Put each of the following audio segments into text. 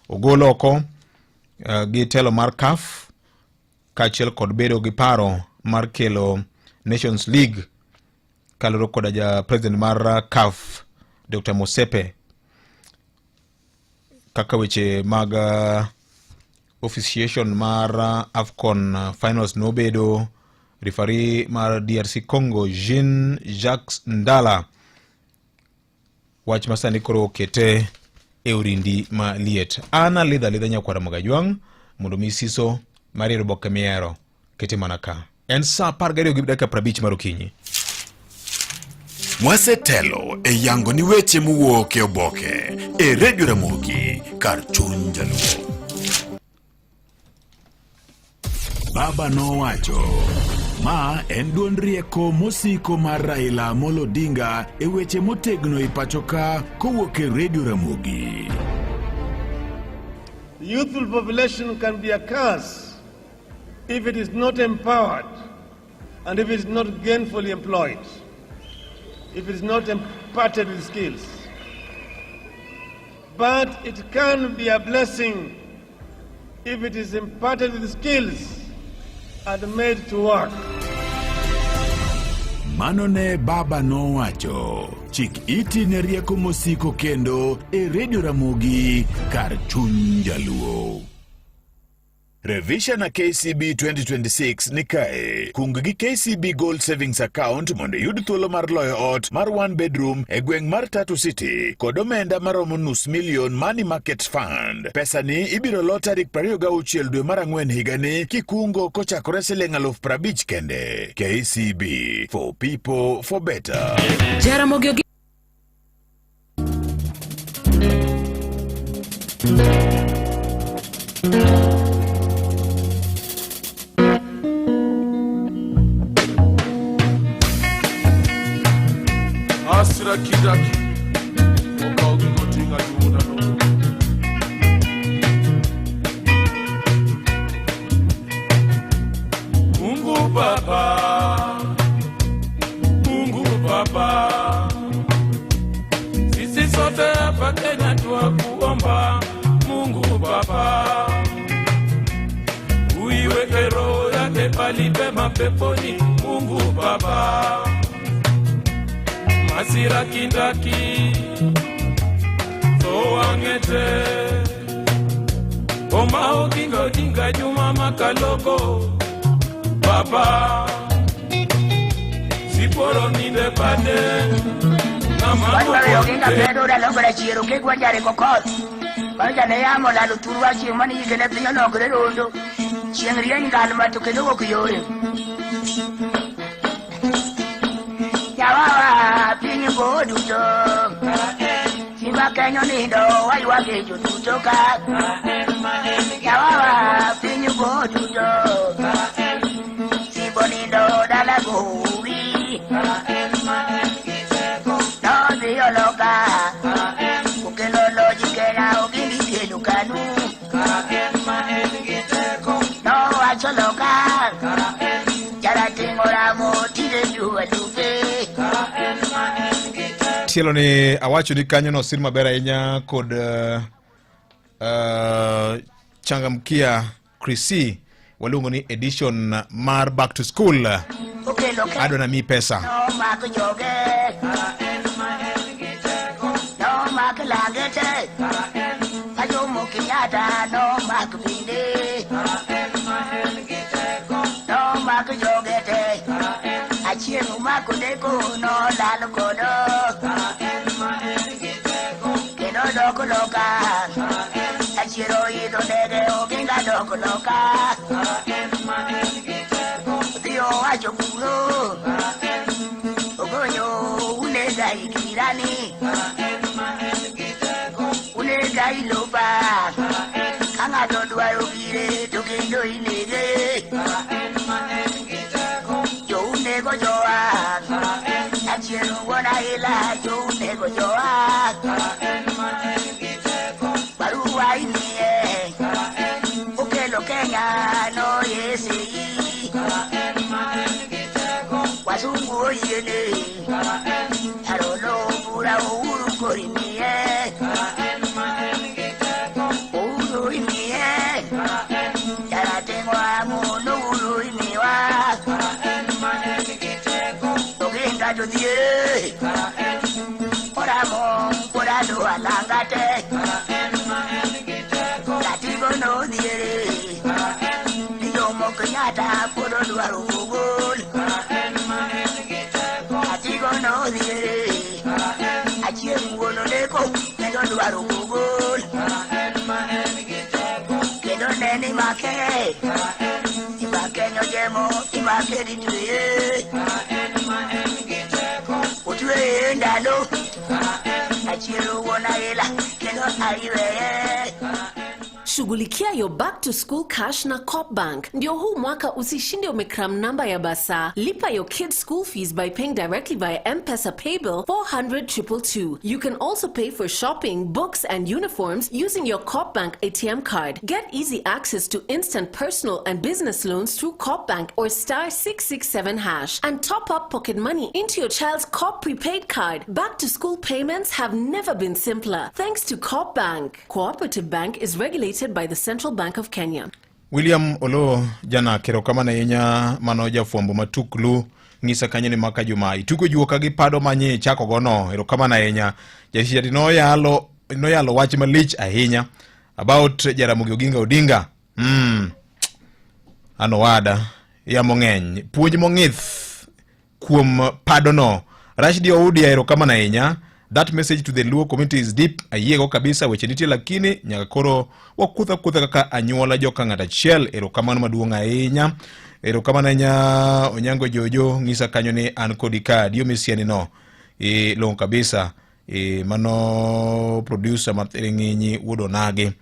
Ogol oko gi telo mar CAF kaachiel kod bedo gi paro mar kelo Nations League kaluwore koda ja president mar CAF Dr. Mosepe kaka weche mag officiation mar AFCON finals nobedo. Referee mar DRC Congo Jean Jacques Ndala wach masani koro okete e orindi maliet. An alidho alidha nyakwara Magajwang' mondo mi siso mar yiero oboke mihero kete mana ka. En saa 12 gi dakika 50 mar okinyi. Wasetelo e yango ni weche mowuok e oboke e Radio Ramogi kar chuny Jaluo. Baba nowacho, ma en duond rieko mosiko mar Raila Amolo Odinga e weche motegno e pachoka kowuok e Radio Ramogi. The youthful population can be a curse if it is not empowered and if it is not gainfully employed, if it is not imparted with skills. But it can be a blessing if it is imparted with skills and made to work. Mano ne baba nowacho. Chik iti ne rieko mosiko kendo e Radio Ramogi kar chuny Jaluo. Revisha na KCB 2026 ni kae. Kung gi KCB Gold Savings Account mondo iyud thuolo mar loyo ot mar one bedroom e gweng' mar Tatu City kod omenda maromo nus milion Money Market Fund. Pesani ibiro lo tarik 26 dwe mar ang'wen higani kikungo kochakore siling 50,000 kende. KCB for people for better. Jaramogi Oginga Asira kidaki okaw gigo tinga juda no. Mungu Baba, Mungu Baba, sisi sote hapa Kenya twakuomba Mungu Baba, uiweke roho yake pali pema peponi Mungu Baba, Masira Kindaki Towangete Oma Oginga Odinga Juma Makaloko Baba Siporo ninde pade Wadwaro Oginga pedo dalogore chiero kik wajare kokoth. Bang' ne yamo lalo thurwa chieng' mane yike ne piny olokore rondo. Chieng' rieny ngalma to kendo wuok yore. Nyawawa piny go duto. Simba Kenya nindo waywake joduto ka. Nyawawa piny go duto. Simbo nindo dala gowi. Nodhi oloka. Okelo loch Kenya ogindi kelo kanu. Nowacho loka. Jarateng' oramo tinde jua dupe. Tielo ni awacho ni kanyo nosir maber ahinya kod changamkia Chrissy waluongo ni edition mar back to school. Okelo Kenya. Adwa na mi pesa. Nomak joge. Nomak langete. Ka Jomo Kenyatta nomak binde. Nomak joge te. Achieng' omako deko nolal godo. Kendo dok loka. Achiero idho ndege Oginga dok loka. Odhi owacho kuro. Ogonyo unega ikirani. Unega iloba. Ka ng'ato dwaro gire to kendo inege. Jounego joa. Achiel wuon aila jounego joa. Barua imiye. Okelo Kenya no yesei. Wazungu oyiene. Arolo bura Uhuru korimiye. dwaro kogol. Kendo ne ni make. Imake nyojemo, imake ditweye. Otweye ndalo. Achielo wuon aila, kendo ariweye. Shughulikia your back to school cash na Coop Bank. Ndio huu mwaka usishinde umekram namba ya basa. Lipa your kids' school fees by paying directly via M-Pesa Paybill 400 222. You can also pay for shopping, books and uniforms using your Coop Bank ATM card. Get easy access to instant personal and business loans through Coop Bank or *667# and top up pocket money into your child's Coop prepaid card. Back to school payments have never been simpler thanks to Coop Bank. Cooperative Bank is regulated by the Central Bank of Kenya. William Olo janak, erokamano ahinya. Mano jafwambo matuklu ng'isa kanyo ni maka juma itugo juo ka gi pado manye ichako gono. Erokamano ahinya. Jatich noyalo noyalo wach malich ahinya about Jaramogi Oginga Odinga. An owada yamo ng'eny puonj mong'ith kuom padono. Rashidi Oudi, erokamano ahinya. That message to the Luo community is deep. Ayiego kabisa, weche nitie lakini nyaka koro wakutha kutha kaka anyuola joka ng'at achiel. Erokamano maduong' ahinya. Erokamano ahinya. Onyango Jojo ng'isa kanyo ni an kodi ka dio misiani no e, long'o kabisa e, mano producer mar Thiring'inyi wuod Onagi.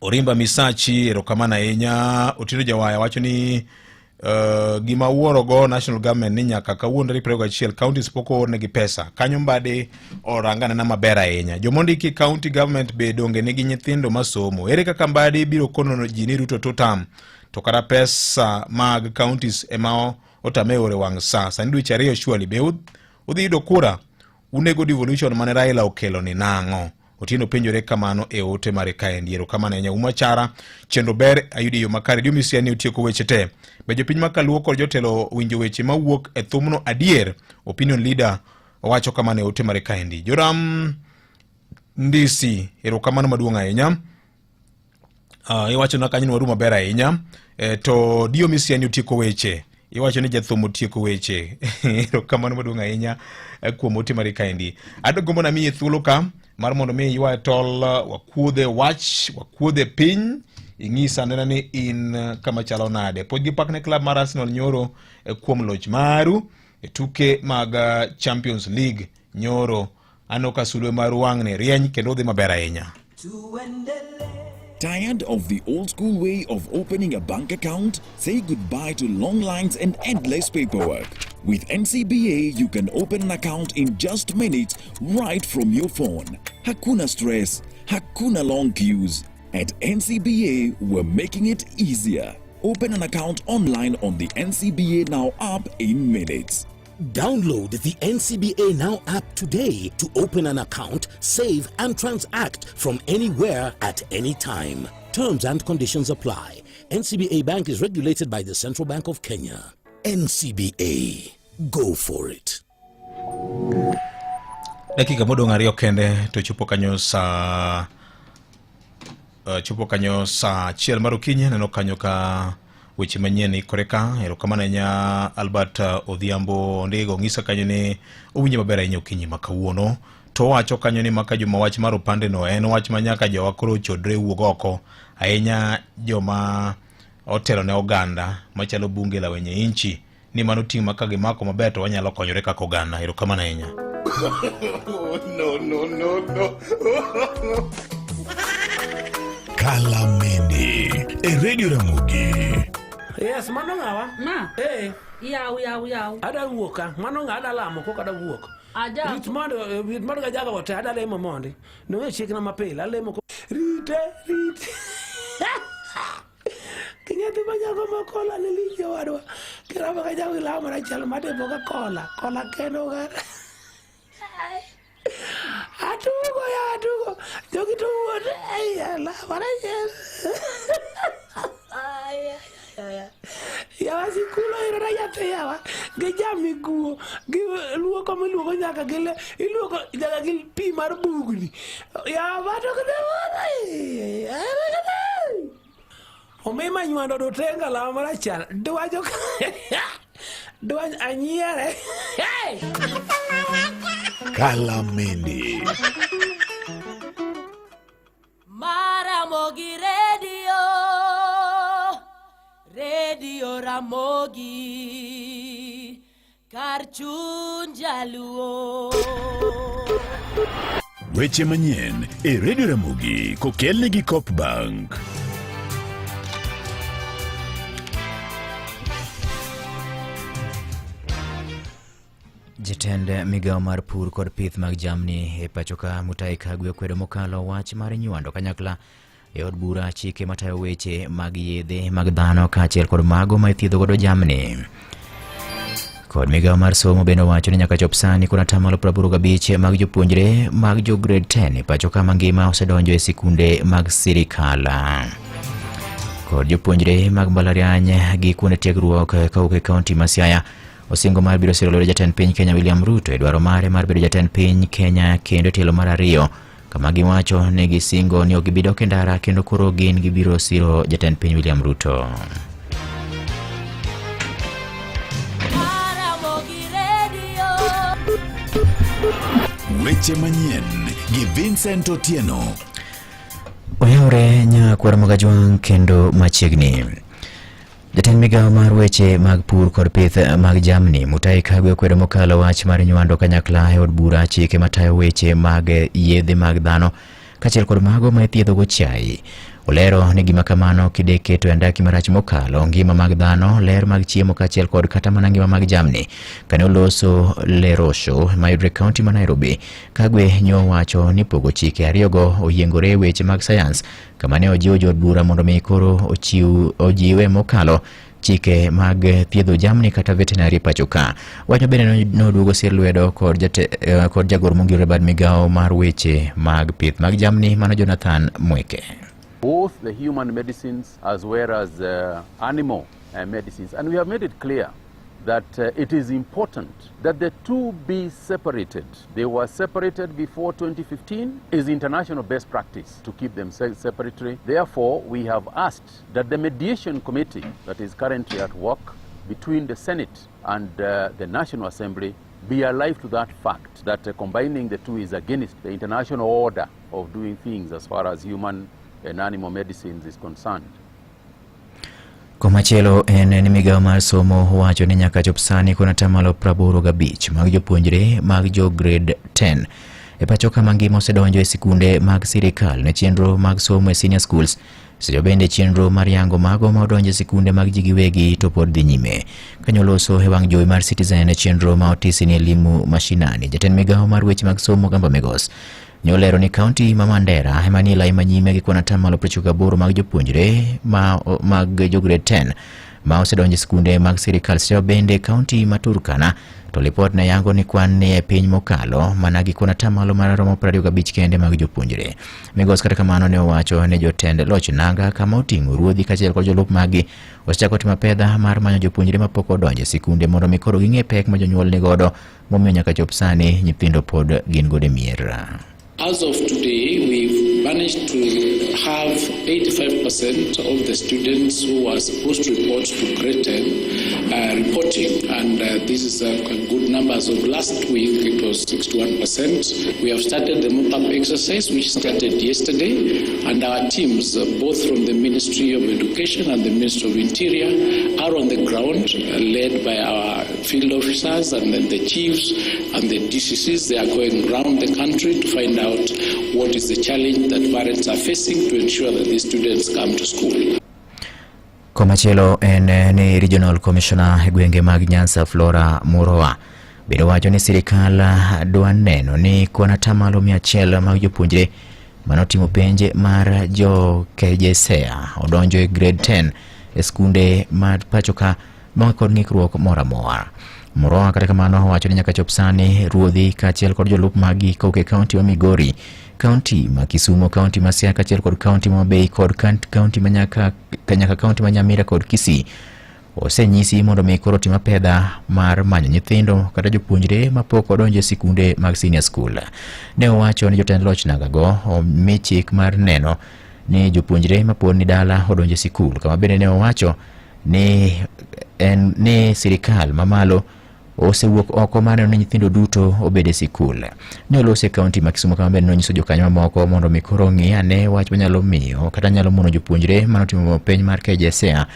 Orimba Misachi, erokamano ahinya. Otieno Jawaya wacho ni gima wuoro go national government ni nyaka kawuono tarik 21 counties pok oornegi pesa kanyo. Mbadi oranga nena maber ahinya. Jomondiki county government be donge nigi nyithindo masomo? Ere kaka Mbadi biro kono ji ni Ruto two term to kata pesa mag counties ema otame ore wang' sa sani dweche 2? Surely be udhi yudo kura unego devolution mane Raila okelo ni nang'o? Otieno penjore kamano e ote mare kaendi. Erokamano ahinya. Uma Chara, chenro ber ayudo e yo makare. Diomi ni otieko weche te. Be jopiny ma kaluo kod jotelo winjo weche mawuok e thumno adier? Opinion leader owacho kamano e ote mare kaendi. Joram Ndisi, erokamano maduong' ahinya. Iwacho na kanyo ni waru maber ahinya. To Dio Misiani otieko weche. Iwacho ni jathum otieko weche. Erokamano maduong' ahinya kuom ote mari kaendi. Adwa na miyi thuolo ka mar mondo mi ywa tol wakuodhe wach, wakuodhe piny, ing'isa anena ni in kama chalo nade. Pod gi pak ne club mar Arsenal nyoro kuom loch maru e tuke mag Champions League nyoro. Aneno ka sulwe mar wang'ni rieny kendo dhi maber ahinya. Tired of the old school way of opening a bank account? Say goodbye to long lines and endless paperwork. With NCBA, you can open an account in just minutes right from your phone. Hakuna stress, hakuna long queues. At NCBA, we're making it easier. Open an account online on the NCBA Now app in minutes. Download the NCBA Now app today to open an account, save, and transact from anywhere at any time. Terms and conditions apply. NCBA Bank is regulated by the Central Bank of Kenya. NCBA. Go for it. Dakika modong' 2 kende to chopo kanyo sa chopo kanyo sa 1 mar okinyi. Neno kanyo ka weche manyien ikore ka. Erokamano ahinya. Albert Odhiambo Ondigo ng'isa kanyo ni owinjo maber ahinya okinyi ma kawuono. To owacho kanyo ni maka juma wach mar opande no en wach ma nyaka jowa koro chodre wuog oko ahinya, joma otelo ne oganda machalo bunge la wenye inchi ni mano ting' ma ka gimako maber to wanyalo konyore kaka oganda. Erokamano ahinya. No, no, no, no. Kalamende e Radio Ramogi. Yes, mano ng'awa? Ma. Eh. Yaw, yaw, yaw. Ada wuok ka. Mano ng'a ada lamo koka ada wuok. Aja. Rit mondo gajaga ote ada lemo mondi. Nong'e chikna mapile alemo ko. Rite, rite. Kinyathi manyako ma kola ne lich jowadwa. Kiramo ka jago ilawo marachal matepo ka kola. Kola kendo ka. Atugo ya atugo. Jogi to wuot. Ei, ala, marachal. Ay, ay, ay. Yawa sikulo ero na nyathi yawa. Gi jami guo. Gi luoko miluoko nyaka gi le iluoko nyaka gi pi mar bugni. Yawa bato kete. Omima nywando do tenga lawa marachar. Dwajo dwany anyiere. Kalamende. Ramogi Radio, Radio Ramogi, kar chuny jaluo. Weche manyien e Radio Ramogi kokelni gi Cop Bank. Jatend migawo mar pur kod pith mag jamni e pachoka Mutahi Kagwe okwedo mokalo wach mar nywando kanyakla e od bura chike matayo weche mag yedhe mag dhano kaachiel kod mago ma ithiedho godo jamni. Kod migawo mar somo bende owacho ni nyaka chop sani kod atamalo 85 mag jopuonjre mag jo grade 10 e pachoka mangima osedonjo e sikunde mag sirikal. Kod jopuonjre mag mbalariany gi kuonde tiegruok kawuok e kaunti ma Siaya osingo mar biro siro lwedo jatend piny Kenya William Ruto e dwaro mare mar bedo jatend piny Kenya kendo e tielo mar ariyo kama giwacho ni gisingo ni ok gibi dok e ndara kendo koro gin gibiro siro jatend piny William Ruto. Weche manyien gi Vincent Otieno. Oyawre nyakwar Magajwang' kendo machiegni. Jatend migawo mar weche mag pur kod pith mag jamni Mutahi Kagwe okwedo mokalo wach mar nywando kanyakla e od bura chike matayo weche mag yedhe mag dhano kaachiel kod mago ma ithiedhogo chiayi. Olero ni gima kamano kide keto e andaki marach mokalo ngima mag dhano, ler mag chiemo kaachiel kod kata mana ngima mag jamni. Kane oloso Lerosho mayudre e kaunti ma Nairobi, Kagwe nyowacho ni pogo chike ariyogo oyiengore e weche mag sayans kama ne ojiwo jood bura mondo mi koro ochiw ojiwe mokalo chike mag thiedho jamni kata veterinary pacho ka. Wachno bende noduogo sir lwedo kod jate, eh, kod jagoro mongirore bad migawo mar weche mag pith mag jamni mano Jonathan Mweke. Both the human medicines as well as animal medicines, and we have made it clear that it is important that the two be separated. They were separated before 2015 is international best practice to keep them separately. Therefore, we have asked that the mediation committee that is currently at work between the Senate and the National Assembly be alive to that fact that combining the two is against the international order of doing things as far as human and animal medicines is concerned. Komachielo en ni migawo mar somo wacho ni nyaka chop sani kwan atamalo 85 mag jopuonjre mag jo grade 10 e pacho ka mangima osedonjo e sikunde mag sirikal ne chenro mag somo e senior schools. Seche bende chenro mar yango mago ma odonjo e sikunde mag ji giwegi to pod dhi nyime. Kanyoloso e wang' jowi mar Citizen e chenro ma otisi ni Elimu Mashinani, jatend migawo mar weche mag somo Gamba Migos nolero ni kaunti ma Mandera ema nie lai manyime gi kwan atamalo 98 mag jopuonjre ma, mag jo grade 10 ma osedonjo e sikunde mag sirikal. Seche bende kaunti ma Turkana to lipot ne yango ni kwan ni e piny mokalo mana gi kwan atamalo maromo 25 kende mag jopuonjre. Migos kata kamano ne owacho ni jotend loch nanga kama oting'o ruodhi kaachiel kod jolup maggi osechako timo apedha mar manyo jopuonjre mapok odonjo e sikunde mondo mi koro ging'e pek ma jonyuol ni godo momiyo nyaka chop sani nyithindo pod gin godo e mier. As of today, we've managed to have 85% of the students who are supposed to report to grade 10 reporting, and this is a good number. As of last week, it was 61%. We have started the mop-up exercise, which started yesterday, and our teams, both from the Ministry of Education and the Ministry of Interior, are on the ground, led by our field officers and then the chiefs and the DCCs. They are going round the country to find out what is the challenge that parents are facing to ensure that these students come to school. Komachielo en ni Regional Commissioner e gwenge mag Nyanza Flora Muroa bende wacho ni sirikal dwa neno ni kwan atamalo 100 mag jopuonjre manotimo penj mar jo KJSEA odonjo e grade 10 e skunde mag pachoka maonge kod ng'ikruok moro amora. Muroa kata kamano owacho ni nyaka chop sani ruodhi kaachiel kod jolup maggi kowuok e kaunti ma Migori, kaunti ma Kisumu, kaunti ma Siaya kaachiel kod kaunti ma Homabay kod kaunti ma nyaka kaunti ma Nyamira kod Kisii osenyisi mondo mi koro tim apedha mar manyo nyithindo kata jopuonjre mapok odonjo e sikunde mag senior school. Ne owacho ni jotend loch nagago omi chik mar neno ni jopuonjre mapod ni dala odonjo e sikul, kama bende ne owacho ni en ni sirikal mamalo osewuok oko mar neno ni nyithindo duto obed e sikul. Ne olosi e kaunti ma Kisumu kama bende nonyiso jokanyo mamoko mondo mi koro ong'i ane wach manyalo miyo kata nyalo mono jopuonjre manotimo penj mar KJSEA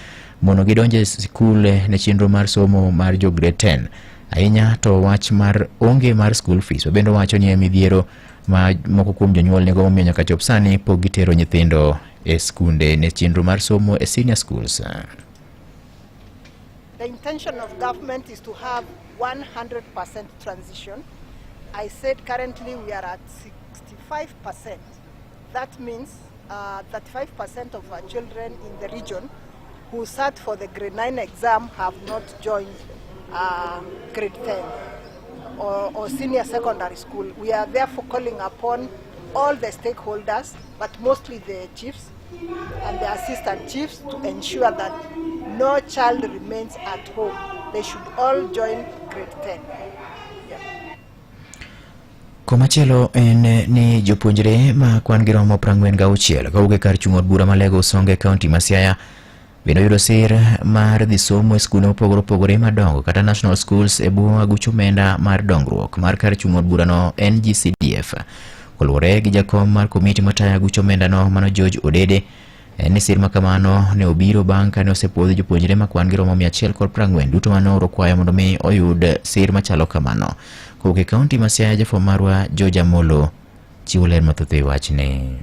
mondo gidonj e sikul ne chenro mar somo mar jo grade 10. Ahinya to wach mar onge mar school fees bende owacho ni en midhiero ma moko kuom jonyuol nigo momiyo nyaka chop sani pok gitero nyithindo e skunde ne chenro mar somo e senior schools. The intention of government is to have 100% transition. I said currently we are at 65%. That means 35% of our children in the region who sat for the grade 9 exam have not joined grade 10 or senior secondary school. We are therefore calling upon all the stakeholders, but mostly the chiefs and the assistant chiefs, to ensure that no child remains at home. They should all join grade 10. Yeah. Komachielo en ni jopuonjre ma kwan gi romo 46 kowuok e kar chung' od bura ma Lego Usonga e kaunti ma Siaya bende oyudo sir mar dhi somo e skunde mopogore opogore madongo kata national schools e bwo aguch omenda mar dongruok mar kar chung' od burano NGCDF. Koluwore gi jakom mar komiti matayo aguch omendano mano George Odede, en ni sir ma kamano ne obiro bang' kane osepuodhi jopuonjre ma kwan gi romo 140 duto mane ooro kwayo mondo mi oyud sir machalo kamano. Kowuok e kaunti ma Siaya, jafwambo marwa George Amolo chiwo ler mathoth e wachni.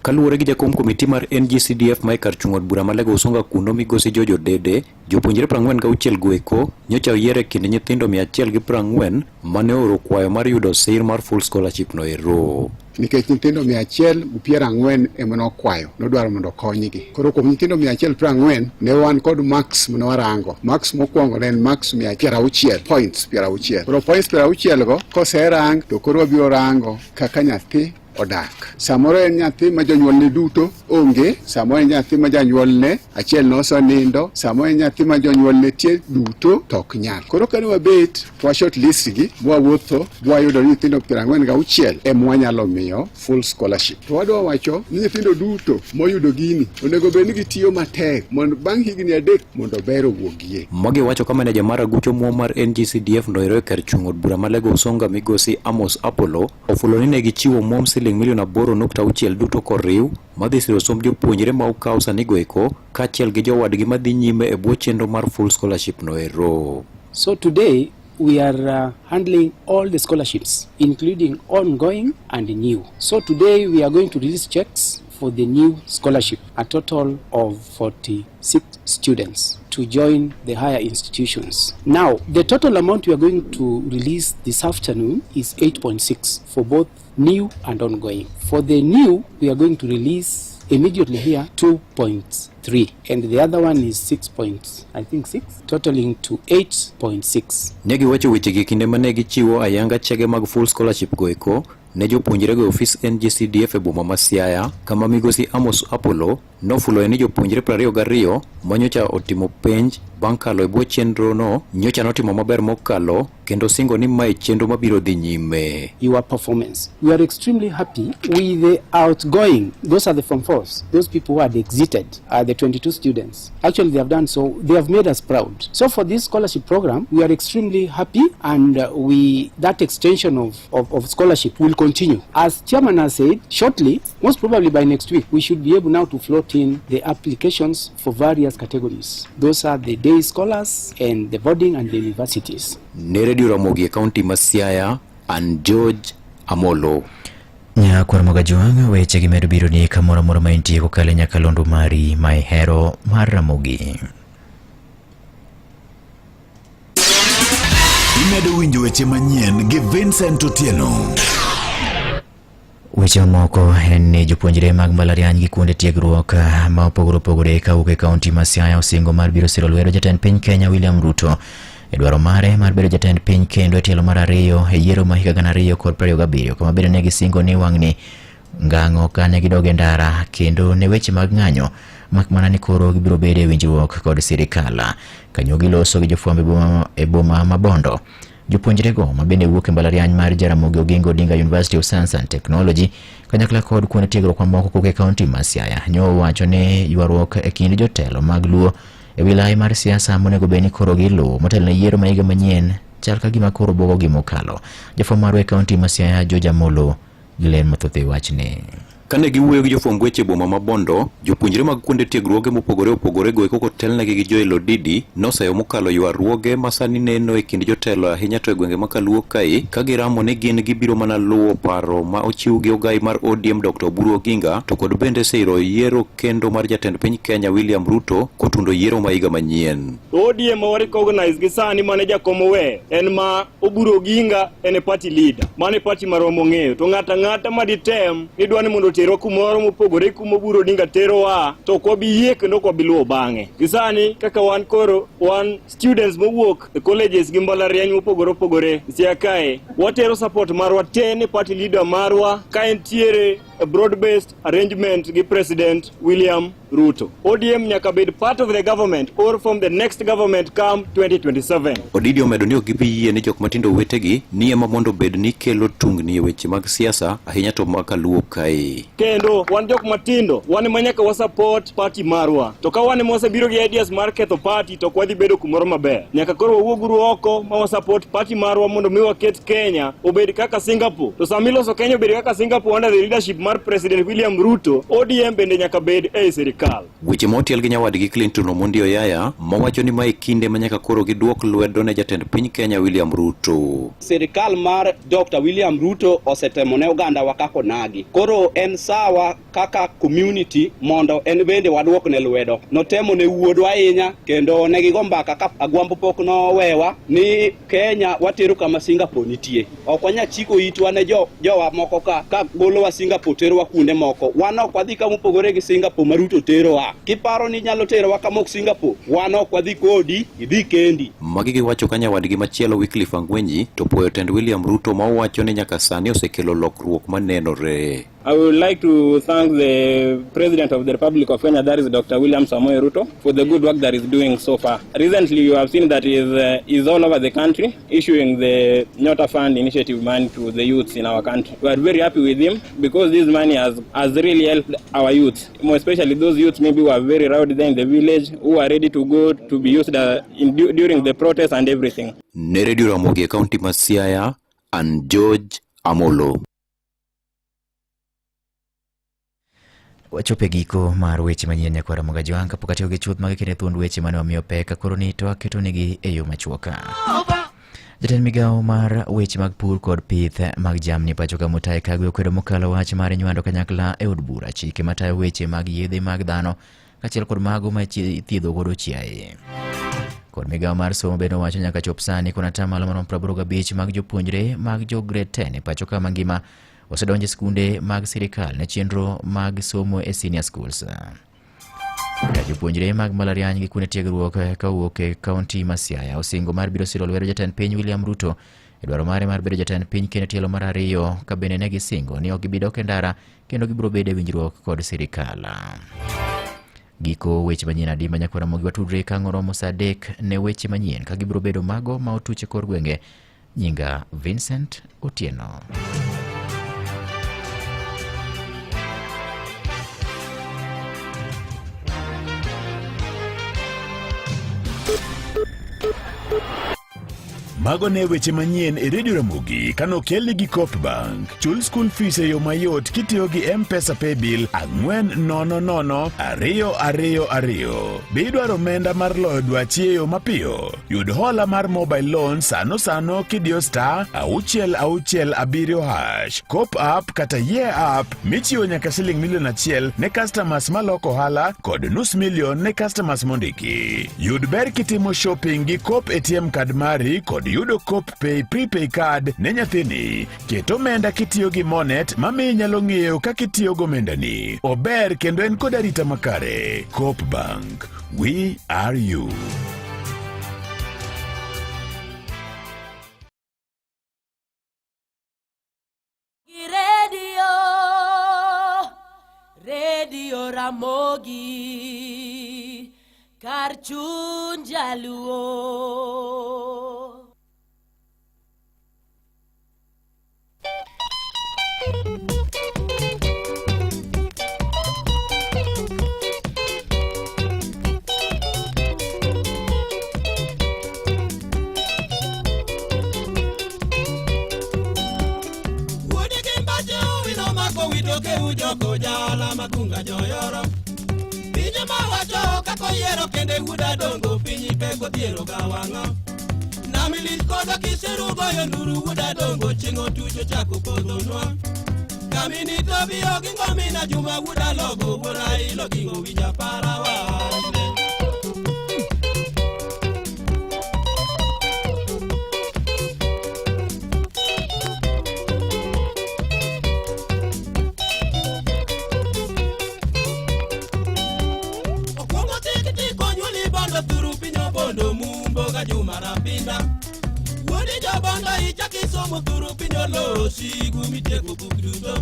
Kaluwore gi jakom komiti mar NGCDF ma e kar chung' od bura ma Lego Usonga kuno migosi George Odede, jopuonjre 46 goeko nyocha oyier e kind nyithindo 140 mane ooro kwayo mar yudo sir mar full scholarship no ero. Nikech nyithindo 140 ema nokwayo, nodwaro mondo okonygi. Koro kuom nyithindo 140 ne wan kod marks mane warango. Marks mokwongo ne en marks 60, points 60. Koro points 60 go koserang to koro wabiro rango kaka nyathi odak. Samoro en nyathi ma jonyuolne duto onge, samoro en nyathi ma janyuolne achiel nosenindo, samoro en nyathi ma jonyuolne tie duto to ok nyal. Koro kane wabet to wa short list gi mwawuotho mwayudo ni nyithindo 46 ema wanyalo miyo full scholarship. To wadwa wacho ni nyithindo duto moyudo gini onego bed ni gitiyo matek mondo bang' higni 3 mondo ber owuogie. Magi wacho ka maneja mar aguch omuom mar NGCDF noero e kar chung' od bura ma Lego Usonga migosi Amos Apollo ofulo ni ne gichiwo omuom siling milion 8.6 duto koriw madhi siro somb jopuonjre ma okaw sani goeko kaachiel gi jowadgi madhi nyime e bwo chenro mar full scholarship noero. So today we are handling all the scholarships, including ongoing and new. So today we are going to release checks for the new scholarship, a total of 46 students to join the higher institutions. Now, the total amount we are going to release this afternoon is 8.6 for both new and ongoing. For the new, we are going to release immediately here 2.3, and the other one is 6 point, I think 6, totaling to 8.6. Ne giwacho wechegi kinde mane gichiwo ayanga chege mag full scholarship goeko ne jopuonjrego e ofis NGCDF e boma ma Siaya, kama migosi Amos Apollo nofuloe ni jopuonjre 22 manyocha otimo penj bang' kalo e bwo chenro no nyocha notimo maber mokalo kendo singo ni mae chenro mabiro dhi nyime. Your performance. We are extremely happy with the outgoing. Those are the Form 4s. Those people who had exited are the 22 students. Actually, they have done so. They have made us proud. So for this scholarship program, we are extremely happy, and that extension of scholarship will continue. As Chairman has said, shortly, most probably by next week, we should be able now to float in the applications for various categories. Those are the day scholars and the boarding and the universities. Ne Radio Ramogi e kaunti ma Siaya, an George Amolo. Nyakwar Mogajwang', weche gi medo biro ni kamoro amora ma intie kokalo e nyakalondo mari ma ihero mar Ramogi. Imedo winjo weche manyien gi Vincent Otieno. Weche mamoko en ni jopuonjre mag mbalariany gi kuonde tiegruok ma opogore opogore kawuok e kaunti ma Siaya osingo mar biro siro lwedo jatend piny Kenya William Ruto e dwaro mare mar bedo jatend piny kendo e tielo mar ariyo e yiero ma higa 2027, kama bende ne gisingo ni wang'ni ngang'o kane gidog e ndara kendo ne weche mag ng'anyo, mak mana ni koro gibiro bedo e winjruok kod sirikal. Kanyo giloso gi jofwambo e boma ma Bondo. Jopuonjrego ma bende wuok e mbalariany mar Jaramogi Oginga Odinga University of Science and Technology kanyakla kod kuonde tiegruok mamoko kowuok e kaunti ma Siaya nyo owacho ni ywaruok e kind jotelo mag Luo e wilaya mar siasa monego bed ni koro giluwo motelo ne yiero ma higa manyien chal ka gima koro buogogi mokalo. Jafwambo marwa e kaunti ma Siaya George Amolo gi ler mathoth e wachni. Kane giwuoyo gi jofwamb weche e boma ma Bondo, jopuonjre mag kuonde tiegruoge mopogore opogore go eko kotelnegi gi Joel Odidi noseyo mokalo ywaruoge ma sani neno e kind jotelo ahinya to e gwenge ma Kaluo kae ka giramo ni gin gibiro mana luwo paro ma ochiw gi ogai mar ODM Dr. Oburu Oginga to kod bende siro yiero kendo mar jatend piny Kenya William Ruto kotundo yiero ma higa manyien. ODM ma wa recognize gi sani mane jakom oweyo en ma Oburu Oginga en e party leader. Mano e party marwa mong'eyo. To ng'ato ang'ata ma ditem ni dwa ni mondo oterwa kumoro mopogore kuma Oburu Odinga terowa to ok wabi yie kendo ok wabi luwo bang'e. Gi sani kaka wan koro wan students mowuok e colleges gi mbalariany mopogore opogore Siaya kae watero support marwa te ne party leader marwa ka entiere a broad based arrangement gi President William Ruto. ODM nyaka bed part of the government or from the next government come 2027. Odidi omedo ni ok gibi yie ni jok matindo wetegi ni ema mondo obed ni kelo tungni e weche mag siasa ahinya to ma kaluo kae. Kendo wan jok matindo, wan ema nyaka wa support party marwa. To ka wan ema wasebiro gi ideas mar ketho party to ok wadhi bedo kumoro maber. Nyaka koro wawuoguru oko ma wa support party marwa mondo mi waket Kenya obed kaka Singapore. To sama iloso Kenya obed kaka Singapore under the leadership mar President William Ruto, ODM bende nyaka bed ei sirikal. Weche ma otiel gi nyawadgi Clinton Omondi Oyaya mawacho ni mae kinde ma nyaka koro giduok lwedo ne jatend piny Kenya William Ruto. Sirikal mar Dr. William Ruto osetemo ne ogandawa kaka onagi. Koro en sawa kaka community mondo en bende waduokne lwedo. Notemo ne wuodwa ahinya kendo ne gigo mbaka ka Agwambo pok nowewa ni Kenya watero kama Singapore nitie. Ok wanyal chiko itwa ne jo, jowa moko ka ka golowa Singapore terowa kuonde moko. Wan ok wadhi kama opogore gi Singapore ma Ruto terowa. Kiparo ni inyalo terowa kama ok Singapore, wan ok wadhi kodi, idhi kendi. Magi giwacho ka nyawadgi machielo Wycliffe Angwenyi to puoyo tend William Ruto ma owacho ni nyaka sani osekelo lokruok manenore. I would like to thank the President of the Republic of Kenya, that is Dr. William Samoei Ruto, for the good work that he's doing so far. Recently, you have seen that he is all over the country issuing the Nyota Fund initiative money to the youths in our country. We are very happy with him because this money has really helped our youth, more especially those youths maybe who are very rowdy there in the village, who are ready to go to be used during the protests and everything. Ne Radio Ramogi e kaunti ma Siaya, an George Amolo. Wachopo e giko mar weche manyien nyakwar Ramogi Ajwang' kapok atiyo gi chuth mag kinde thuond weche mane wamiyo pek koro ni to aketonegi e yo machuok. Jatend migawo mar weche mag pur kod pith mag jamni pacho ka Mutahi Kagwe okwedo mokalo wach mar nywando kanyakla e od bura chike matayo weche mag yedhe mag dhano kaachiel kod mago ma ithiedho godo chiaye. Kod migawo mar somo bende owacho nyaka chop sani kon atamalo maromo 85 mag jopuonjre mag jo grade 10 e pacho ka mangima osedonjo e skunde mag sirikal ne chenro mag somo e senior schools. Ka jopuonjre mag mbalariany gi kuonde tiegruok kawuok e kaunti ma Siaya osingo mar biro siro lwedo jatend piny William Ruto e dwaro mare mar bedo jatend piny kendo tielo mar ariyo ka bende ne gisingo ni ok gibi dok e ndara kendo gibiro bedo e winjruok kod sirikal. Giko weche manyien adimba nyakwar Ramogi watudre ka ang' oromo saa 3 ne weche manyien ka gibiro bedo mago ma otuch e kor gwenge. Nyinga Vincent Otieno. Mago ne weche manyien e Radio Ramogi kanokelni gi Coop Bank. Chul school fees e yo mayot kitiyo gi M-Pesa Paybill 400 222. Be idwaro omenda mar loyo dwachi e yo mapiyo? Yud hola mar mobile loan sano sano kidiyo star 667 hash. Coop app kata Ye app michiwo nyaka siling milion 1 ne customers maloko ohala kod nus milion ne customers mondiki. Yud ber kitimo shopping gi Coop ATM card mari kod yudo Coop Pay prepay card ne nyathini. Ket omenda kitiyo gi Monet mamiyo inyalo ng'eyo kaka itiyo gomendani. Ober kendo en kod arita makare. Coop Bank. We are you. Radio, Radio Ramogi, kar chuny jaluo. Winjo ma wacho kaka oyiero kende wuoda dongo piny pek odhiero ga wang'a. Nami lich koda kiseru goyo nduru wuoda dongo chieng' otucho chako podhonwa. Kamini to biyo gi ngomina Juma wuoda logo wuora ilo gingo winja para wachne. Okwongo tik tik onyuoli bondo thuru piny obondo mumbo ga Juma Rapinda. Wuodi jobondo ichak isomo thuru piny olowo sigu mitieko buk duto.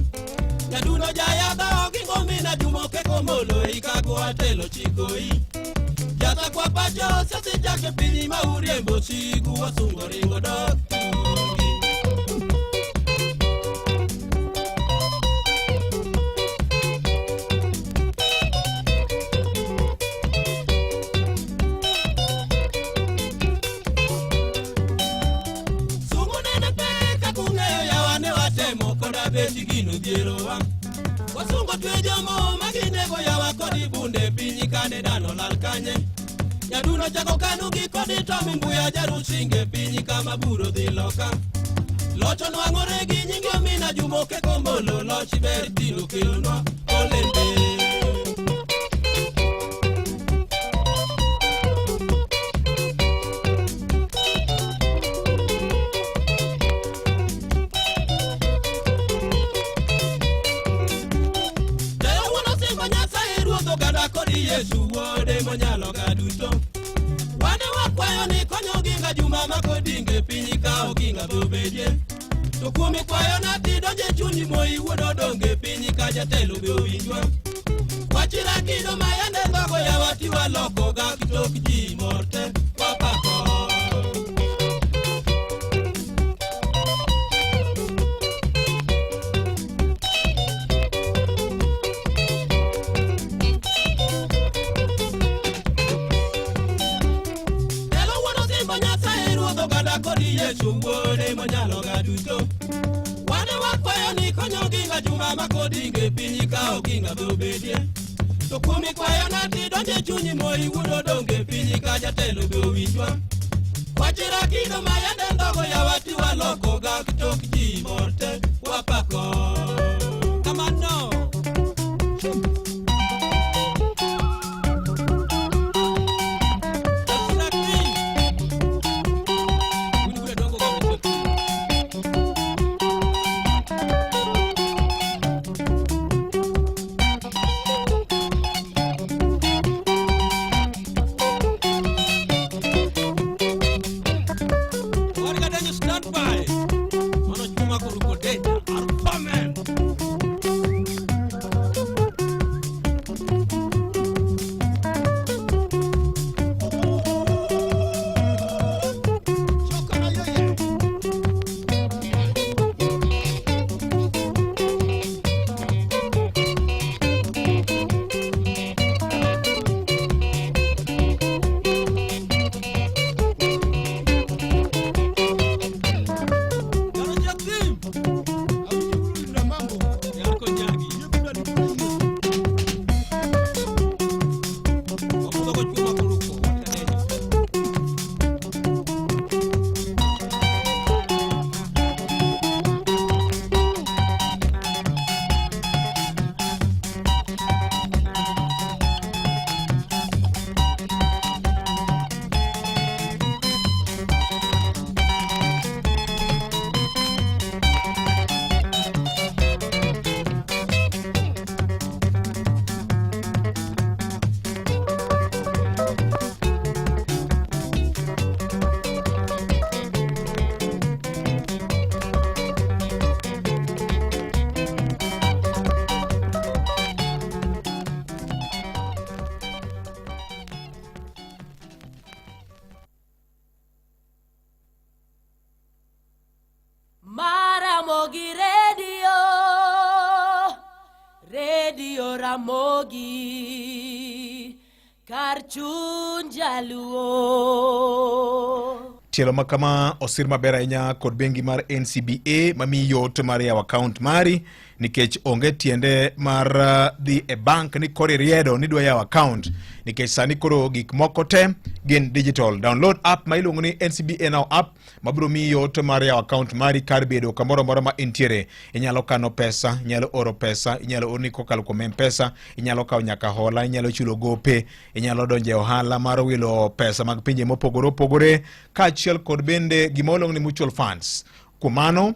Nyadundo jayadha ogingo mina Juma okeko molo ikago atelo chikoi. Jatakwa pacho sasi chake piny ma uriembo sigu wasungo ringo dok thurgi. Sungu nene pek kaka ung'eyo yawa ne watemo koda bet gino dhierowa. Wasungo twe jomo maginego yawa kodi bunde piny kane dhano lal kanye. Nyaduno chako kanu gi kodi tomi mbuya jarusinge piny kama buro dhi loka. Loch onwang'ore gi nyinge omina Juma okeko mbolo loch ber tino kelonwa olembe. Jayo wuon osingo Nyasaye ruoth oganda kod Yesu wuode monyalo ga duto. Wane wakwayo ni konyo Oginga Juma makodinge piny ka Oginga be obedie. To kuom ikwayo na tidonje chunyi moi wuod odonge piny ka jatelo be owinjwa. Wachira kido ma yande dhogo yawa tiwaloko ga tok ji mor te wapako. Telo wuon osimbo Nyasaye ruodh oganda kod Yesu wuode monyalo ga duto. Wane wakwayo ni konyo Oginga Juma makodinge piny ka Oginga be obedie. To kuom ikwayo na tidonje chunyi moi wuod odonge piny ka jatelo be owinjwa. Wachira kido ma yande ndhogo yawa tiwaloko ga tok ji mor te wapako. Kamano. Warga stand by. Mano chuma koruko danger. Arpamen. Maramogi Radio, Radio Ramogi, kar chuny jaluo. Tielo ma kama osir maber ahinya kod bengi mar NCBA mamiyi yot mar yawo akaont mari nikech onge tiende mar dhi e bank ni koro iriedo ni idwa yawo account nikech sani koro gik moko te gin digital. Download app ma iluongo ni NCBA Now app mabiro miyi yot mar yawo account mari kar bedo kamoro amora ma intiere. Inyalo kano pesa, inyalo oro pesa, inyalo orni kokalo kuom M-Pesa, inyalo kawo nyaka hola, inyalo chulo gope, inyalo donjo e ohala mar wilo pesa mag pinje mopogore opogore kaachiel kod bende gima waluongo ni mutual funds. Kuom mano,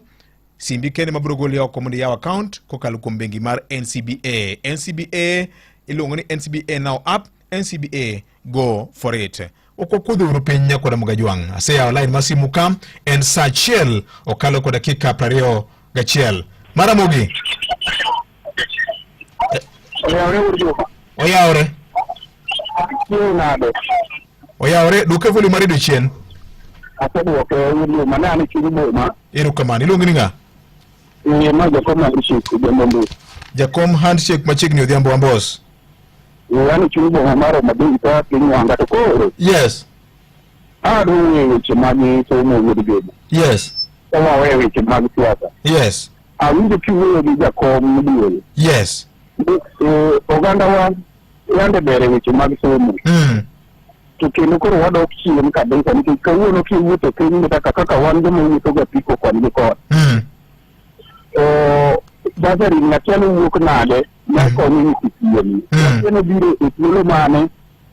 simbi kende mabiro goli oko mondo iyaw account kokalo kuom bengi mar NCBA. NCBA iluongo ni NCBA Now app, NCBA go for it. Ok wakudho uru piny nyakwara Mugajwang'. Aseyawo line mar simu ka en saa achiel okalo kod dakika 21. Maramogi. Oyawre wuod Juma. Oyawre. Chieng' nade? Oyawre, duoke volume mar redio chien. Aseduoke wuod Juma, ne an e chuny boma. Erokamano. Iluongi ni ng'a? Eh, ma jakom handshake Odhiambo Mbos. Jakom handshake machiegni Odhiambo Ambos. Eh, an e chuny boma mar Homa Bay ka piny Wanga to koro. Yes. Adwa weyo weche mag somo wuod Juma. Yes. Ka waweyo weche mag siasa. Yes. Awinjo kiwuoyo gi jakom modiere. Yes. Eh, ogandawa yande ber e weche mag somo. To kendo koro wadok chien kabisa nikech kawuono kiwuotho piny kaka kaka wan joma wuotho ga apiko koni gi koni. To bursary ng'achiel wuok nade mar konyo nyithi kiye ni. Nyathino biro e thuolo mane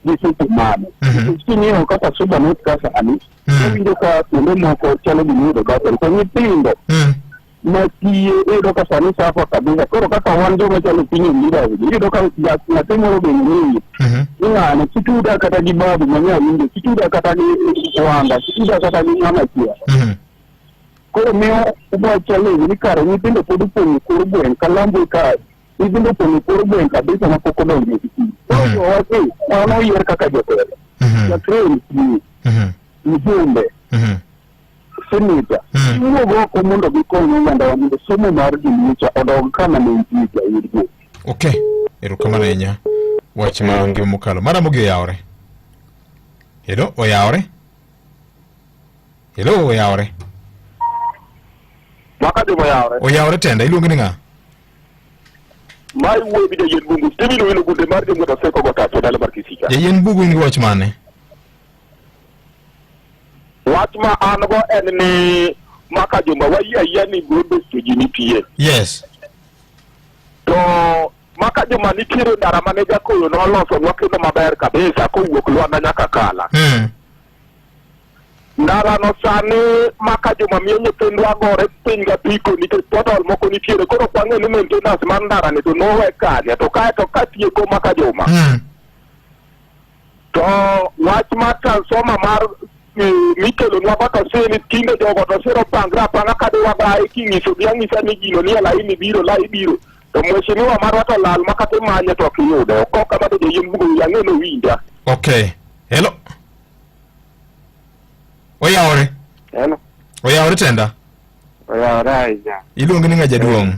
gi seche mane. Nikech king'iyo kaka Suba North ka sani, iwinjo ka kuonde moko chalo gima iyudo bursary to nyithindo ma kiye iyudo ka sani suffer kabisa. Koro kaka wan joma chalo piny leaders gi, iyudo ka nyathi moro be ng'eyo ni ng'ane kituda kata gi babu ma nyawinjo, kituda kata gi wanga, kituda kata gi ng'ama chielo. Koro miyo wa challenge ni kare nyithindo pod opong'o kor gweng' Kalambwe ka nyithindo opong'o kor gweng' kabisa ma pok odonjo e sikul. Koro jowa gi wan oyier kaka jotelo. Chakre MCA, mjumbe, seneta, giwuog oko mondo gikony ogandawa mondo somo mar joluo odog kama ne nitie jaod go. Okay, erokamano ahinya. Wach ma ngima mokalo. Maramogi oyawore. Hello, oyawore. Hello, oyawore. Maka joma oyawore. Oyawore tenda, iluongi ni ng'a? Ma iwuoyo gi jayien bungu. Stephen Owino Gunde mar Jomwet Aseko Gotacho e dala mar Kisika. Jayien bugu in gi wach mane? Wach ma an go en ni maka joma wayie ayia ni broad base to ji nitie. Yes. To maka joma nitiere ndara mane jakoyo nolosonwa kendo maber kabisa kowuok Lwanda nyaka Kala. Ndara no sani maka joma miyo nyithindwa gore piny gapiko nikech pothole moko nitiere koro ok wang'e ni maintenance mar ndara ni to nowe kanye to kae to katieko maka juma. To wach mar transformer mar mikelonwa go to sir ni tinde jogo to sir opangre apanga ka diwagaye king'isogi ang'isa ni gino nie laini biro lai biro to mheshimiwa marwa to lal ma kata imanye to ok iyude ok kama to jayien bugo wiye ang'e nowinja. Okay. Hello. Oyawore. Hello. Oyawore tenda. Oyawore ahinya. Iluongi ni ng'a jaduong'?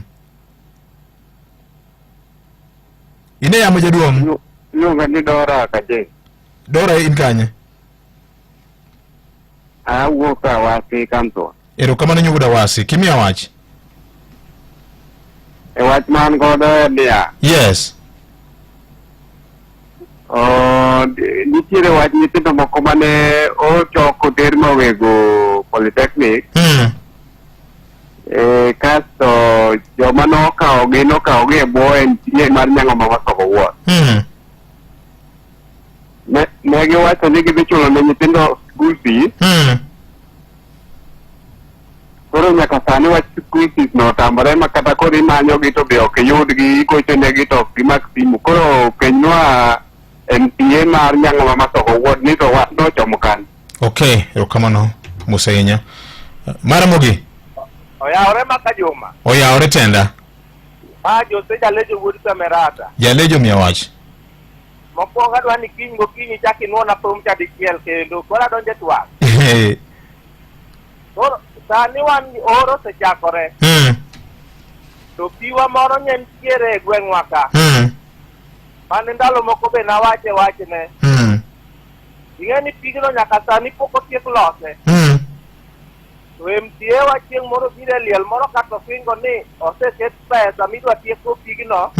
Ine yamo jaduong'? Iluonga ni Dora Kaje. Dora in kanye? Awuok Awasi Kamtho. Erokamano nyuguda Awasi. Kimiya wach. E wach ma an godo en niya. Yes. Oh, nitiere wach nyithindo moko mane ochok oter mawego Polytechnic. E, kasto joma nokawogi nokawogi e bwo NTA mar Nyang'oma Masogo Ward. Ne giwacho ni gidhi chulo ne nyithindo school fees. Koro nyaka sani wach school fees no otamore ma kata koro imanyogi to be ok iyudgi, igochonegi to ok gimak simu. Koro penjnwa MCA mar Nyang'oma Masogo Ward ni to wach nochomo kanye. Okay, erokamano mos ahinya. Maramogi, Oyawore maka Juma. oyawore tenda. Ma Jose Jalejo wuod Samerata. Jalejo miya wach. Mokwongo adwa ni kiny gokinyi chak inuona thum cha dichiel kendo koro adonjo e twak. Koro sani wan gi oro osechakore. To piwa moro nye nitiere e gweng'wa ka. Mane ndalo moko be nawache wachne. Ing'e ni pigno nyaka sani pok otiek lose. To MCA wa chieng' moro biro e liel moro kato singo ni oseket pesa midwa tiekgo pigno.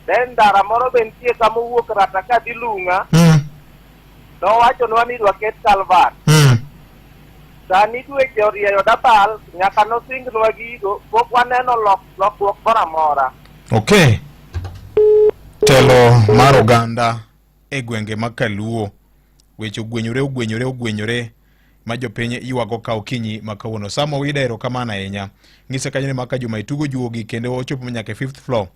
Then ndara moro be nitie kama owuok rata ka dhi Lunga. Nowachonwa ni idwa ket culvert. Sani dweche orieyo dabal nyaka nosingnwa gigo pok waneno lok lokruok moro amora. Okay. Telo mar oganda e gwenge ma Kaluo weche ogwenyore ogwenyore ogwenyore ma jopiny ywago ka okinyi ma kawuono. Sam Owida erokamano ahinya. Ng'ise kanyo ni maka Juma itugo juogi kendo ochopo nyaka e fifth floor.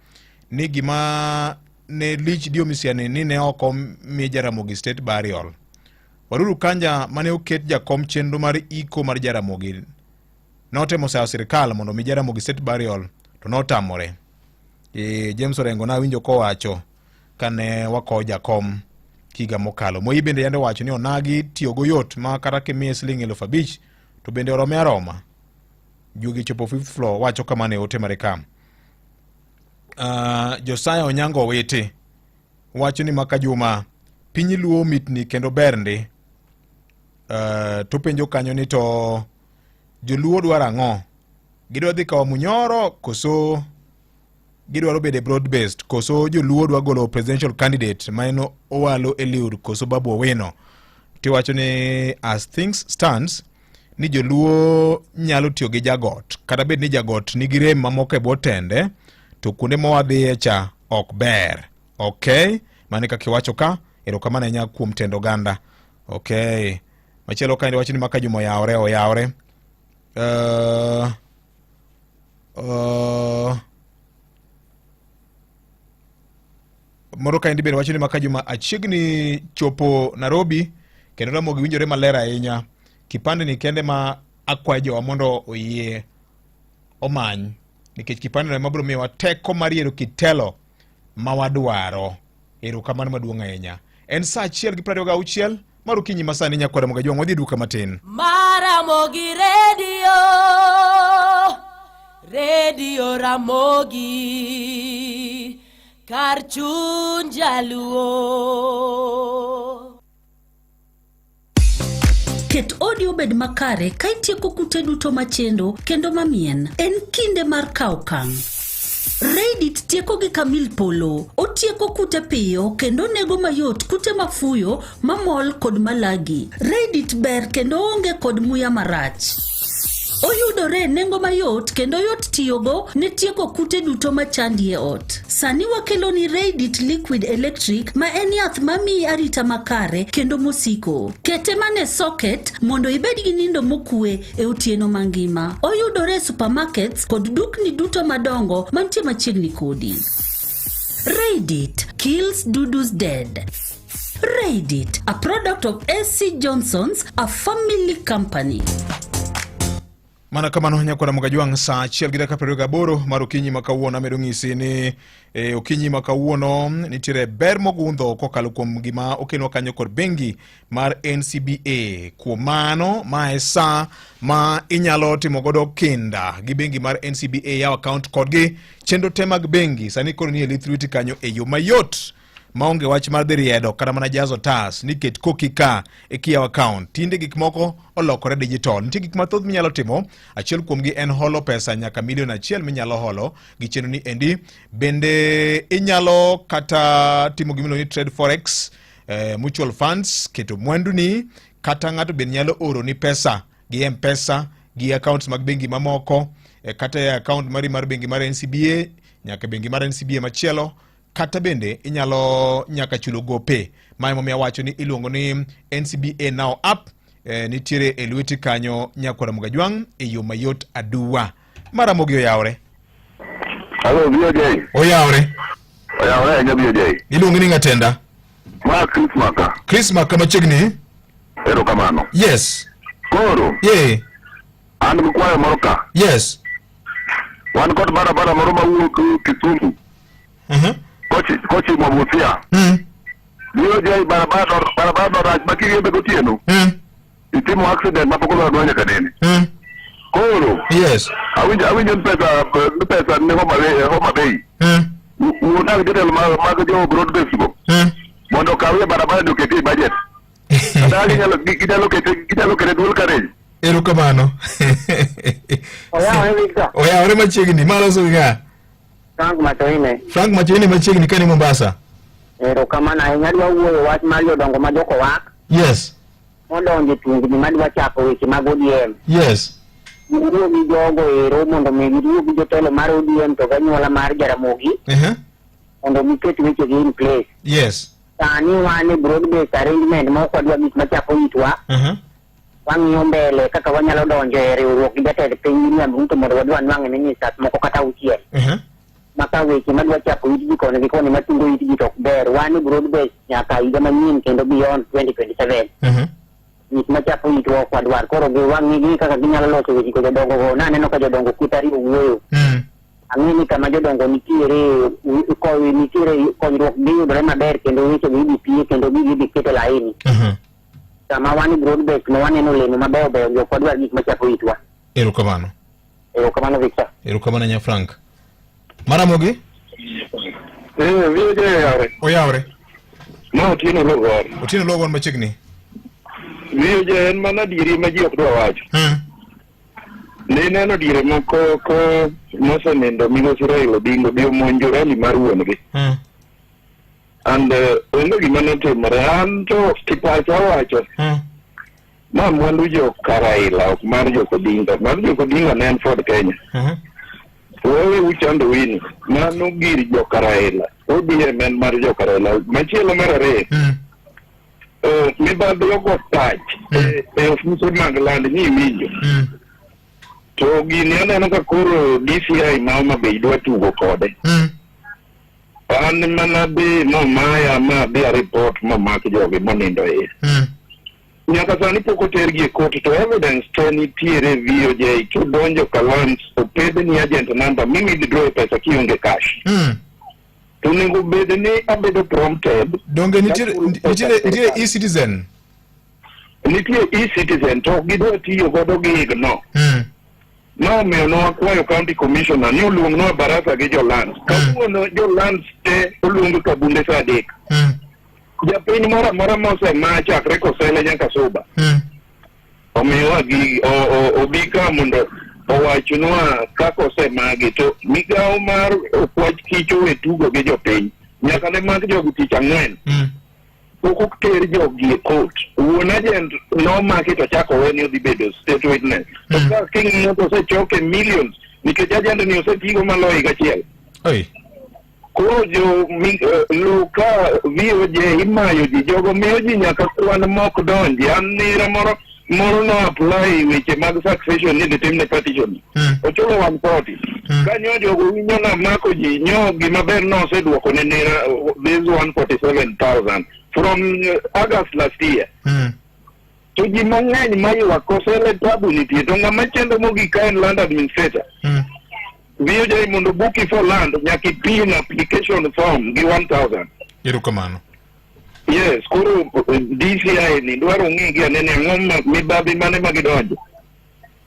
Ni gima ne lich Diomisia ni ni ne ok omi Jaramogi state burial. Waruru Kanja mane oket jakom chenro mar iko mar Jaramogi notemo sayo sirikal mondo omi Jaramogi state burial to notamore. E, James Orengo nawinjo kowacho kane wakowo jakom higa mokalo. Moi bende yande owacho ni onagi tiyogo yot ma kata kimiye siling 5,000 to bende orome aroma. Juogi chopo fifth floor wacho kamano e ote mare ka. Josiah Onyango Owiti wacho ni maka Juma piny Luo mitni kendo ber ndi. To penjo kanyo ni to joluo dwaro ang'o? Gidwa dhi kawo Munyoro koso gidwaro bedo e broad based koso joluo dwa golo presidential candidate ma en Owalo Eliud koso Babu Owino? Tiwacho ni as things stands ni joluo nyalo tiyo gi jagot kata bed ni jagot nigi rem mamoko e bwo tende to kuonde ma wadhiye cha ok ber. Okay, mano e kaka iwacho ka. Erokamano ahinya kuom tend oganda. Okay, machielo kaendi wacho ni maka Juma oyawore oyawore. Moro kaendi bende wacho ni maka Juma achiegni chopo Nairobi kendo Ramogi winjore maler ahinya. Kipande ni kende ma akwayo jowa mondo oyie omany nikech kipande no ema biro miyowa teko mar yiero kit telo ma wadwaro. Erokamano maduong' ahinya. En saa achiel gi 26 mar okinyi ma sani nyakwara Mogajwang' wadhi e duka matin. Maramogi Radio, Radio Ramogi, kar chuny jaluo. Ket odi obed makare ka itieko kute duto machendo kendo mamien. En kinde mar kawo okang'. Reddit tieko gi kamil polo. Otieko kute piyo kendo onego mayot kute mafuyo, mamol kod malagi. Reddit ber kendo onge kod muya marach. Oyudore e nengo mayot kendo yot tiyogo ne tieko kute duto machandi e ot. Sani wakeloni Reddit Liquid Electric ma en yath mamiyi arita makare kendo mosiko. Kete mana e socket mondo ibed gi nindo mokue e otieno mangima. Oyudore e supermarkets kod dukni duto madongo mantie machiegni kodi. Reddit kills dudus dead. Reddit, a product of SC Johnson's, a family company. Mana kamano nyakwara Mogajwang' saa achiel gi dakika 28 mar okinyi ma kawuono amedo ng'isi ni e, okinyi ma kawuono nitiere ber mogundho kokalo kuom gima okelnwa kanyo kod bengi mar NCBA. Kuom mano ma e saa ma inyalo timo godo kinda gi bengi mar NCBA, yaw account kodgi, chenro te mag bengi sani koro ni e lith lweti kanyo e yo mayot maonge wach mar dhi riedo kata mana jazo tas ni ket koki ka e kiyaw account. Tinde gik moko olokore digital. Nitie gik mathoth minyalo timo. Achiel kuomgi en holo pesa nyaka milion achiel minyalo holo gi chenro ni endi. Bende inyalo kata timo gimiluongo ni trade forex, mutual funds, keto mwanduni, kata ng'ato bende nyalo oroni pesa gi M-Pesa, gi accounts mag bengi mamoko, kata e account mari mar bengi mar NCBA nyaka bengi mar NCBA machielo, kata bende inyalo nyaka chulo gope. Ma emomiyo awacho ni iluongo ni NCBA Now app, nitiere e lweti kanyo nyakwara Mogajwang' e yo mayot aduwa. Maramogi oyawre. Hello, BOJ. Oyawre. Oyawre ahinya BOJ. Iluongi ni ng'atenda? Ma Chris Maka. Chris Maka machiegni. Erokamano. Yes. Koro. Yeah. An gi kwayo moro ka. Yes. Wan kod barabara moro mawuok Kisumu. Kochimo Busia. BOJ barabara barabara no rach ma kiriembe gotieno. Itimo accident ma pok odwa nyaka nene. Koro. Yes. Awinjo awinjo ni pesa ni pesa ni Homa Bay Homa Bay. Wuonag jotelo mag jo broad base go. Mondo okawie barabara ni oketie e budget. Kata ginyalo ginyalo kete ginyalo kete dual carriage. Erokamano. Oyawore Victor. Oyawore machiegni. Ma loso gi ng'a? Frank Machoine. Frank Machoine machiegni kani Mombasa. Erokamano ahinya adwa wuoyo wach mar jodongo ma jokowak Yes. modonjo e tungni madwa chako weche mag ODM. Yes. Giwuo gi jogo ero mondo mi giwuo gi jotelo mar ODM to gi anyuola mar Jaramogi mondo giket wechegi in place. Yes. Sani wan e broad based arrangement ma ok wadwa gik machako itwa. Wang'iyo mbele kaka wanyalo donjo e riwruok gi jatend piny William Ruto mondo wadhi wanwang' ministers moko kata auchiel. Ma ka weche madwa chako it ji koni gi koni machungo it ji to ok ber. Wan e broad based nyaka higa manyien kendo beyond 2027. Gik machako itwa ok wadwar. Koro gi wang'i gi kaka ginyalo loso weche go jodongo go. Naneno ka jodongo kweth ariyo wuoyo. Ang'e ni kama jodongo nitiere nitiere konyruok dhi yudore maber kendo weche go idhi piye kendo gigi idhi ket e laini. Sama wan e broad base no waneno olemo mabeyo beyo gi ok wadwar gik machako itwa. Erokamano. Erokamano Victor. Erokamano nya Frank. Maramogi? Eh, VJ oyawre. Oyawre. Ma Otieno Logor. Otieno Logor machiegni. VJ en mana adieri ma ji ok dwa wacho. Ne ineno diere moko ko mosenindo migosi Raila Odinga obi omonjo rally mar wuon-gi. And onge gima notimore. An to kipacha owacho. Ma mwandu jo Karaila ok mar jo Odinga. Mar jo Odinga ne en Ford Kenya. Wewe uchando wini. Mano gir jo Karaila. ODM en mar jo Karaila. Machielo mar ariyo. Mibadhi ogo tach e ofise mag land ni iwinjo. To gini aneno ka koro DCI ma Homa Bay dwa tugo kode. An mana dhi momaya ma adhi a report momak jogi monindo iye. Nyaka sani pok otergi e court to evidence te nitiere VOJ kidonjo Kalams opedhni agent number mi withdraw pesa kionge cash. To onego bed ni abedo prompted. Donge nitiere nitiere nitiere e-citizen? Nitie e-citizen to ok gidwa tiyo godo gi ignore. Nomiyo ne wakwayo county commissioner ni oluongnwa barasa gi jolands. Kawuono jolands te oluong kabunde saa adek. Japiny moro amora mosema chakre Kosele nyaka Suba. Omiwa gi obi ka mondo owachnwa kaka osemagi to migawo mar okwach kich owe tugo gi jopiny. Nyaka ne mak jogi tich ang'wen. Pok oter jogi e court. Wuon agent nomaki to chako owe ni odhi bedo state witness. To ka king'iyo to osechoke millions nikech agent ni osetigo maloyo higa achiel. Oi. Koro jo mi, lu ka VOJ imayo ji jogo miyo ji nyaka kwan mok donji. An nira moro moro no apply weche mag succession ni dhi timne partition. Ochulo 140. Ka nyo jogo winyo na mako ji nyo gima ber no oseduoko ne nira this 147,000 from August last year. To ji mang'eny maywak kosele tabu nitie to ng'ama chendo mogik ka en land administrator. VOJ mondo buki for land nyaka ipim application form gi 1000. Erokamano. Yes, koro DCI ni dwaro ng'i gi ane ni ang'o ma mibadhi mane ma gidonjo.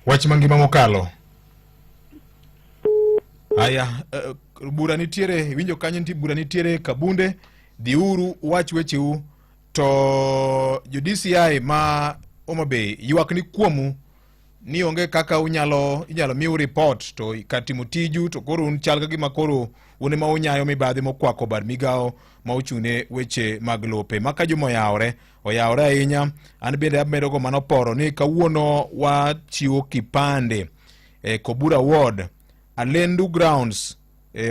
Wach mangima mokalo. Aya, bura nitiere, iwinjo kanyo nitie bura nitiere Kabunde, dhiuru uwach wecheu to jo DCI ma Homa Bay ywak ni kuomu ni onge kaka unyalo inyalo miu report to kar timo tiju to koro un chal ka gima koro un ema unyayo mibadhi mokwako bad migawo ma ochung'ne weche mag lope. Ma ka juma oyawore, oyawore ahinya. An bende amedo go mano poro ni kawuono wachiwo kipande e Kobura Ward, Alendu Grounds.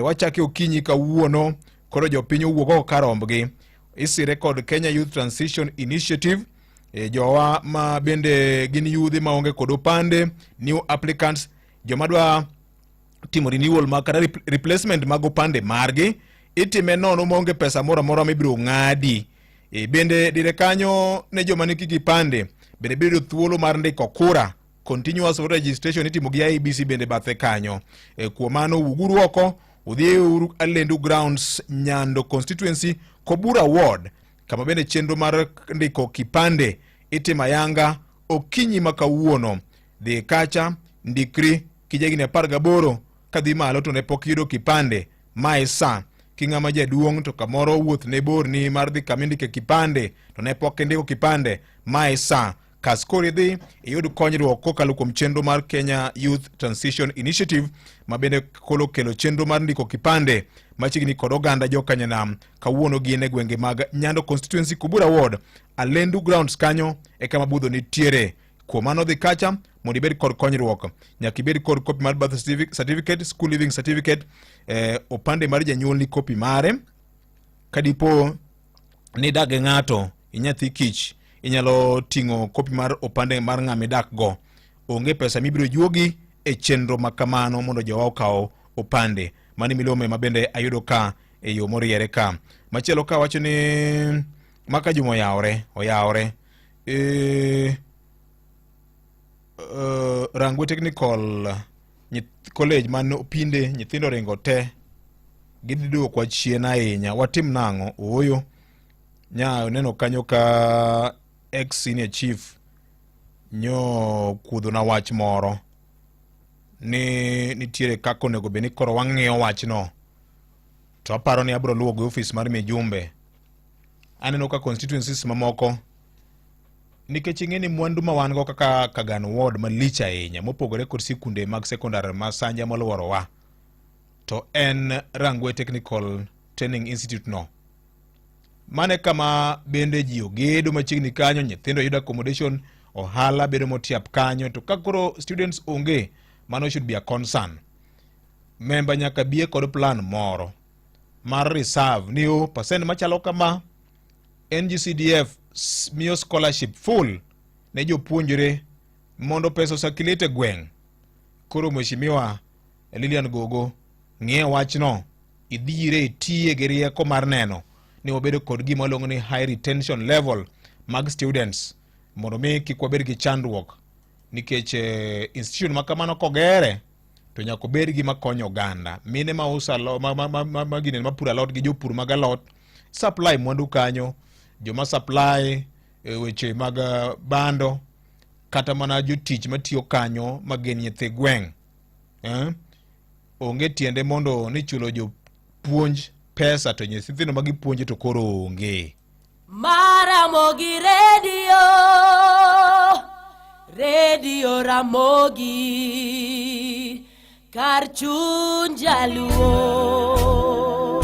Wachake okinyi kawuono, koro jopiny owuok oko kar rombgi. Isire kod Kenya Youth Transition Initiative. Jowa ma bende gin yudhi maonge kod opande, new applicants, joma dwa timo renewal mag kata replacement mag opande margi itime nono maonge pesa moro amora mibiro ng'adi. Bende dire kanyo ne joma nigi kipande bende biro yudo thuolo mar ndiko kura. Continuous voter registration itimo gi IEBC bende bathe kanyo. Kuom mano wuoguru oko udhi uru Alendu Grounds, Nyando constituency, Kobura Ward, kama bende chenro mar ndiko kipande itimo ayanga okinyi ma kawuono. Dhi kacha, ndikri kijahigni 18 kadhi malo to ne pok iyudo kipande. Mae sa king'ama jaduong' to kamoro wuoth ne borni mar dhi kama indike kipande to ne pok indiko kipande. Mae sa. Kas koro idhi iyud konyruok kokalo kuom chenro mar Kenya Youth Transition Initiative ma bende koro kelo chenro mar ndiko kipande machiegni kod oganda jokanyanam kawuono gin e gwenge mag Nyando Constituency Kubura Ward Alendu Grounds kanyo e kama budho nitiere. Kuom mano dhi kacha mondo ibed kod konyruok. Nyaka ibed kod kopi mar birth certificate, school leaving certificate, eh, opande mar janyuolni kopi mare. Kadipo ni idak gi ng'ato, inyathi kich, inyalo ting'o kopi mar opande mar ng'ama idak go. Onge pesa mibiro juogi e chenro ma kamano mondo jowa okaw opande. Mano milome ma bende ayudo ka e yo moriere ka. Machielo ka wacho ni maka juma oyawore, oyawore. E, Rangwe Technical College man Opinde nyithindo oringo te gidhi duokwa chien ahinya watim nang'o ooyo nya neno kanyo ka ex senior chief nyo kuodhona wach moro ni nitiere kaka onego bed ni koro wang'iyo wachno to aparo ni abiro luwo gi ofis mar mijumbe aneno ka constituencies mamoko nikech ing'e ni mwandu ma wan go kaka Kagan Ward malich ahinya mopogore kod sikunde mag sekondar ma Sanja moluorowa to en Rangwe Technical Training Institute no mane kama bende ji ogedo machiegni kanyo nyithindo yudo accommodation ohala bedo motiap kanyo to ka koro students onge mano should be a concern memba nyaka bie kod plan moro mar reserve ni o percent machalo kama NGCDF miyo scholarship full ne jopuonjre mondo pesa osakilete gweng'. Koro Mheshimiwa Lilian Gogo ng'iye wachno idhire itiye gi rieko mar neno ni wabedo kod gima waluongo ni high retention level mag students mondo mi kik wabed gi chandruok nikech eh, institution ma kamano kogere to nyaka obed gima konyo oganda mine ma uso alo, ma, ma, ma, ma, ma, ginene, ma puro alot gi jopur mag alot supply mwandu kanyo joma supply e weche mag eh, bando kata mana jotich matiyo kanyo ma gin nyithi gweng' eh? onge tiende mondo ni chulo jopuonj pesa to nyithindo ma gipuonjo to koro onge Maramogi Radio, Radio Ramogi, kar chuny jaluo.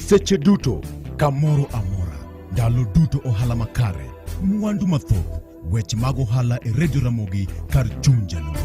Seche duto, kamoro amora, ndalo duto ohala makare, mwandu mathoth, weche mag ohala e Radio Ramogi kar chuny jaluo.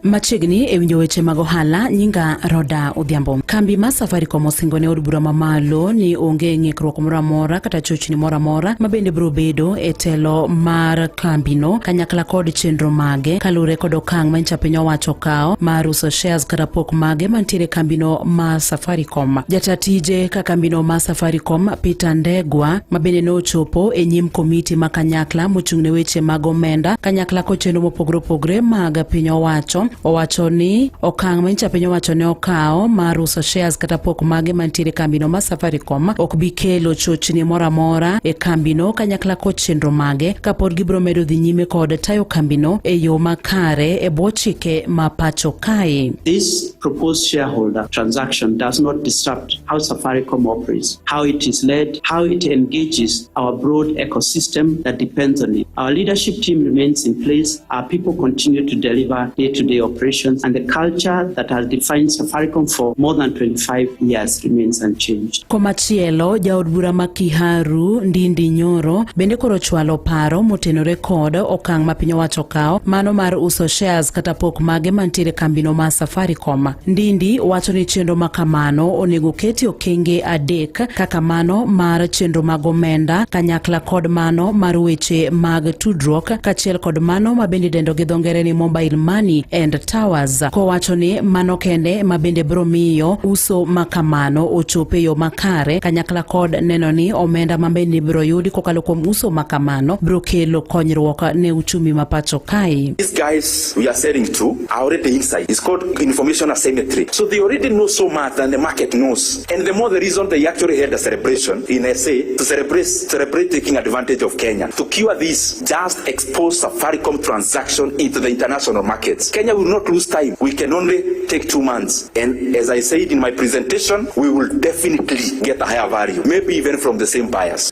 Machiegni e winjo weche mag ohala, nyinga Roda Odhiambo. Kambi mar Safaricom osingo ne od bura mamalo ni onge ng'ikruok moro amora kata chochni moro amora ma bende biro bedo e telo mar kambino kanyakla kod chenro mage kaluwore kod okang' ma nyicha piny owacho okawo mar uso shares kata pok mage mantiere e kambino mar Safaricom. Jata tije ka kambino mar Safaricom Peter Ndegwa ma bende ne ochopo e nyim komiti ma kanyakla mochung' ne weche mag omenda kanyakla kod chenro mopogore opogore mag piny owacho owacho ni okang' ma nyicha piny owacho ne okawo mar uso shares kata pok mage mantiere e kambino mar Safaricom ok bi kelo chochni moro amora e kambino kanyakla kod chenro mage kapod gibiro medo dhi nyime kod tayo kambino e yo makare e bwo chike ma pacho kae. This proposed shareholder transaction does not disrupt how Safaricom operates, how it is led, how it engages our broad ecosystem that depends on it. Our leadership team remains in place, our people continue to deliver day-to-day operations, and the culture that has defined Safaricom for more than 25 years remains unchanged. Komachielo, jaod bura ma Kiharu Ndindi Nyoro bende koro chwalo paro motenore kod okang' ma piny owacho okawo mano mar uso shares kata pok mage mantiere kambino mar Safaricom. Ndindi wacho ni chenro ma kamano onego keti okenge adek kaka mano mar chenro mag omenda kanyakla kod mano mar weche mag tudruok kaachiel kod mano ma bende idendo gi dho ngere ni mobile money and towers, kowacho ni mano kende ma bende biro miyo uso ma kamano ochop e yo makare kanyakla kod neno ni omenda ma bende ibiro yudi kokalo kuom uso ma kamano biro kelo konyruok ne uchumi ma pacho kae. These guys we are selling to are already inside. It's called information asymmetry. So they already know so much than the market knows. And the more the reason they actually had a celebration in SA to celebrate, celebrate taking advantage of Kenya. To cure this, just expose Safaricom transaction into the international markets. Kenya will not lose time. We can only take 2 months. And as I said in my presentation, we will definitely get a higher value, maybe even from the same buyers.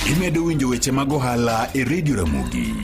Imedo winjo weche mag ohala e Radio Ramogi.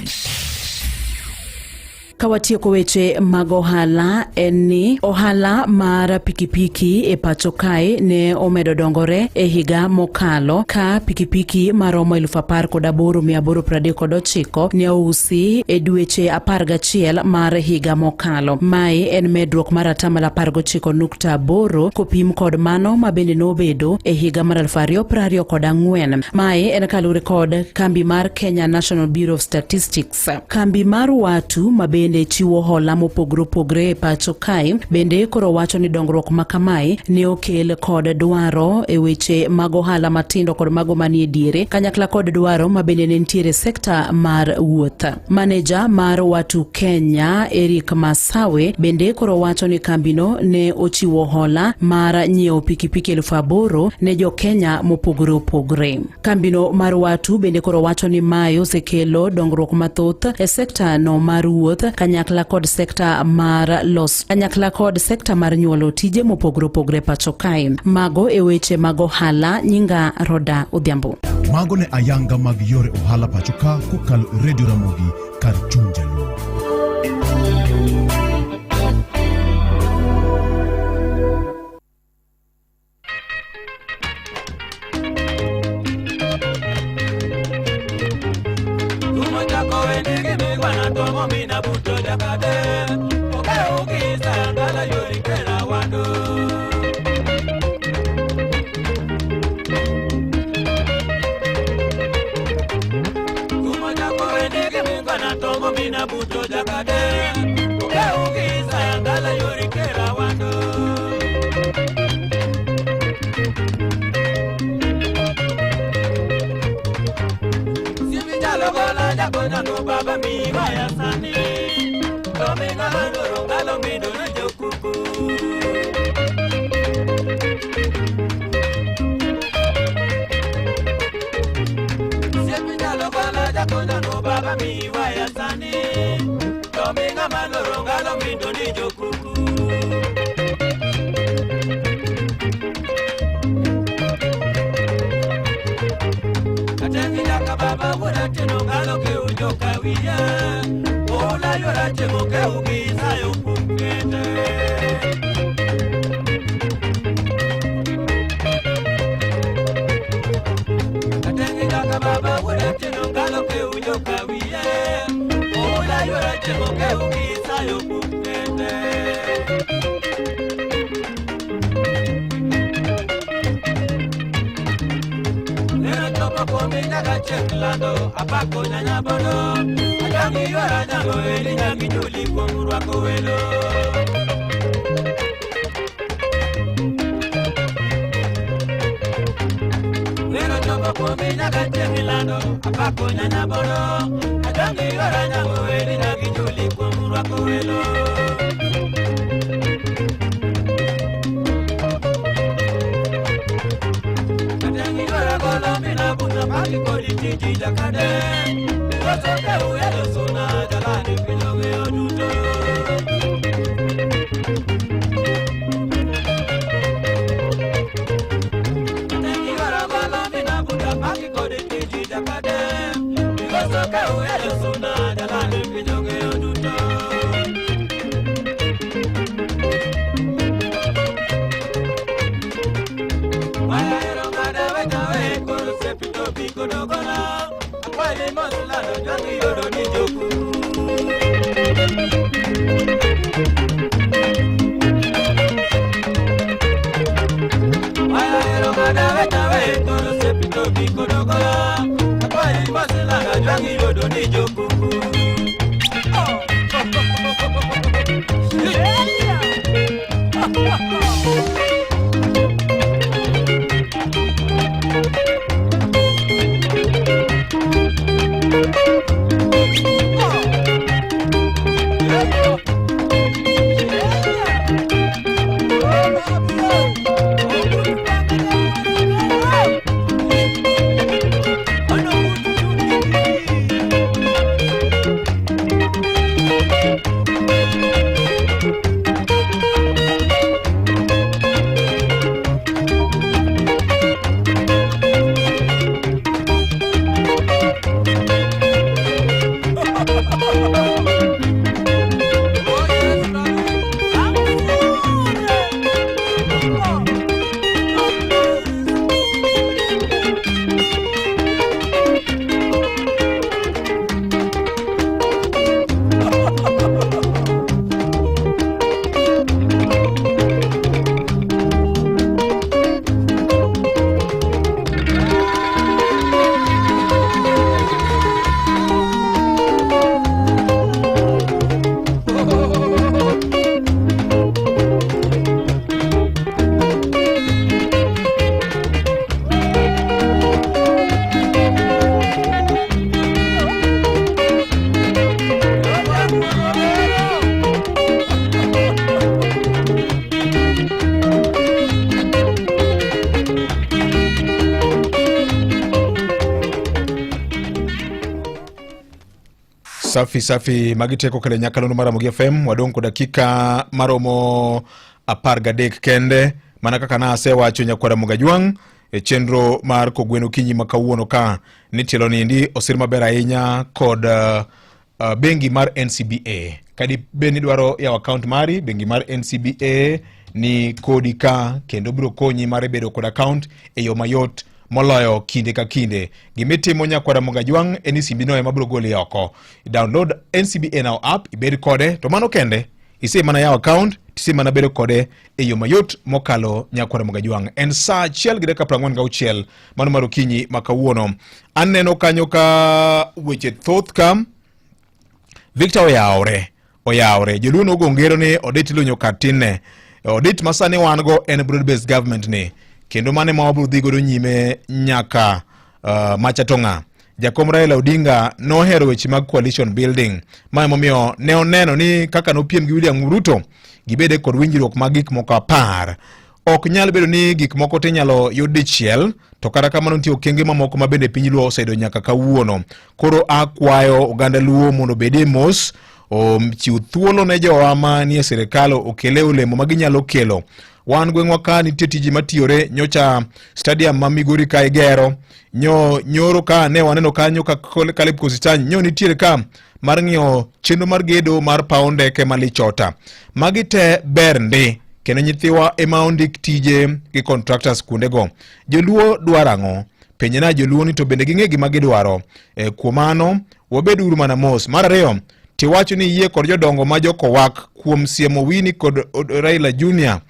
Ka watieko weche mag ohala en ni ohala mar pikipiki e pacho kae ne omedo dongore e higa mokalo ka pikipiki maromo 18,839 ne ousi e dweche 11 mar higa mokalo. Mae en medruok mar atamalo 19.8 kopim kod mano ma bende nobedo e higa mar 2024. Mae en kaluwore kod kambi mar Kenya National Bureau of Statistics. Kambi mar Watu ma bende chiwo hola mopogore opogore e pacho kae bende koro wacho ni dongruok ma kamae ne okel kod dwaro e weche mag ohala matindo kod mago manie diere kanyakla kod dwaro ma bende ne nitiere sekta mar wuoth. Maneja mar Watu Kenya Eric Masawe bende koro wacho ni kambino ne ochiwo hola mar nyiewo pikipiki 8,000 ne jo Kenya mopogore opogore. Kambino mar Watu bende koro wacho ni mae osekelo dongruok mathoth e sekta no mar wuoth kanyakla kod sekta mar los kanyakla kod sekta mar nyuolo tije mopogore opogore pacho kae. Mago e weche mag ohala. Nyinga Roda Odhiambo. Mago ne ayanga mag yore ohala pacho ka kokalo e Radio Ramogi kar chuny Jaluo. Safi safi, magi teko kele nyakalondo mar Ramogi FM. Wadong' kod dakika maromo 13 kende, mana kaka nasewacho nyakwar Ramogi Ajwang' e chenro mar Kogwen Okinyi ma kawuono ka ni tielo niendi osir maber ahinya kod bengi mar NCBA. Kadi bed ni idwaro yawo account mari, bengi mar NCBA ni kodi ka kendo biro konyi mar bedo kod account e yo mayot moloyo kinde ka kinde. Gimitimo nyakwar Ramogi Ajwang' en ni simbi no ema biro goli oko. Download NCBA Now app ibed kode to mano kende ise mana yawo account tise mana bedo kode e yo mayot mokalo nyakwar Ramogi Ajwang'. En saa achiel gi dakika 46 mano mar okinyi ma kawuono. Aneno kanyo ka weche thoth ka Victor oyawre oyawre joluo nogo ngero ni odit ilunyo kar tinne odit ma sani wan go en broad based government ni kendo mane ma wabiro dhi godo nyime nyaka macha to ng'a jakom Raila Odinga nohero weche mag coalition building ma emomiyo ne oneno ni kaka nopiem gi William Ruto gibede kod winjruok mag gik moko 10 ok nyal bedo ni gik moko te inyalo yud dichiel to kata kamano nitie okenge mamoko ma bende piny luo oseyudo nyaka kawuono koro akwayo oganda luo mondo obedie mos ochiw thuolo ne jowa manie sirikal okele olemo ma ginyalo kelo wan gweng'wa ka nitie tije matiyore nyocha stadium ma Migori ka igero nyo nyoro ka ne waneno kanyo ka Caleb Kositany nyo nitiere ka mar ng'iyo chenro mar gedo mar paw ndeke ma Lichota. Magi te ber ndi kendo nyithiwa ema ondik tije gi contractors kuondego. Joluo dwaro ang'o? Penjna joluo ni to bende ging'e gima gidwaro. E, kuom mano wabed uru mana mos. Mar ariyo, tiwacho ni iyie kod jodongo ma jokowak kuom siemo Winnie kod Raila Junior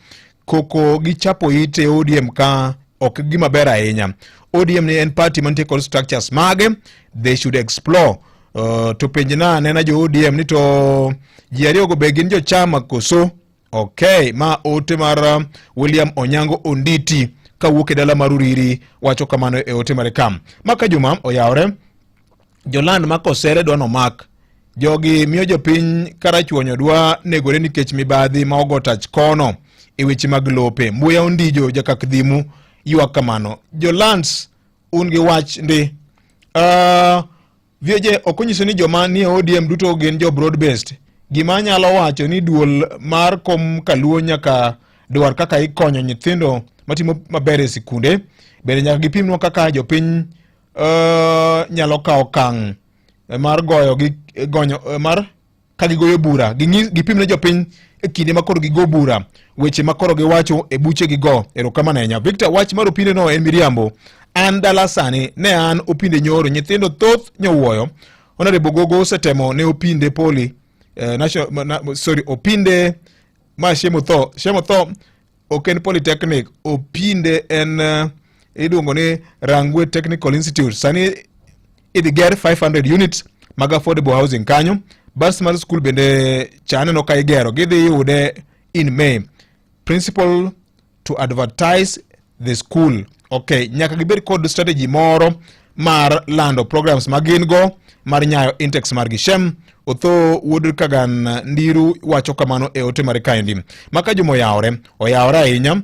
koko gi chapo it e ODM ka ok gima ber ahinya. ODM ni en party mantie kod structures mage, they should explore. To penjna anena jo ODM ni to ji ariyogo be gin jochama koso? Okay, ma ote mar William Onyango Onditi kawuok e dala mar Uriri wacho kamano e ote mare kam. Maka Juma oyawre joland ma kosere dwa nomak jogi miyo jopiny karachuonyo dwa negore nikech mibadhi ma ogo tach kono e weche mag lope. Mbuya Ondijo jakak dhimu ywak kamano. Jolands un gi wach ndi. VJ ok onyiso ni joma nie ODM duto gin jo broad based. Gima anyalo wacho ni duol mar kom kaluo nyaka dwar kaka ikonyo nyithindo matimo maber e sikunde. Bende nyaka gipimnwa kaka jopiny nyalo kawo okang' mar goyo gi gonyo mar ka gigoyo bura gipim ne jopiny e kinde ma koro gigo bura weche ma koro giwacho e buche gigo. Erokamano ahinya Victor. Wach mar Opinde no en miriambo. An dala sani ne an Opinde nyoro nyithindo thoth nyowuoyo. Honorable Gogo osetemo ne Opinde poli national, na, sorry Opinde ma Shemo Tho Shemo Tho ok en polytechnic Opinde en iluongo ni Rangwe Technical Institute. Sani idhi ger 500 units mag affordable housing kanyo. Bas mar school bende cha aneno ka igero, gidhi yude in May. Principal to advertise the school. Okay, nyaka gibed kod strategy moro mar lando programs ma gin go mar nyayo index margi. Shem Otho wuod Kagan Ndiru wacho kamano e ote mare kaendi. Maka Juma oyawore, oyawore ahinya.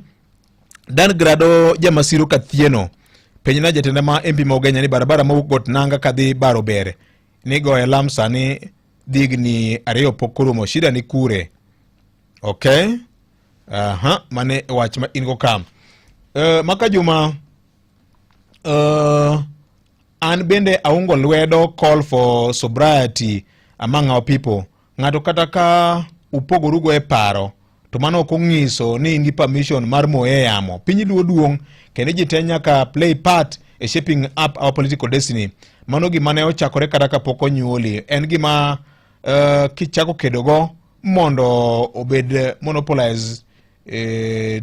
Dan Grado Jamasiro Kathieno penjna jatenda ma MP ma Ugenya ni barabara mawuok Got Nanga kadhi Baro Ber ni goye lam sani dhigni 2 pok orumo, shida ni kure? Okay. Aha, mane wach ma in go ka. Maka Juma an bende aungo lwedo call for sobriety among our people. Ng'ato kata ka upogorugo e paro to mano ok onyiso ni in gi permission mar moye e yamo. Piny luo duong' kendo ji te nyaka play part e shaping up our political destiny. Mano gima ne ochakore kata kapok onyuoli. En gima kichako kedogo mondo obed monopolize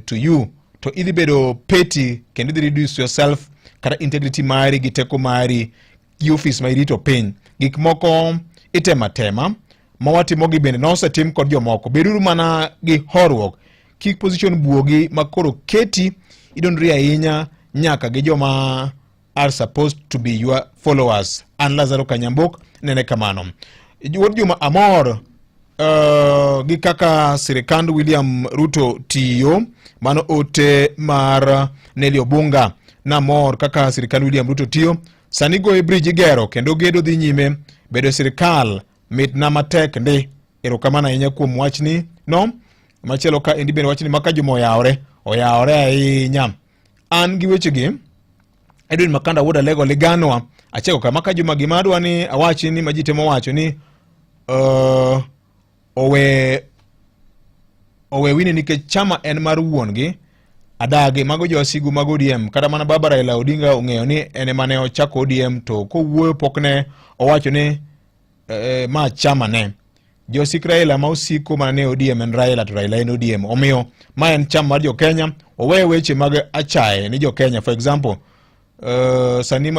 to you to idhi bedo petty kendo idhi reduce yourself kata integrity mari gi teko mari gi ofis ma irito piny. Gik moko itemo atema ma watimogi bende nosetim kod jomoko. Beduru mana gi horuok, kik position buogi ma koro keti idondri ahinya nyaka gi joma are supposed to be your followers. An Lazaro Kanyambok nene kamano. Wuod Juma amor gi kaka sirikand William Ruto tiyo. Mano ote mar Nelly Obunga. Namor kaka sirikand William Ruto tiyo. Sani goyo bridge igero kendo gedo dhi nyime. Bedo sirikal Mitna matek ndi. Erokamano ahinya kuom wachni no. Machielo ka endi bende wachni ma ka juma oyawore, oyawore ahinya. An gi wechegi Edwin Makanda wuod Alego Liganwa acheko kama ka juma gima adwa ni awachi ni ma ji temo wacho ni owe owe wini nikech chama en mar wuon-gi adagi mago jowasigu mag ODM kata mana baba Raila Odinga ong'eyo ni en ema ne ochako ODM to kowuoyo pok ne owacho ni eh, ma chama ne josik Raila ma osiko mana ne ODM en Raila to Raila en ODM omiyo ma en chama mar jokenya owe weche mag achaye ni jokenya for example sani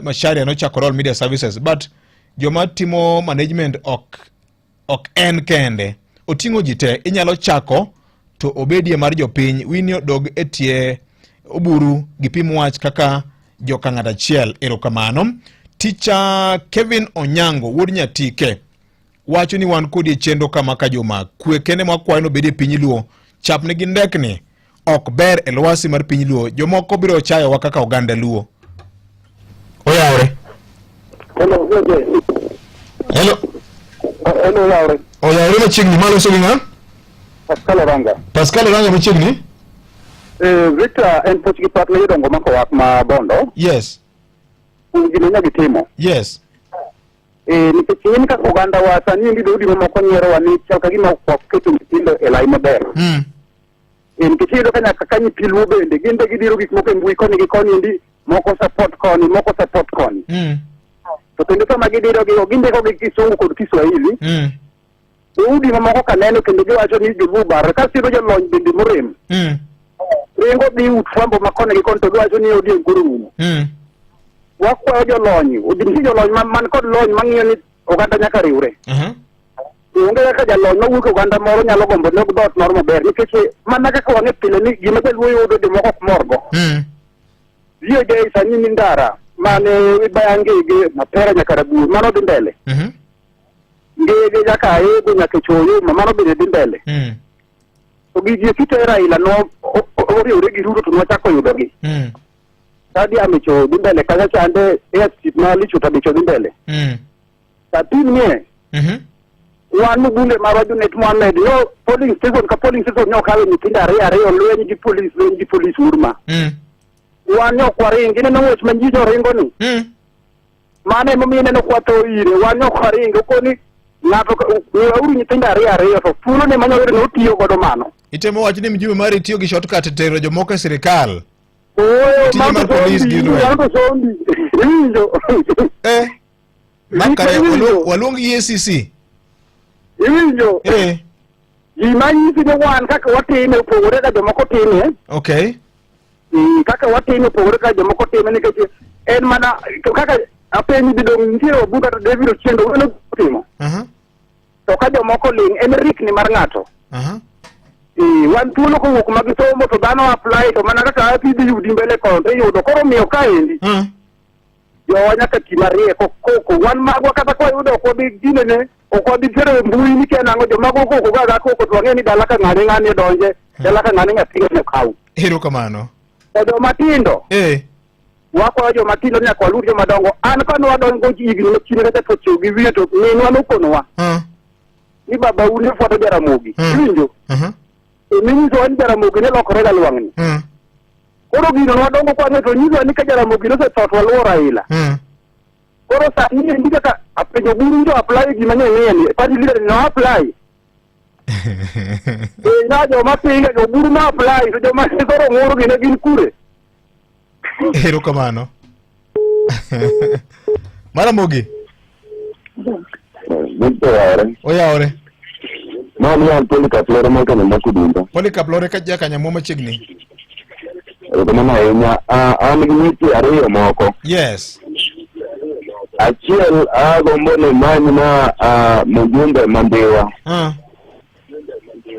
Macharia nochako Royal Media Services but joma timo management ok ok en kende oting'o ji te inyalo chako to obedie mar jopiny Winnie odog e tie oburu gipim wach kaka joka ng'at achiel erokamano ticha Kevin Onyango wuod Nyatike wacho ni wan kodi e chenro kama ka juma kwe kende mwakwayo nobed e piny Luo chapni gi ndekni ok ber e lwasi mar piny Luo jomoko biro chayowa kaka oganda Luo oyawre Hello, hello Hello, oyawre oyawre machiegni maloso gi ng'a Pascal Oranga Pascal Oranga machiegni Eh, Victor en puoch gi pak ne jodongo mako wak ma Bondo. Yes. Kuom gima ne gitimo. Yes. Eh, nikech in kaka oganda wa sani endi dhoudi mamoko nyierowa ni chal ka gima ok waketo nyithindo e lai maber. Eh, nikech iyudo ka nyaka ka nyithi Luo bende gin be gidiro gik moko e mbui koni gi koni endi moko support koni moko support koni. To kendo sama gidiro gi gindiko gi Kisungu kod Kiswahili. Dhoudi mamoko ka neno kendo giwacho ni joluo obarore ka siro jolony bende morem. Ringo dhi ut fwambo ma koni gi koni to giwacho ni ODM koro rumo. Wakwayo jolony, nitie jolony man kod lony mang'iyo ni oganda nyaka riwre. Onge kaka jalony mawuok e oganda moro nyalo gombo ne dhoot moro maber nikech mana kaka wang'e pile ni gima jaluo yudo jomoko ok morgo. VOJ sani ni ndara mane ibaya Ngege Mapera nyaka Rabuor mano dhi mbele. Ngege nyaka Aego nyaka Choyo mano bende dhi mbele. To gigi eki te Raila no oriwore gi Ruto to nwachako yudogi. Stadium icho dhi mbele kacha chande airstrip ma Lichota be icho dhi mbele. Tapim nie wan mbunge marwa Junet Mohamed no polling station ka polling station ne okawe nyithindo ariyo ariyo lweny gi polis lweny gi polis Huruma. Wan ne ok waring ineno ng'wech ma ji oringo ni. Mano emomiyo ineno kwa tho ire wan ne ok waring okoni ng'ato weuru nyithindo ariyo ariyo to thuolo ne manyalo yudo ne otiyo godo mano. Itemo wacho ni mjumbe mari tiyo gi shortcut tero jomoko e sirikal. Ooyo, Tije mar mano to polis sombi, gi lweny. mano to sombi. Iwinjo? Eh. Makare Iwinjo? waluong EACC. Iwinjo? Eh. Gima nyisi ni wan kaka watime opogore ka jomoko time. Okay. Kaka watime opogore ka jomoko time nikech en mana kaka apenji bidong nitiere wabunge kata David Ochiendo weno timo. To ka jomoko ling' en rikni mar ng'ato. Wan thuolo kowuok ma gisomo to dhano apply to mana kaka idhi yudi mbele kono to iyudo koro omiyo kaendi jowa nyaka ti mariek koko wan magwa kata kwayudo ok wabi ginene ok wabi tero e mbui ni kia nang'o jomago koko gaga koko to wang'e ni dala ka ng'ane ng'ani odonje dala ka ng'ane nyathi ng'ani okaw Erokamano. To joma tindo wakwayo joma tindo ni nyaka waluor joma dongo an kane wadongo higni machien kata to chiew gi wiye to minwa nokonowa ni babau ne fwato Jaramogi iwinjo to ninyisowa ni Jaramogi ne lokore ga lwang'ni koro gino nwadongo kwang'e to nyisowa ni ka Jaramogi nosetho to waluwo Raila koro sani endi kaka apenjo buru jo apply gima ne ng'e ni party leader no apply e na joma pinge jo buru ma apply to joma koro ng'ur gi ne gin kure Erokamano. Maramogi. Oyawore. Oyawore. Mano an Polycarp Loro mar Kanyamwa Kudumba. Polycarp Lore ka jaka Nyamwa machiegni. Erokamano ahinya. Ah, an gi weche ariyo moko. Yes. Achiel agombo ni many na ah, mjumbe ma Ndhiwa.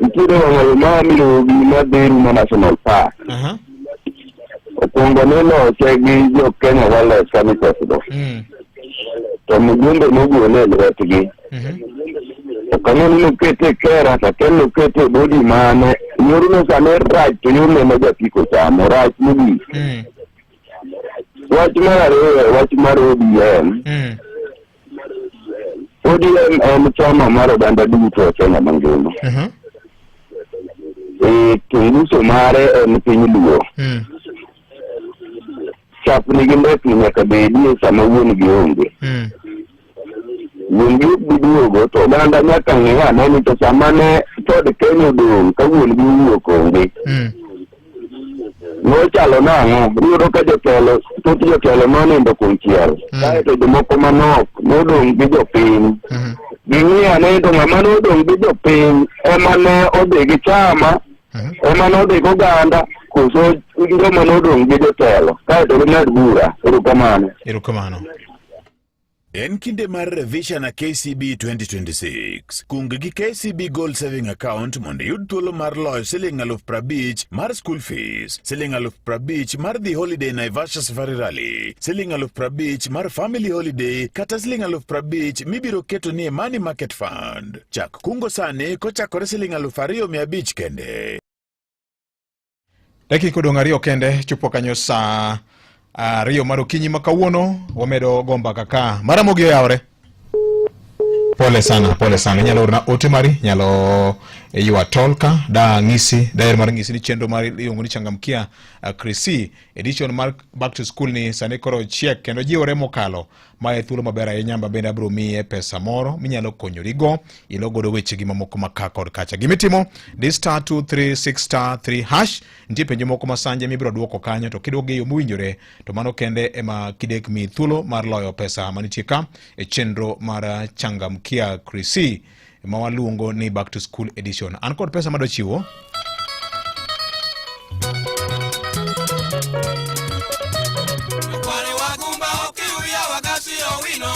Nitiere wang'ayo ma miluongo gi madhi Ruma National Park. Okwongo nilose gi jo Kenya Wildlife Services go. To mjumbe nogole e lwetgi. To kane nokete kera to akia ni nokete e body mane. Yorno sani rach to yorno ema japiko chamo rach mogik. Wach mar ariyo wach mar ODM. ODM en chama mar oganda duto e Kenya mangima. E to mare en piny Luo. Chapni gi mbekni nyaka bedie sama wuon gi onge. Wuon gi ok bi duogo to oganda nyaka ng'e ane ni to sama ne tod Kenya odong' ka wuon gi owuok onge. Nochalo nang'o? Iyudo ka jotelo, thoth jotelo nonindo konchiel. Kaeto jomoko manok nodong' gi jopiny. Ging'i ane to ng'ama nodong' gi jopiny ema ne odhi gi chama, ema nodhi gi oganda, koso joma nodong' gi jotelo. Kaeto ging'ad bura. Erokamano. Erokamano. En kinde mar Revision na KCB 2026. Kung gi KCB Gold Saving Account mondo iyud thuolo mar loyo siling 50,000 mar school fees, siling 50,000 mar dhi holiday Naivasha Safari Rally, siling 50,000 mar family holiday kata siling 50,000 mibiro keto ni e Money Market Fund. Chak kungo sani kochakore siling 2,500 kende. Dakika odong' ariyo kende chopo kanyo saa ariyo mar okinyi ma kawuono wamedo go mbaka ka Maramogi oyawore. Pole sana, pole sana. Inyalo orna ote mari, inyalo ywa tol ka da ng'isi, daher mar ng'isi ni chenro mar iluongo ni Changamkia Krisi edition mar back to school ni sani koro chiek kendo jiwore mokalo. Ma e thuolo maber ahinya ma bende abiro miye pesa moro minyalo konyorigo ilo godo wechegi mamoko ma ka kod kacha. Gimitimo di star 236 star 3 hash. Nitie penjo moko ma sanje mibiro duoko kanyo to kidwogo e yo mowinjore to mano kende ema kidek mi thuolo mar loyo pesa manitie ka e chenro mar Changamkia Krisi ma waluongo ni back to school edition. An kod pesa madwa chiwo. Kware wagumba okiuya wagasi owino.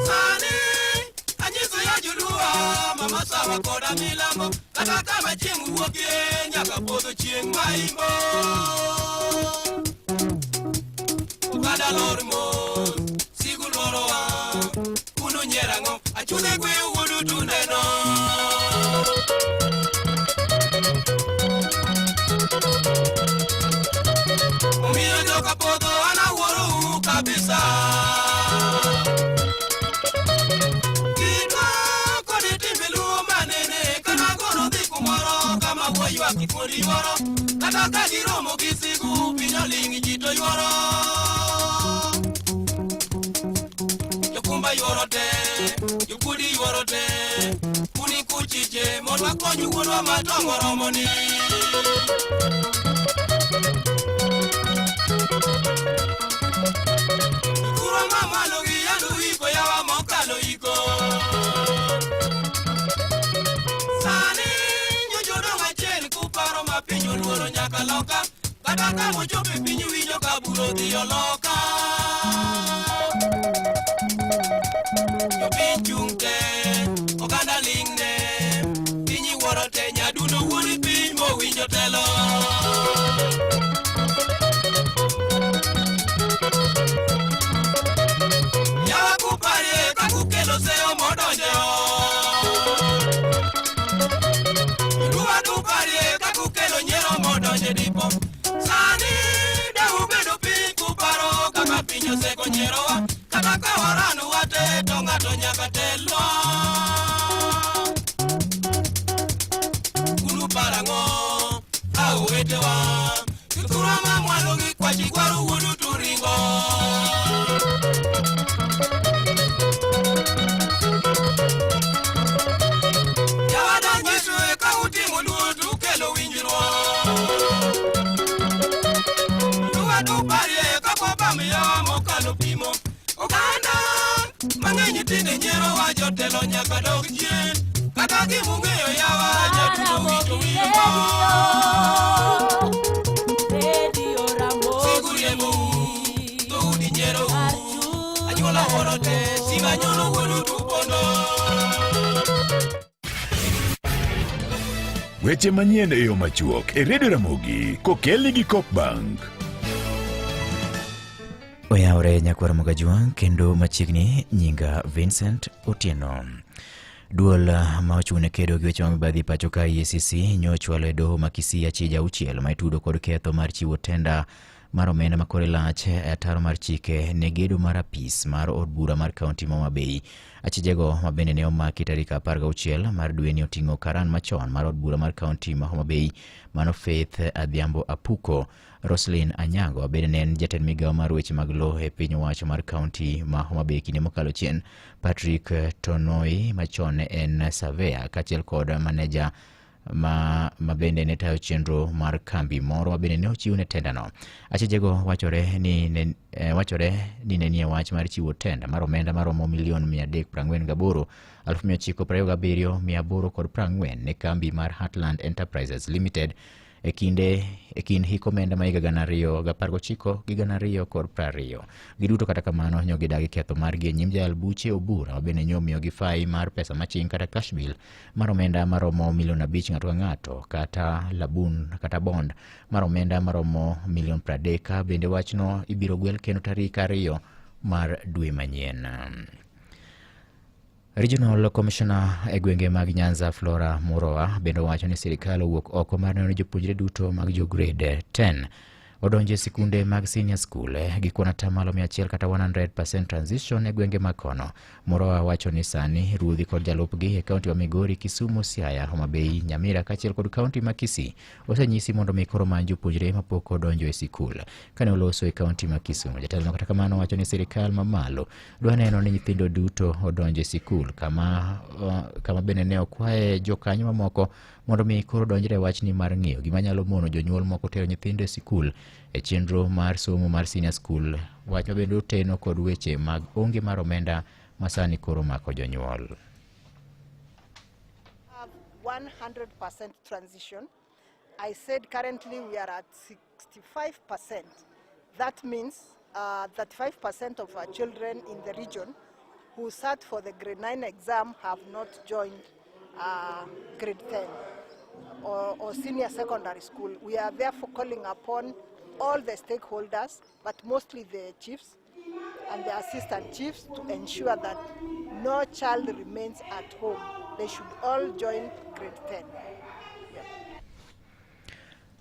Sani anyiso ya joluo mama sawa koda milambo kata kama chieng' wuokie nyaka podho chieng' maimbo. Oganda lor mos, sigu luorowa, unu nyierang'o, achune gwe wuodu tuneno. Omiyo joka podho an awuorou kabisa. Kitwa kod timbe luo manene, kata koro dhi kumoro kama wuoyi ywak ifundi yuoro. Kata ka giromo gi sigu, piny oling' ji to yuoro. Jokumba yuoro te, jokudi yuoro te, kuni kuchiche, mondo wakony wuodwa ma tong' oromo ni. Kuro mamalo gi yandu iko yawa mokalo iko. Sani jojodong' achiel kuparo ma piny oluoro nyaka loka. Kata ka mochopo e piny winjo ka buro dhi oloka. Jopiny chung' te, oganda ling' ne. Piny iwuoro te, nyadundo wuon piny mowinjo telo. Yawa kuparie kakukelo seyo modonjo e ot. Joluo duparie kakukelo nyiero modonjo e dipo. Sani daubedo piny kuparo kaka piny oseko nyierowa. Kata ka waranu wate to ng'ato nyaka telwa. Unu parang'o a owetewa? Jothurwa ma mwalo gi kwachi gwaru wuodu turingo. Jawada nyiso e ka utimo luo tukelo winjruok. Luwa duparie kapok amiyo mokalo pimo. Oganda mang'eny tinde nyiero wa jotelo nyaka dog chien. Kata gimung'eyo yawa jatuo wito wilo. Sigu riembou, dhoudi nyierou. Anyuola wuoro te, siga nyono wuodu tupondo. Weche manyien e yo machuok e Redio Ramogi kokelni gi Coop Bank. Oyawre nyakwar Mogajwang' kendo machiegni nyinga Vincent Otieno. Duol ma ochung' ne kedo gi weche mag mibadhi pacho ka EACC nyochwalo e doho ma Kisii achije auchiel ma itudo kod ketho mar chiwo tenda mar omenda ma kore lach e ataro mar chike ne gedo mar apis mar od bura mar kaunti ma Homa Bay. Achijego ma bende ne omaki tarik 16 mar dweni oting'o karan machon mar od bura mar kaunti ma Homa Bay mano Faith Adhiambo Apuko, Roslyn Anyango ma bende ne en jatend migawo mar weche mag lowo e piny owacho mar kaunti ma Homa Bay kinde mokalo chien, Patrick Tonoi machon ne en surveyor kaachiel kod maneja ma, ma bende ne tayo chenro mar kambi moro ma bende ne ochiw ne tendano. Achijego wachore ni ne, eh, wachore ni ne nie wach mar chiwo tenda mar omenda maromo milion 348 927 840 ne kambi mar Heartland Enterprises Limited e kinde e kind hik omenda ma higa 2019 gi 2020. Giduto kata kamano nyo gidagi ketho margi e nyim jayal buche Obura ma bende nyo omiyogi fai mar pesa maching kata cash bill mar omenda maromo milion 5 ng'ato ka ng'ato kata labun kata bond mar omenda maromo milion 30 ka bende wachno ibiro gwel kendo tarik 2 mar dwe manyien. Regional Commissioner e gwenge mag Nyanza Flora Muroa bende owacho ni sirikal owuok oko mar neno ni jopuonjre duto mag jo grade 10 odonjo e sikunde mag senior school gi kwan atamalo 100 kata 100% transition e gwenge mag kono. Muroa wacho ni sani ruodhi kod jalupgi e kaunti ma Migori, Kisumu, Siaya, Homa Bay, Nyamira kaachiel kod kaunti ma Kisii osenyisi mondo mi koro many jopuonjre mapok odonjo e sikul. Kane oloso e kaunti ma Kisumu, jatelono kata kamano wacho ni sirikal mamalo dwa neno ni nyithindo duto odonjo e sikul kama, kama bende ne okwaye jokanyo mamoko mondo mi koro donjre e wachni mar ng'eyo gima nyalo mono jonyuol moko tero nyithindo e sikul e chenro mar somo mar senior school, wach ma bende oteno kod weche mag onge mar omenda ma sani koro mako jonyuol. 100% transition. I said currently we are at 65%. That means 35% of our children in the region who sat for the grade 9 exam have not joined grade 10 or senior secondary school. We are therefore calling upon all the stakeholders, but mostly the chiefs and the assistant chiefs, to ensure that no child remains at home. They should all join grade 10.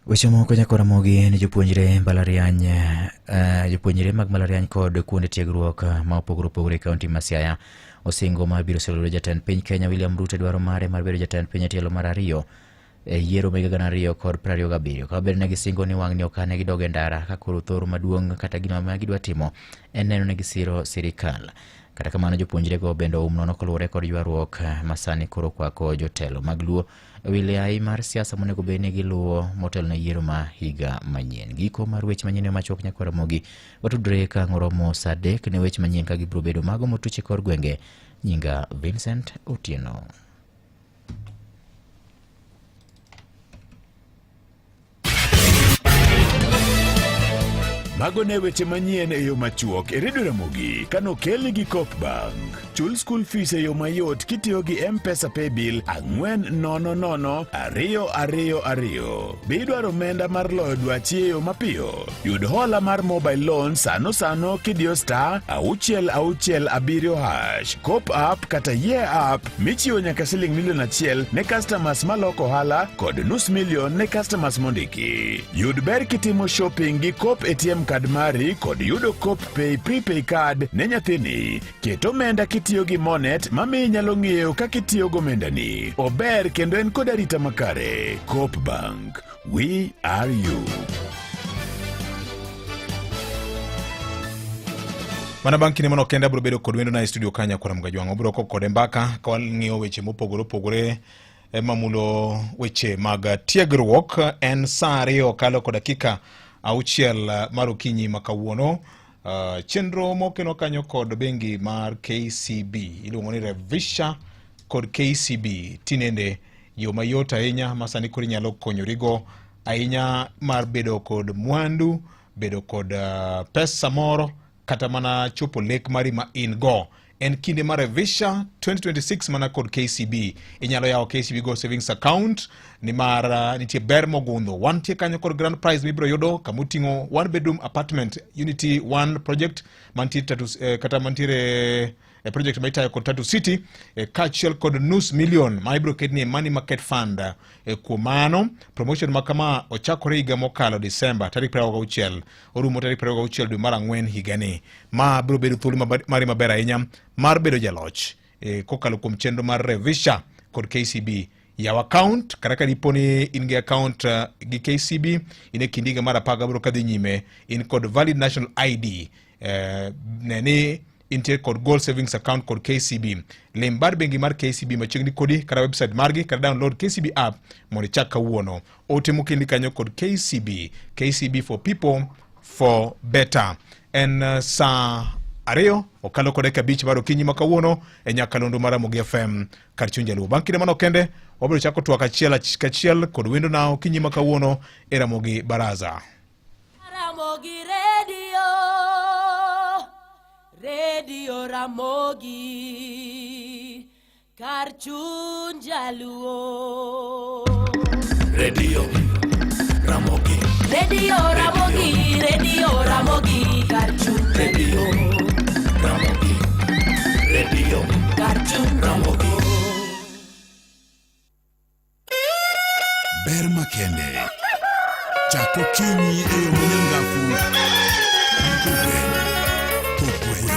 Weche moko nyaka Ramogi ni jopuonjre mbalariany jopuonjre mag mbalariany kod kuonde tiegruok ma opogore opogore e kaunti ma Siaya osingo mar biro siro jatend piny Kenya William Ruto e dwaro mare mar bedo jatend piny e tielo mar ariyo e yiero ma higa 2027 ka obedo ne gisingo ni wang'ni ok ne gidog e ndara ka koro thoro maduong' kata gino ma gidwa timo en neno ni gisiro sirikal. Kata kamano jopuonjrego bende oum nono kaluwore kod ywaruok ma sani koro kwako jotelo mag Luo e wi liai mar siasa monego bed ni giluwo motelo ne yiero ma higa manyien. Giko mar weche manyien machuok nyaka Ramogi watudre ka ang' oromo saa 3 ne weche manyien ka gibiro bedo mago motuch e kor gwenge. Nyinga Vincent Otieno. Mago ne weche manyien e yo machuok e Redio Ramogi kanokelni gi Coop Bank. Chul school fees e yo mayot kitiyo gi M-Pesa Paybill 400 222. Be idwaro omenda mar loyo dwachi e yo mapiyo? Yud hola mar mobile loan sano sano kidiyo star 667 hash. Coop app kata Ye app michiwo nyaka siling milion 1 ne customers maloko ohala kod nus milion ne customers mondiki. Yud ber kitimo shopping gi Coop ATM card mari kod yudo Coop Pay prepay card ne nyathini. Ket omenda kitiyo gi Monet mamiyi inyalo ng'eyo kaka itiyo gomendani. Ober kendo en kod arita makare. Coop Bank. We are you. Mana bang' kinde manok kende abiro bedo kod wendona e studio kanya kora Mgajwang'. Obiro kok kode mbaka ka wang'iyo weche mopogore opogore mamulo weche mag tiegruok. En saa 2 kalo kod dakika 6 mar okinyi ma kawuono. Chenro mokeno kanyo kod bengi mar KCB iluongo ni Revisha kod KCB tinende yo mayot ahinya ma sani koro inyalo konyorigo ahinya mar bedo kod mwandu, bedo kod pesa moro kata mana chopo lek mari ma in go. En kinde mar Revisha to 2026 mana kod KCB. Inyalo yawo KCB Go Savings Account nimar nitie ber mogundho. Wantie kanyo kod grand prize mibiro yudo kamoting'o one bedroom apartment Unity One project mantie tatu, kata mantiere e project ma itayo kod Tatu City kaachiel kod nus million ma ibiro ketni e Money Market Fund. Kuom mano, promotion ma kama ochakore higa mokalo Disemba tarik 26 orumo tarik 26 dwe mar ang'wen higani. Ma biro bedo thuolo mari maber ahinya mar bedo jaloch kokalo kuom chenro mar Revisha kod KCB. Yaw account kata ka dipo ni in gi account gi KCB in e kind higa mar 18 kadhi nyime, in kod valid national ID, ne ni intie kod Gold Savings Account kod KCB. Lim bad bengi mar KCB machiegni kodi kata website margi kata download KCB app mondo ichak kawuono. Ote mokelni kanyo kod KCB. KCB for people for better. En saa 2 okalo kod dakika 5 mar okinyi ma kawuono e nyakalondo mar Ramogi FM kar chuny Jaluo. Bang' kinde manok kende wabiro chako twak achiel kachiel kod wendo na okinyi ma kawuono e Ramogi Baraza. Ramogi Radio, Radio Ramogi, kar chuny Jaluo. Radio Ramogi, Radio Ramogi, Radio Ramogi, kar chuny Radio Ramogi, Radio kar chuny Ramogi. Ber makende. Chak okinyi e yo manyangafu. Kogwen. Kogwen.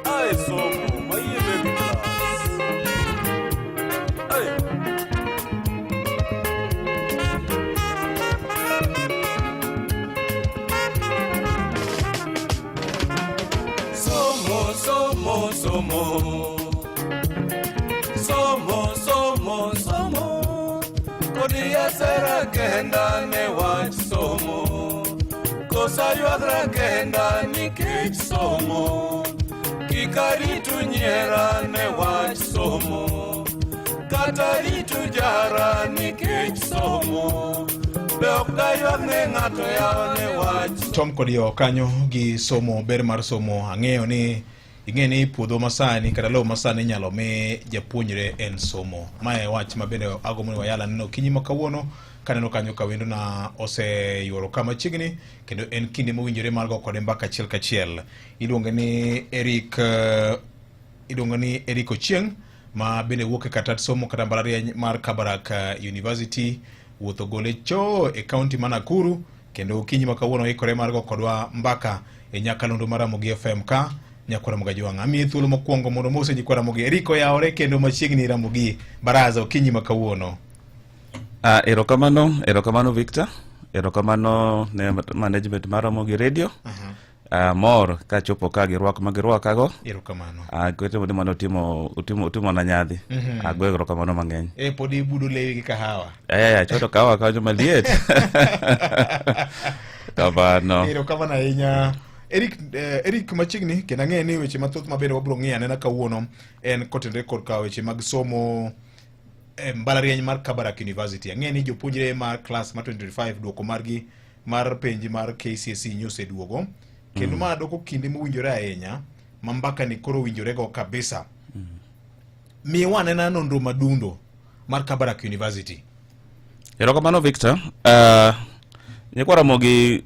Ae somo, mayie baby class. Ae. Somo, somo, somo. Somo, somo, somo. Kodi esera kenda ne wach somo. Kosa ywagra kenda nikech somo. Kik aritu nyiera ne wach somo. Kata ritu jara nikech somo. Be ok daywag ne ng'ato yawa ne wach Tom kod yo kanyo gi somo, ber mar somo. Ang'eyo ni ing'e ni puodho masani kata lowo masani inyalo mi japuonjre en somo. Mae wach ma bende agombo ni wayal aneno okinyi ma kawuono kaneno kanyo ka wendona oseyuoro ka machiegni kendo en kinde mowinjore mar go kode mbaka achiel kachiel. Iluonge ni Eric, iluongo ni Eric Ochieng ma bende wuok e katat somo kata mbalariany mar Kabarak University, wuotho gole cho e kaunti ma Nakuru kendo okinyi ma kawuono ikore mar go kodwa mbaka e nyakalondo mar Ramogi FM ka Nyakwar Ramogi Ajwang'. Amiye thuolo mokwongo mondo omose nyikwa Ramogi. Eric oyawore kendo machiegni Ramogi Baraza okinyi ma kawuono. Erokamano, erokamano Victor, erokamano ne management mar Ramogi Radio. Mor kachopo ka gi rwak ma girwakago. Erokamano. Kwete ni mano utimo na nyadhi. Agoyo erokamano mang'eny. Pod ibudo lewi gi kahawa. Achodo kahawa kanyo maliet. Kamano. Erokamano ahinya. Eric machiegni kendo ang'eyo ni weche mathoth ma bende wabiro ng'iyo anena kawuono en kotenore kod ka weche mag somo e mbalariany mar Kabarak University. Ang'eyo ni jopuonjre mar class mar 2025 duoko margi mar penj mar KCSE nyoseduogo kendo ma doko kinde mowinjore ahinya ma mbaka ni koro owinjore go kabisa. Miwa anena nonro madundo mar Kabarak University. Erokamano Victor. Nyikwa Ramogi,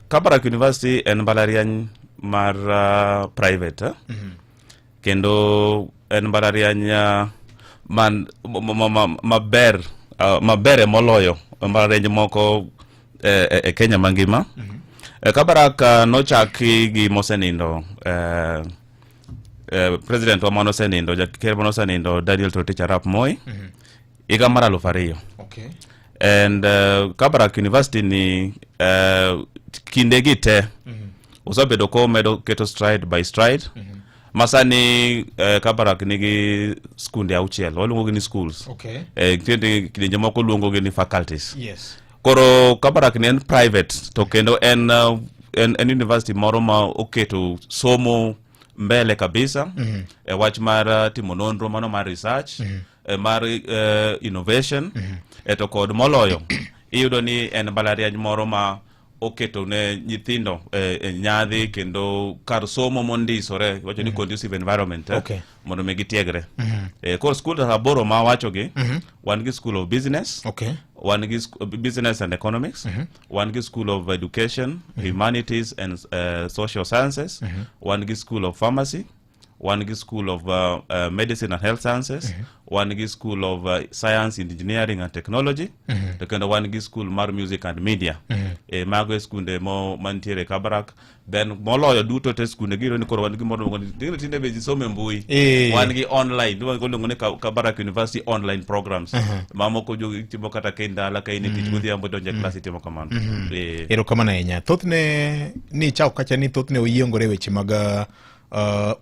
Kabarak University en mbalariany mar private, eh? Kendo en mbalariany man maber, mabere moloyo mbalariany moko e Kenya mangima. Kabarak nochaki gi mosenindo, president wa manosenindo, jaker manosenindo Daniel Toroitich arap Moi higa mar 2000. And Kabarak University ni kinde gi te osebedo komedo keto stride by stride. Masani Kabarak nigi skunde 6, waluongo gi ni schools. Nitie kidienje moko luongo gi ni faculties. Koro Kabarak ni en private to kendo en university moro ma oketo somo mbele kabisa. E wach mar timo nonro mano mar research, mar innovation, to kod moloyo Iyudo ni en mbalariany moro ma oketo ne nyithindo e, e nyadhi kendo kar somo mondisore wacho ni conducive environment eh, mondo mi gitiegre. Eh, koro skul aboro ma awachogi wan gi school of business wan gi business and economics wan gi school of education humanities and social sciences wan gi school of pharmacy wan gi school of medicine and health sciences wan gi school of science engineering and technology to kendo wan gi school mar music and media. E, mago e skunde mo mantiere Kabarak. Then moloyo duto te skunde gi ni koro wan gi moro ni tinde tinde be ji somo e mbui. Wan gi online iluongo ni Kabarak University online programs mamoko jo timo kata ka in dala ka in e tich godhiambo donjo e klas itimo kamano. Erokamano ahinya. Thothne ni chako kacha ni thothne oyiengore e weche mag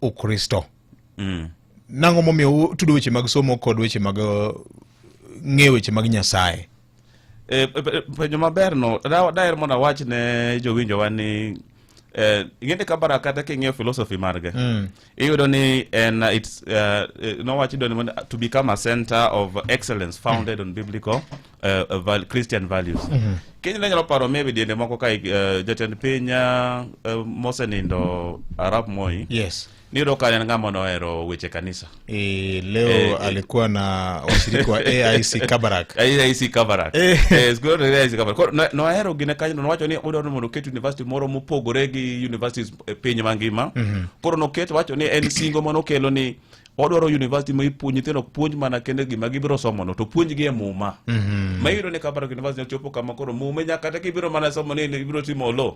Ukristo. Nang'o momiyo utudo weche mag somo kod weche mag ng'eyo weche mag Nyasaye? Penjo maber no daher mondo awach ne jowinjowa ni ing'e Kabarak kata king'iyo philosophy marge iyudo ni en it's nowacho ni mondo to become a center of excellence founded on biblical Christian values. Kiny nyalo paro maybe diende moko ka jatend piny mosenindo Arap Moi niyudo ka en ng'ama nohero weche kanisa. Leo alikuwa na washiriki wa AIC Kabarak. AIC Kabarak. Skul AIC Kabarak. Koro nohero gine kanyo nowacho ni odwaro ni mondo oket university moro mopogore gi universities e piny mangima. Koro noket wacho ni en singo manokelo ni odwaro university ma ipuonj nyithindo ok puonj mana kende gima gibiro somono to puonjgi e muma. Ma iyudo ni Kabarak University ochopo kama koro muma nyaka kata kibiro mana somo ni ibiro timo law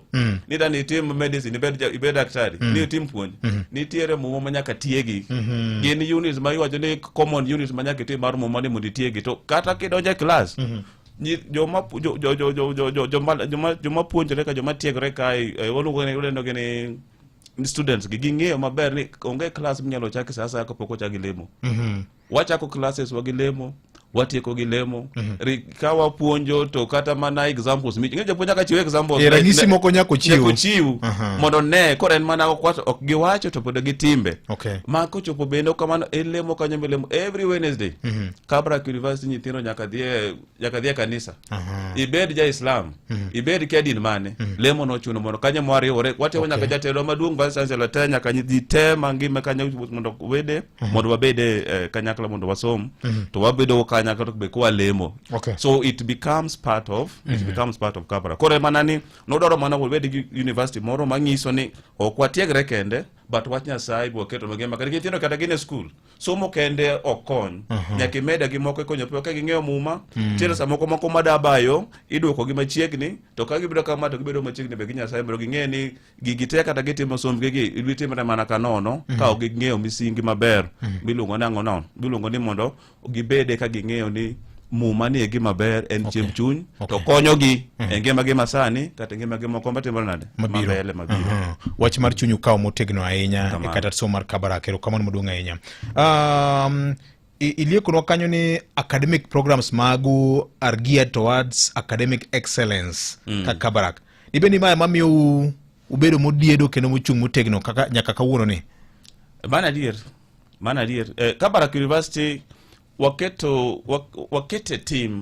ni dani itim medicine ibed ibed daktari ni itim puonj nitiere muma ma nyaka tiegi. Gin units ma iwacho ni common units ma nyaka itim mar muma ni mondo itiegi to kata kidonjo e class joma jo jo jo jo jo jo joma joma joma puonjore ka joma tiegore kae waluongo ni walendo gi ni students gi ging'eyo maber ni onge class minyalo chaki sa asaya kapok ochak gi lemo. Wachako classes wa gi lemo watieko gi lemo. Ka wapuonjo to kata mana examples mi ing'e japuonj nyaka chiw examples ranyisi moko nyaka ochiw. Nyaka ochiw mondo ne koro en mana ok ok giwacho to pod gitimbe ma kochopo bende kamano en lemo kanyo milemo every Wednesday. Kabarak University nyithindo nyaka dhi e nyaka dhi e kanisa. Ibed ja Islam ibed kia din mane lemo nochuno mondo kanyo mwariwore watemo nyaka jatelo maduong' vice chancellor te nyaka ji te mangima kanyo mondo wede mondo wabede kanyakla mondo wasom to wabedo kanyakla to be kwalemo. So it becomes part of it becomes part of Kabarak. Koro mana ni nodwaro mana wabed gi university moro manyiso ni ok watiegre kende but wach Nyasaye be waketo mangima kata nyithindo kata gin e school somo kende ok kony. Nyaka imeda gi moko ikonyo piyo ka ging'eyo muma. Nitiere samoko moko madabayo iduoko gi machiegni to ka gibedo kama to gibedo machiegni be gi Nyasaye mondo ging'e ni gigi te kata gitimo sombgi gi gitimre mana ka nono ka ok ging'eyo misingi maber miluongo ni ang'o no miluongo ni mondo gibede ka ging'eyo ni muma ni e gima ber en chiemb chuny to konyogi e ngimagi masani kata e ngimagi moko matimore nade mabiro mambele mabiro. Wach mar chuny ukawo motegno ahinya e kata somo mar Kabarak. Erokamano maduong' ahinya. Iliekonwa kanyo ni academic programs magu are geared towards academic excellence ka Kabarak. Dibed ni mae mamiyo ubedo modiedo kendo mochung' motegno kaka nyaka kawuono ni? Mano adier. Mano adier. Kabarak University waketo wakete team.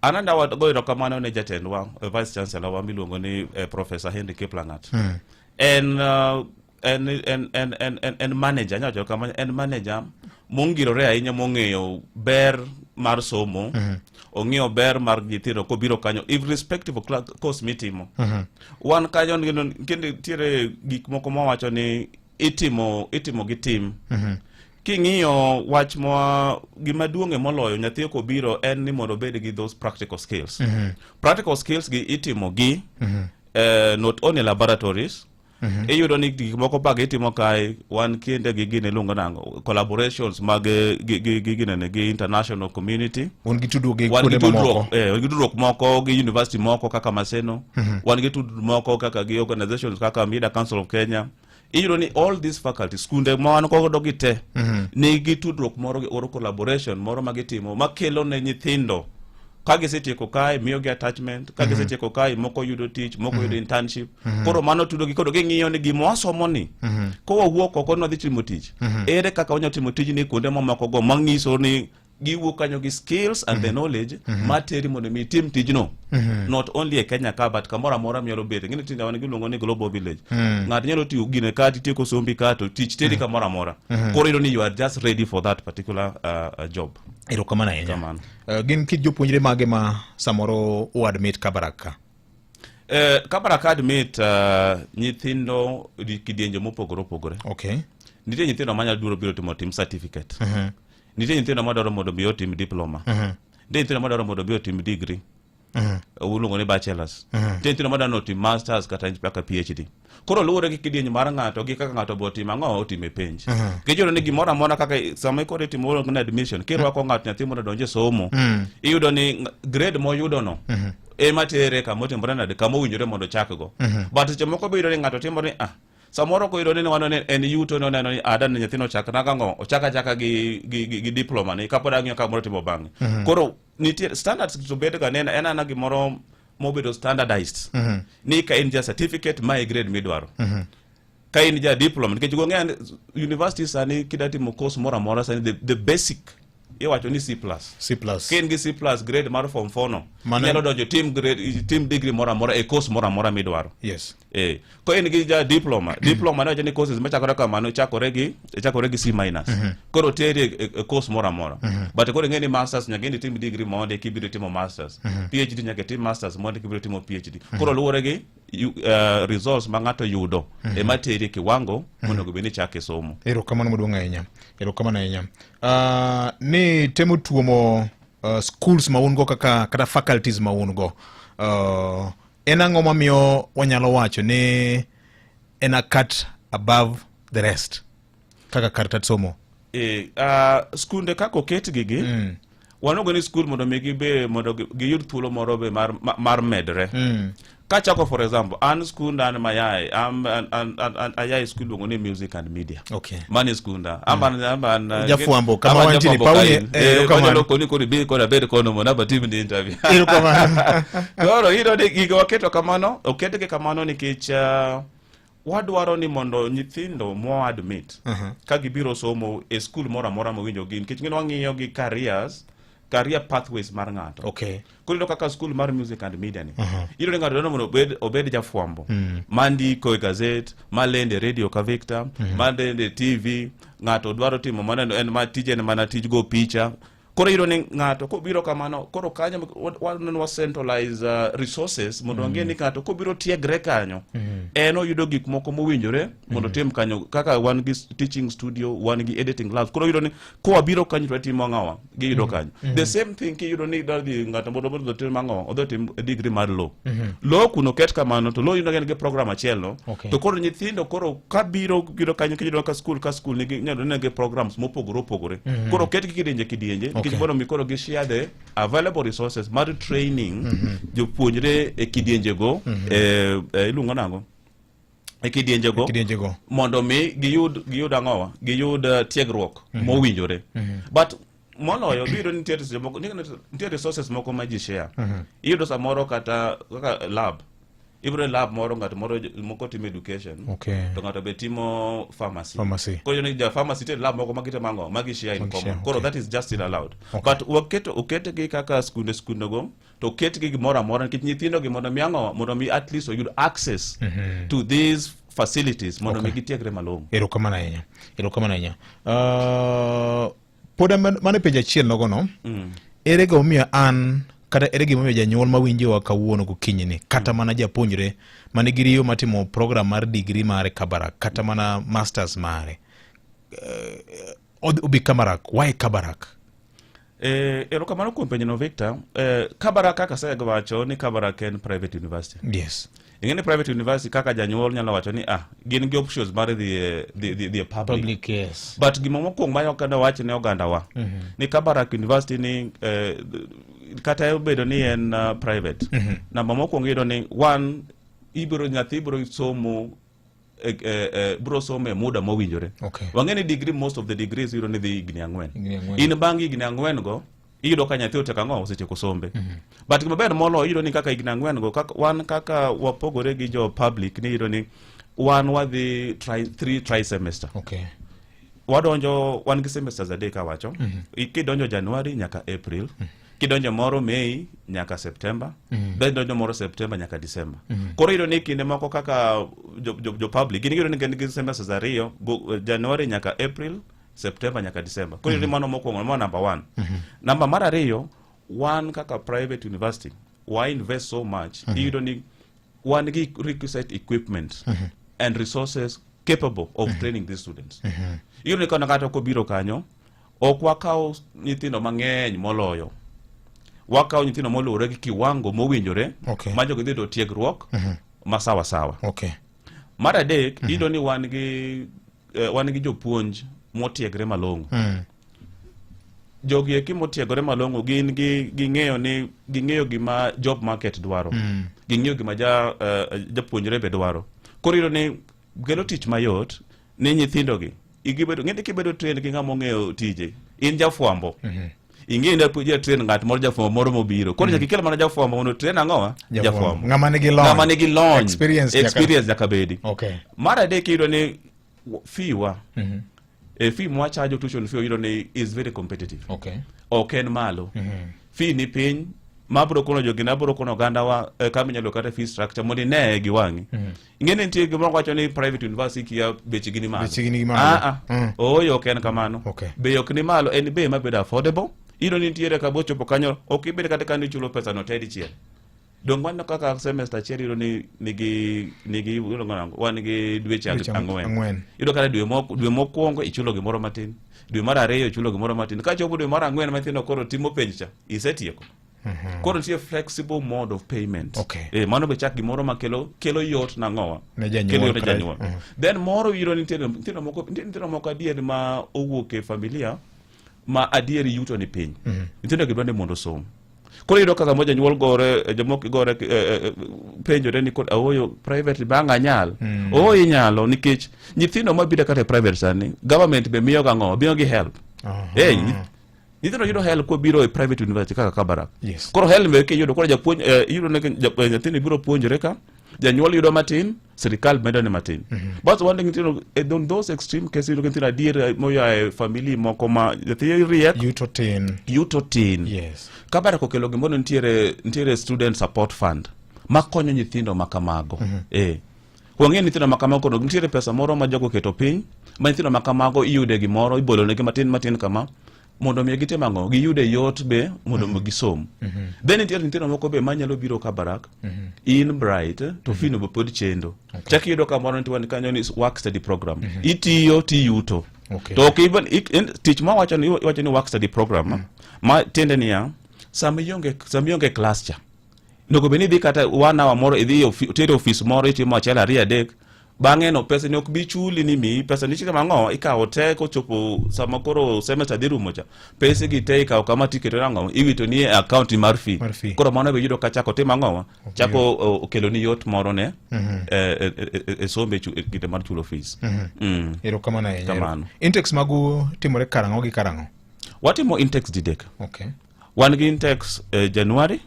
An anda wago erokamano ne jatendwa vice chancellor wa miluongo ni Professor Henry Kiplangat. En en en en en en, en manager anyalo wacho kamano en manager mongirore ahinya mong'eyo ber mar somo. Ong'eyo ber mar nyithindo kobiro kanyo irrespective of course mitimo. Wan kanyo kendo nitiere gik moko mawacho ni itimo itimo gi tim. King'iyo wach ma gima duong' e moloyo nyathi kobiro en ni mondo obed gi those practical skills. Practical skills gi itimo gi not only laboratories. Iyudo ni gik moko bag itimo kae wan kinde gi gine iluongo nang'o collaborations mag gi gi gi ginene gi international community. Un gi tudruok gi Wan gi kuonde mamoko. tudruok wan gi tudruok moko gi university moko kaka Maseno. Wan gi tudruok moko kaka gi organizations kaka Media Council of Kenya. Iyudo ni all these faculties skunde ma wan godo gi te nigi tudruok moro gi oro collaboration moro ma gitimo makelo ne nyithindo ka gisetieko kae miyogi attachment ka gisetieko kae moko yudo tich moko yudo internship. Koro mano tudogi koro ging'iyo ni gima wasomo ni kowawuok oko ni wadhi timo tich ere kaka wanyalo timo tijni kuonde mamoko go manyiso ni Giwuok kanyo gi skills and the knowledge materi mondo mi itim tijno. Not only e Kenya ka but kamoro amora minyalo bete. Ng'eni tinde wan giluongo ni global village. Ng'ato nyalo tiyo gine ka titieko sombi ka to tich teri kamoro amora. Koro iyudo ni you are just ready for that particular job. Erokamano ahinya. Kamano. Gin kit jopuonjre mage ma samoro u admit Kabarak ka? Kabarak admit nyithindo di kidienje mopogore opogore. Nitie nyithindo manyalo dwaro biro timo tim certificate. Nitie nyithindo madwaro mondo mi otim diploma. Nitie nyithindo madwaro mondo mi otim degree. Uluongo ni bachelors. Nitie nyithindo madwaro ni otim masters kata nyaka PhD. Koro luwore gi kidieny mar ng'ato gi kaka ng'ato bo timo ang'o otime penj. Nikech iyudo ni gimoro amora kaka sama koro itimo uluongo ni admission kirwako ng'ato nyathi mondo odonj e somo iyudo ni grade moyudo no ema tere kama otimore nade kama owinjore mondo ochakgo. But seche moko be iyudo ni ng'ato timo ni samoro koyudo ni wano ni en yuto ni oneno ni ada ni nyathino ochak nang'o ochak achaka gi diploma ni kapod ang'iyo kamoro timo bang'e. Koro nitie standards to bed ga ni en ana gimoro mobedo standardized. Ni ka in ja certificate ma e grade midwaro. Ka in ja diploma nikech gong'eyo ni university sani kida timo course moro amora sani the basic iwacho ni C plus. C plus. Ka in gi C plus grade mar form 4 no, Mano- inyalo donjo tim grade tim degree moro amora e course moro amora midwaro. Ko in gi ja diploma, diploma ne wacho ni courses machakore kamano chakore gi C minus. Koro teri e course moro amora. But koro ing'e ni masters nyaka in itim degree mondi kibiro timo masters. PhD nyaka itim masters mondi kibiro timo PhD. Koro luwore gi results ma ng'ato yudo ema teri e kiwango monego bed ni chake somo. Erokamano maduong' ahinya. Erokamano ahinya. Ni temo tuomo schools ma un go kaka kata faculties ma un go. En ang'o mamiyo wanyalo wacho ni en a cut above the rest kaka kar tat somo? Skunde kaka oketgi gi, wanogo ni skul mondo mi gibe mondo giyud thuolo moro be mar medre. Kachako for example, an skunda an mayae, an ayae skul iluongo ni music and media. Mano e skunda. Amba an, Jafwambo, kama amba wantie ni jafwambo pauni, kain. erokamano. Wanyalo koni koro ibi koro abed kono mondo abatim ni interview. Erokamano. Koro iyudo ni gigo waketo kamano, oketgi kamano nikech wadwaro ni mondo nyithindo mwa admit ka gibiro somo e skul moro amora mowinjo gi, nikech ng'eny wang'iyo gi career pathways mar ng'ato. Koro iyudo kaka skul mar music and media ni. Iyudo ni ng'ato dwaro mondo obed jafwambo. Ma ndiko e gazet, ma lendo e radio ka Victor, ma lendo e TV, ng'ato dwaro timo mano en ma tije en mana tij go picha. Koro iyudo ni ng'ato kobiro kamano, koro kanyo waneno wa centralize resources mondo wang'e ni ng'ato kobiro tiegre kanyo, en oyudo gik moko mowinjore mondo otim kanyo, kaka wan gi teaching studio, wan gi editing labs. Koro iyudo ni kowabiro kanyo to watimo ang'owa, giyudo kanyo. The same thing kiyudo ni idwa dhi ng'ato mondo mondo otim ang'owa, odhi otim degree mar law. Law kuno oket kamano, to law yudo en gi program achiel no. To koro nyithindo koro kabiro biro kanyo kiyudo ka school ka school nigi nyalo nigi programs mopogore opogore. Koro oketgi kidienje kidienje, nikech mondo mi koro gi share the available resources mar training jopuonjre e kidienjego, iluongo nang'o? E kidienjego, E kidienjego. mondo mi giyud ang'owa, giyud tiegruok mowinjore. But moloyo biro nitie seche moko, nitie resources moko ma ji share. Iyudo samoro kata kaka lab, ibiro e lab moro, ng'at moro moko timo education, to ng'ato be timo pharmacy. Pharmacy. Koro ni ja pharmacy nitie lab moko ma gitimo ang'o, ma gi share in Ma gi common. share, Koro that is just still allowed. But waketo oketgi kaka skunde skundego to oketgi gimoro amora nikech nyithindo gi mondo mi ang'o, mondo mi at least oyud access to these facilities mondo mi gitiegre malong'o. Erokamano ahinya. Erokamano ahinya. Pod mano penjo achiel nogono. Ere gimomiyo an kata ere gimomiyo janyuol mawinjowa kawuono gokinyi ni kata mana japuonjre manigi riyo matimo program mar degree mare Kabarak kata mana masters mare, obi Kabarak, why Kabarak? Erokamano kuom penjono Victor. Kabarak kaka asewacho ni Kabarak en private university. Ing'e ni private university kaka janyuol nyalo wacho ni gin gi options mar dhi e public. Public, yes. But gima mokwongo ma ok adwa ne ogandawa ni Kabarak University ni kata obedo ni en private. Namba mokwongo iyudo ni one ibiro nyathi biro somo biro somo e muda mowinjore. Wang'e ni degree, most of the degrees iyudo ni dhi higni 4. Higni 4. In bang' higni 4 go iyudo ka nyathi otieko ang'o, osetieko sombe. But gima ber moloyo iyudo ni kaka higni 4 go, kaka wan kaka wapogore gi jo public ni iyudo ni wan wadhi three tri semester. wadonjo wan gi semesters adek awacho Kidonjo January nyaka April, kidonjo moro May nyaka September, then donjo moro September nyaka December. Koro iyudo ni kinde moko kaka jo public gin iyudo ni gin gi semesters ariyo, January nyaka April, September nyaka December. Koro iyudo ni mano mokwongo, mano number one. Namba mar ariyo, wan kaka private university wa invest so much. Iyudo ni wan gi requisite equipment and resources capable of training these students. Iyudo ni kana kata kobiro kanyo, ok wakaw nyithindo mang'eny moloyo, wakawo nyithindo moluwore gi kiwango mowinjore ma jogi dhi yudo tiegruok ma sawa sawa. Mar adek, iyudo ni wan gi jopuonj motiegre malong'o. Jogi eki motiegore malong'o gin gi ging'eyo ni ging'eyo gima job market dwaro, ging'eyo gima japuonjre be dwaro. Koro iyudo ni kelo tich mayot ni nyithindogi igibedo ng'eni kibedo train gi ng'ama ong'eyo tije in jafwambo, ing'eyo ni ja train ng'at moro, jafwambo moro mobiro, koro nyaka ikel mana jafwambo mondo train ang'owa? Jafwambo. Ng'ama nigi lony. Ng'ama nigi lony. Experience nyaka- Experience nyaka bedi. Mar adek, iyudo ni fee wa, fee mwachajo, tuition fee, iyudo ni is very competitive. Ok en malo. Fee ni piny mabro kono jogi nabro kono ogandawa kama inyalo kata fee structure mondo inee gi wang'i. Ing'e ni nitie gimoro wacho ni private university kia bechgi ni malo. Bechgi ni malo. Ah, ah. Ooyo, ok en kamano. Bei ok ni malo, en bei mabedo affordable. Iyudo ni nitiere ka bochopo kanyo ok ibed kata ka ichulo pesa no te dichiel. Dong waneno kaka semester achiel iyudo ni nigi iluongo nang'o? Wan gi dweche Dweche ang'wen. Ang'wen. Iyudo kata dwe mokwongo ichulo gimoro matin, dwe mar ariyo ichulo gimoro matin, ka chopo dwe mar ang'wen ma nyithindo koro timo penj cha, isetieko. Koro nitie flexible mode of payment. Mano be chak gimoro ma kelo yot nang'owa Ne janyuol. Kelo yot ne kata- janyuol. Then moro iyudo ni nitie nyithindo moko adier ma owuok e familia ma adier yuto ni piny. Nyithindo gi dwa ni mondo osom. Koro iyudo kaka mo janyuol gore, jomoko gore, penjore ni kod aoyo private bang' anyal. Ooyo, inyalo, nikech nyithindo mabiro kata e private sani, government be miyo ga ang'o, miyo gi help. Nyithindo yudo help kobiro e private university kaka Kabarak. Koro help be kiyudo koro japuonj, iyudo ni nyathini biro puonjore ka janyuol yudo matin, sirikal medo ne matin. But one thing, nyithindo, on those extreme cases, iyudo ka nyithindo adier moya e family moko ma nyathi riek, yuto tin, yuto tin. Kabarak okelo gimoro, nitiere student support fund makonyo nyithindo ma kamago. Wang'eyo nyithindo ma kamago, koro nitiere pesa moro ma jogo oketo piny ma nyithindo ma kamago iyude gimoro, ibolonegi matin matin kama mondo mi gitim ang'o, giyude yot be mondo mi gisom. Then nitiere nyithindo moko be manyalo biro Kabarak, in bright to fee no be pod chendo. Chak iyudo kamoro nitie wan kanyo ni work study program, itiyo tiyuto. To ok even tich ma wacho ni iwacho ni work study program, ma tiende niya, sama ionge class cha, onego bed ni idhi kata one hour moro, idhi teri ofis moro, itimo achiel, ariyo, adek, bang'e no pesa ni ok bi chuli ni miyi pesa ni chike mang'o, ikawo te. Kochopo sama koro semester dhi rumo cha, pese gi te ikawo kama tiketo nang'o, iwito ni e account mar fee. Mar fee. Koro mano be yudo ka chako timo ang'o, chako okelo ni yot moro ne e sombe e kinde mar chulo fees. Erokamano ahinya. Kamano. Intakes magu timore karang'o gi karang'o? Watimo intakes didek. Wan gi intakes January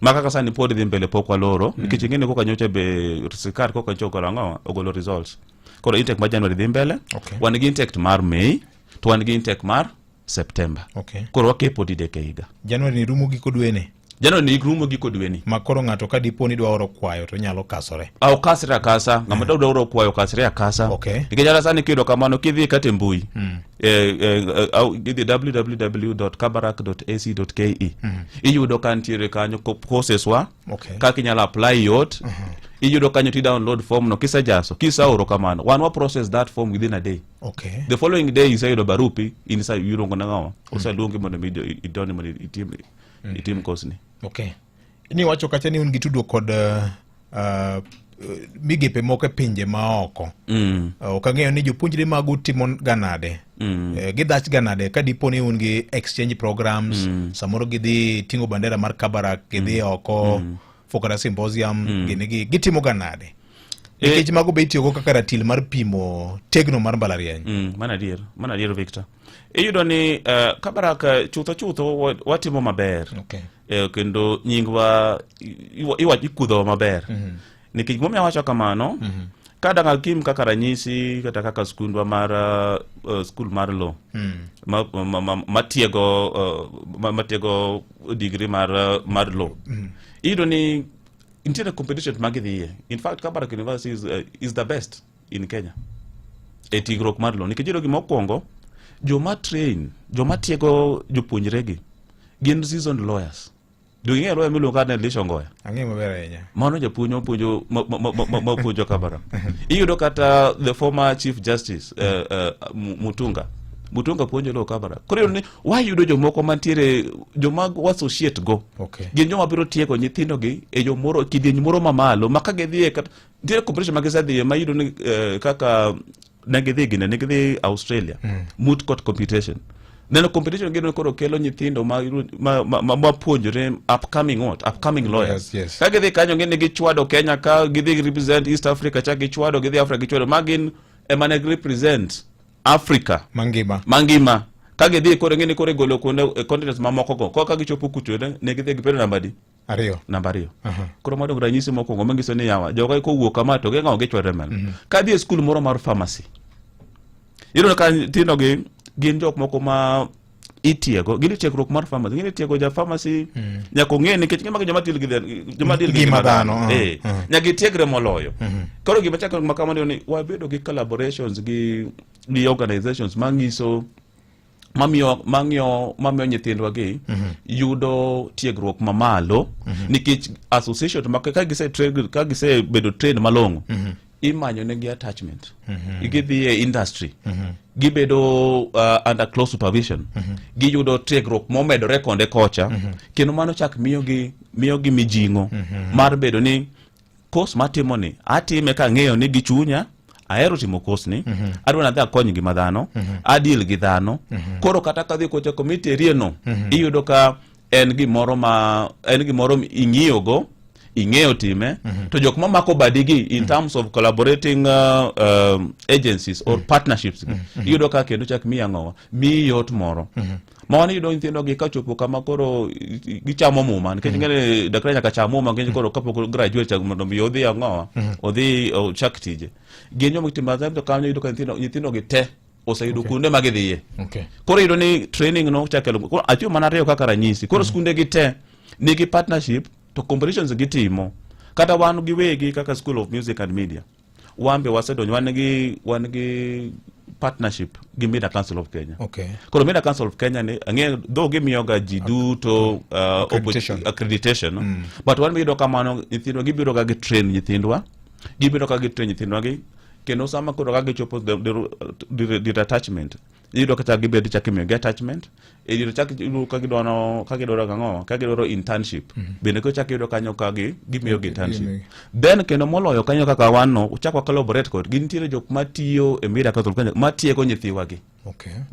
ma kaka sani pod dhi mbele, pok waloro, nikech ing'e ni koka nyocha be sirkal koka nyocha ogolo ang'o, ogolo results. Koro intake mar January dhi mbele. Wan gi intake mar May to wan gi intake mar September. Koro wakepo didek e higa. January ni rumo giko dweni? January ni rumo giko dweni. Ma koro ng'ato ka dipo ni dwa oro kwayo to nyalo kasore? A okasre akasa. Ng'ama dwa oro kwayo okasre akasa. Nikech kata sani kiyudo kamano, kidhi kata e mbui, idhi www.kabarak.ac.ke, iyudo ka nitiere kanyo courses wa kaka inyalo apply yot. Iyudo kanyo ti download form no, kisejaso, kiseoro kamano, wan wa process that form within a day. The following day iseyudo barupi, in isa iluongo nang'owa, oseluongi mondo mi idonji mondo itim course ni. Okay. Ni wacho kacha ni un gi tudruok kod migepe moko e pinje maoko. Ok ang'eyo ni jopuonjre magu timo ga nade. Gidhach ga nade ka dipo ni un gi exchange programs, samoro gidhi ting'o bandera mar Kabarak, gidhi oko for kata symposium, gini gi gitimo ga nade? Nikech mago be itiyogo kaka ratil mar pimo tegno mar mbalariany. Mano adier, Victor. Iyudo ni Kabarak, chutho chutho watimo maber. Kendo nyingwa ikudhowa maber. Nikech gimomiyo awacho kamano, Ka dang' akim kaka ranyisi kata kaka skundwa mar skul mar law matiego matiego degree mar law iyudo ni nitiere competition ma gidhiye. In fact, Kabarak University is the best in Kenya e tiegruok mar law, nikech iyudo gima okwongo, joma train, joma tiego jopuonjregi gin seasoned lawyers. Do ing'eyo lawyer miluongo ka Elisha Ongoya? Ang'eyo maber ahinya. Mano japuonj mapuonjo mapuonjo Kabarak. Iyudo kata the former chief justice Mutunga. Mutunga puonjo law Kabarak. Koro iyudo ni wayudo jomoko mantiere, joma associate go. Gin joma biro tiego nyithindo gi e yo moro, kidieny moro mamalo ma ka gidhiye kata nitiere competition ma gisedhiye ma iyudo ni kaka ne gidhi gine, ne gidhi Australia. Moot court competition. Neno competition gino koro kelo nyithindo ma puonjore upcoming what? Upcoming lawyers. Ka gidhi kanyo ng'e ni gichwado Kenya ka gidhi represent East Africa cha gichwado, gidhi Africa gichwado, ma gin ema ne represent Africa mangima. Mangima. Ka gidhi koro ng'e ni koro igolo kuonde continents mamoko go. Koro ka gichopo kucho ne gidhi gibedo namba adi? Ariyo. Namba ariyo. Koro mano ranyisi mokwongo manyiso ni yawa jogo kowuok kama to ging'o gichwere mel. Ka dhi e skul moro mar pharmacy, iyudo ka nyithindo gi gin jok moko ma itiego, gin e tiegruok mar pharmacy, gin itiego ja pharmacy nyaka ong'e nikech ngima gi joma deal gi joma deal gi ngima ngima dhano, dhano. Nyaka itiegre moloyo. Koro gima chako ma kamano ni wabedo gi collaborations gi organizations manyiso mamiyo nyithindwa gi yudo tiegruok mamalo nikech association ma ka gise train, ka gisebedo trained malong'o, imanyo negi attachment, gidhi e industry, gibedo under close supervision, giyudo tiegruok momedore konde kocha, kendo mano chak miyogi mijing'o mar bedo ni course matimo ni atime kang'eyo ni gi chunya ahero timo course ni, adwa nadhi akony ngima dhano, adeal gi dhano. Koro kata kadhi kocha komiterie no, iyudo ka en gimoro ma en gimoro ing'iyogo, ing'eyo time, to jok mamako badigi in terms of collaborating agencies or partnerships gi, iyudo ka kendo chak miyi ang'owa, miyi yot moro ma wan iyudo nyithindo gi kachopo kama koro gichamo muma nikech ing'e ni daktari nyaka cham muma nikech koro kapok graduate chak mondo mi odhi ang'owa, odhi ochak tije, gin joma timo to kanyo iyudo ka nyithindo gi te oseyudo kuonde ma gidhiye. Koro iyudo ni training no chakelo. Koro achiwo mana ariyo kaka ranyisi. Koro skunde gi te nigi partnership to competitions gitimo. Kata wan giwegi kaka School of Music and Media, wan be wasedonjo, wan gi partnership gi Media Council of Kenya. Koro Media Council of Kenya ni ang'e dho gimiyoga ji duto accreditation. Accreditation, no? But wan be iyudo kamano nyithindwa gibiro ga gi train nyithindwa, gibiro ka gi train nyithindwa gi, kendo sama koro ka gichopo the attachment, iyudo kata gibed chak imiyogi attachment e diere chak iyudo ka gidwaro ang'o, ka gidwaro internship bende ko chak iyudo kanyo ka gi gimiyogi internship. Gimiyogi. Then kendo moloyo kanyo kaka wan no chak wa collaborate kod gi nitiere jok matiyo e Media Council of Kenya matiego nyithiwa gi.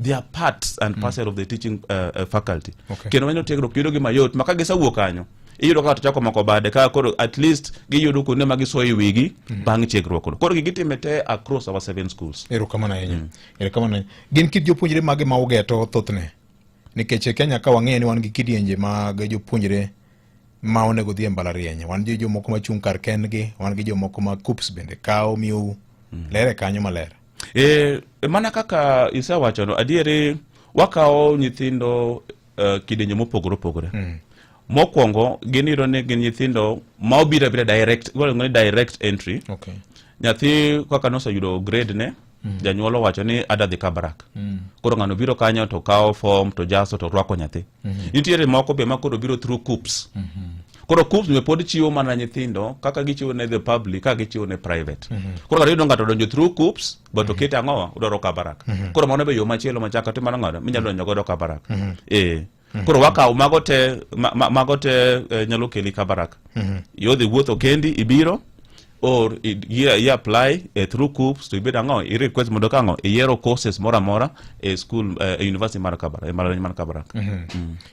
They are parts and parcel of the teaching faculty. Kendo manyo tiegruok yudo gi mayot ma ka gisewuok kanyo iyudo ka ng'ato chako mako bade ka koro at least giyudo kuonde ma gisoyo e wigi bang' tiegruok no. Koro gigi time te across our seven schools. Erokamano ahinya. Erokamano ahinya. Gin kit jopuonjre mage ma ugeto thothne? Nikech e Kenya ka wang'eyo ni wan gi kidienje mag jopuonjre ma onego dhi e mbalariany. Wan gi jomoko machung' kar kendgi, wan gi jomoko ma KUCCPS bende kawo miyou. Lere kanyo maler. E, mana kaka isewachono, adieri wakawo nyithindo kidienje mopogore opogore. Mokwongo gin iyudo ni gin nyithindo ma obiro abira direct, iluongo ni direct entry. Nyathi kaka noseyudo grade ne, janyuol owacho ni adwa dhi Kabarak. Koro ng'ano biro kanyo to kawo form to jaso to rwako nyathi. Nitiere moko be ma koro biro through KUCCPS. Koro KUCCPS be pod chiwo mana nyithindo kaka gichiwo ne the public, kaka gichiwo ne private. Koro kata iyudo ng'ato odonjo through KUCCPS but okete ang'owa odwaro Kabarak. Koro mano be yo machielo machako timo ang'o minyalo donjo godo Kabarak. Koro wakawo mago te mago te nyalo keli Kabarak. Yodhi wuotho kendi ibiro or i apply through KUCCPS to ibed ang'o i request mondo kang'o iyiero courses moro amora e school e university mar Kabarak, e mbalariany mar Kabarak.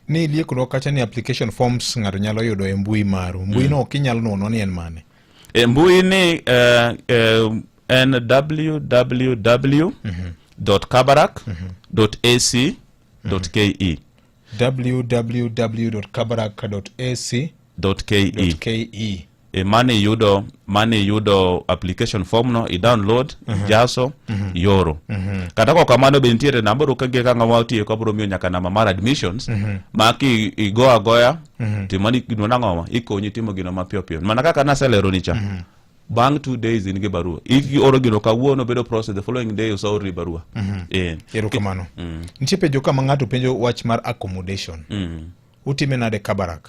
Ni liekonwa kacha ni application forms ng'ato nyalo yudo e mbui maru. Mbui no ok inyal nuono ni en mane? E mbui ni en www.kabarak.ac.ke. www.kabarak.ac .ke. .ke. E mane iyudo mane iyudo application form no i download ijaso ioro. Kata kok kamano be nitiere namba oro ka ka ng'ama otiyo ka bro miyo nyaka namba mar admissions ma ki igo agoya to mani gino nang'owa ikonyi timo gino mapiyo piyo mana kaka naselero ni cha. Bang' 2 days in gi barua, ioro gino kawuono, bedo process, the following day oseorni barua. Erokamano. Nitie penjo kama ng'ato penjo wach mar accommodation. Utime nade Kabarak?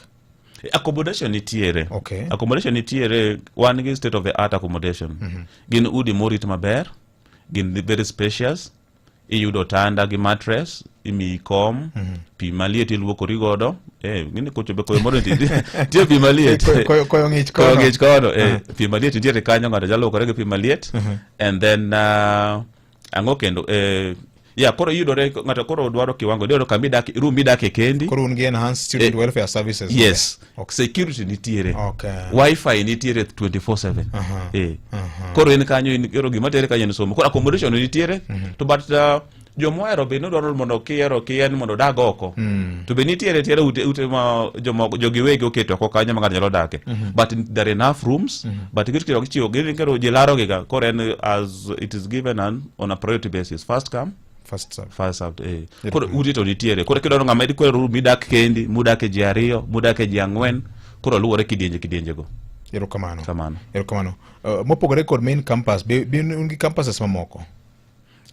Accommodation nitiere. Accommodation nitiere, wan gi state of the art accommodation. Gin udi morit maber, gin very spacious. Iyudo otanda gi mattress, imiyi kom, pi maliet iluokori godo. Ng'eni kochopo koyo moro nitie pi maliet. Koyo ng'ich koyo kono. Ng'ich kono. Pi maliet nitiere kanyo, ng'ato nyalo luokore gi pi maliet. And then ang'o kendo? Yeah, koro iyudore ng'ato koro dwaro kiwango, dwaro kama idak, room midake kendi. Koro un gi enhanced student welfare services. Yes. Security nitiere. Wifi nitiere 24/7. Koro in kanyo in koro gima tere kanyo en somo. Koro accommodation nitiere to but jomohero be nodwaro mondo kihero kien mondo odag oko. To be nitiere tiere ute ma jomoko jogi wegi oketo oko kanyo ma ng'ato nyalo dake. But there are enough rooms. But gichiwo gichiwo gin koro ji laro giga. Koro en as it is given on a priority basis. First come first serve. First served. Koro ute to nitiere. Koro kidwaro ng'ama idwaro room midak kendi, mudake ji ariyo, mudake ji ang'wen, koro luwore kidienje kidienje go. Erokamano. Kamano. Erokamano. Mopogore kod main campus, be un gi campuses mamoko?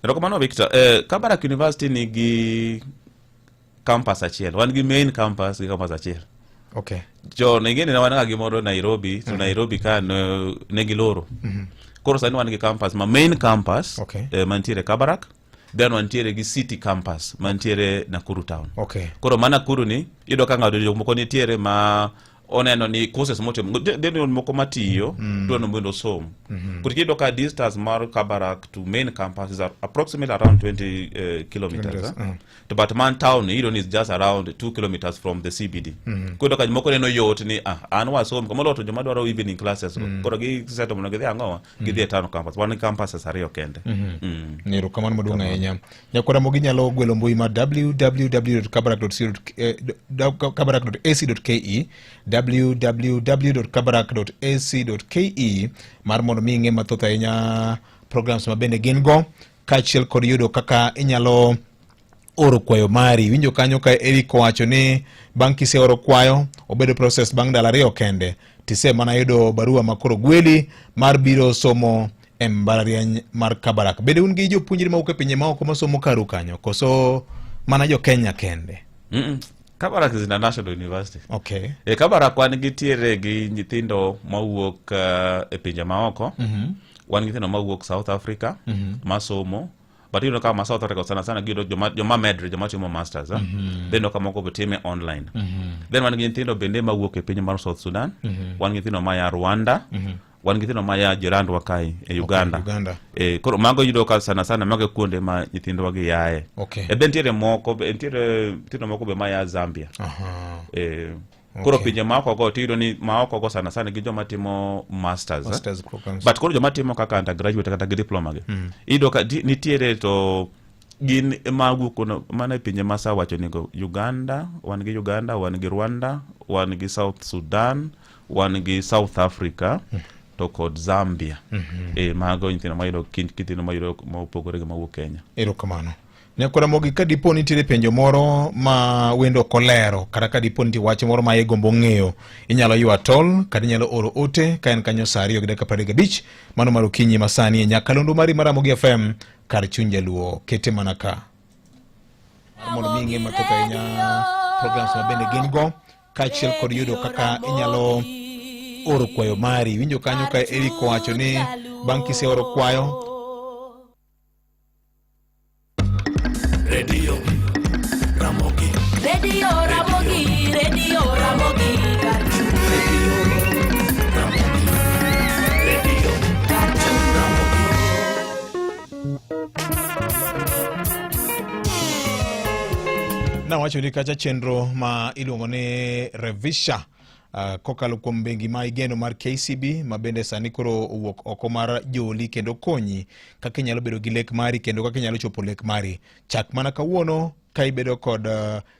Erokamano, Victor. Kabarak University nigi campus achiel. Wan gi main campus gi campus achiel. Chon ing'e ni ne wan ga gi moro Nairobi, to Nairobi ka ne giloro. Koro sani wan gi campus ma main campus mantiere Kabarak, then wantiere gi city campus mantiere Nakuru town. Koro ma Nakuru ni iyudo ka ng'ato jok moko nitiere ma oneno ni courses motimo then moko matiyo dwaro ni mondo osom. Koro iyudo ka distance mar Kabarak to main campus is approximately around 20 kilometers. Kilometers, eh? To but man town iyudo ni is just around 2 kilometers from the CBD. Koro ka jomoko neno yot ni an wasom kamoro to joma dwaro evening classes go. Koro gi seto mondo gidhi ang'owa gidhi e town campus. Wan gi campuses ariyo kende. Erokamano maduong' ahinya. Nyakwara Ramogi nyalo gwelo mbui mar www.kabarak.ac.ke, www.kabarak.ac.ke mar mondo mi ing'e mathoth ahinya programs ma bende gin go kaachiel kod yudo kaka inyalo oro kwayo mari. Winjo kanyo ka Eric owacho ni bang' kiseoro kwayo obedo process bang' ndalo 2 kende tise mana yudo barua ma koro gweli mar biro somo e mbalariany mar Kabarak. Bende un gi jopuonjre mawuok e pinje maoko masomo karu kanyo koso mana jo Kenya kende? Kabarak is international university. E Kabarak wan gitiere gi nyithindo mawuok e pinje maoko. Wan gi nyithindo mawuok South Africa masomo. But iyudo ka ma South Africa sana sana giyudo joma medre, joma timo masters. Then ka moko be time online. Then wan gi nyithindo bende mawuok e piny mar South Sudan. Wan gi nyithindo maya Rwanda. Wan gi nyithindo maya jirandwa kae e Uganda. Uganda. Koro mago iyudo ka sana sana mago e kuonde ma nyithindwa gi yae. E be nitiere moko be nitiere nyithindo moko be maya Zambia. Koro pinje maoko go tiyudo ni maoko go sana sana gi joma timo masters, eh? Masters programs. But koro joma timo kaka undergraduate kata gi diploma gi iyudo ka nitiere to gin mawuok mana e pinje ma asewacho nigo. Uganda, wan gi Uganda, wan gi Rwanda, wan gi South Sudan, wan gi South Africa to kod Zambia. Mago nyithindo mayudo nyithindo mayudo mopogore gi mawuok Kenya. Erokamano. Nyakwara Ramogi, ka dipo nitiere penjo moro ma wendo ok olero kata ka dipo nitie wach moro ma igombo ng'eyo, inyalo ywa tol kata inyalo oro ote ka en kanyo saa 2:35 mano mar okinyi masani e nyakalondo mari mar Ramogi FM kar chuny jaluo kete mana ka mar mondo mi ing'e mathoth ahinya programs ma bende gin go kaachiel kod yudo kaka inyalo oro kwayo mari. Winjo kanyo ka Eric owacho ni bang' kiseoro kwayo Radio Ramogi. Radio Ramogi, Radio Ramogi. Radio Ramogi. Radio Ramogi. Nawacho ni kacha chenro ma iluongo ni Revisha kokalo kuom bengi ma igeno mar KCB ma bende sani koro owuok oko mar joli kendo konyi kaka inyalo bedo gi lek mari kendo kaka inyalo chopo lek mari. Chak mana kawuono ka ibedo kod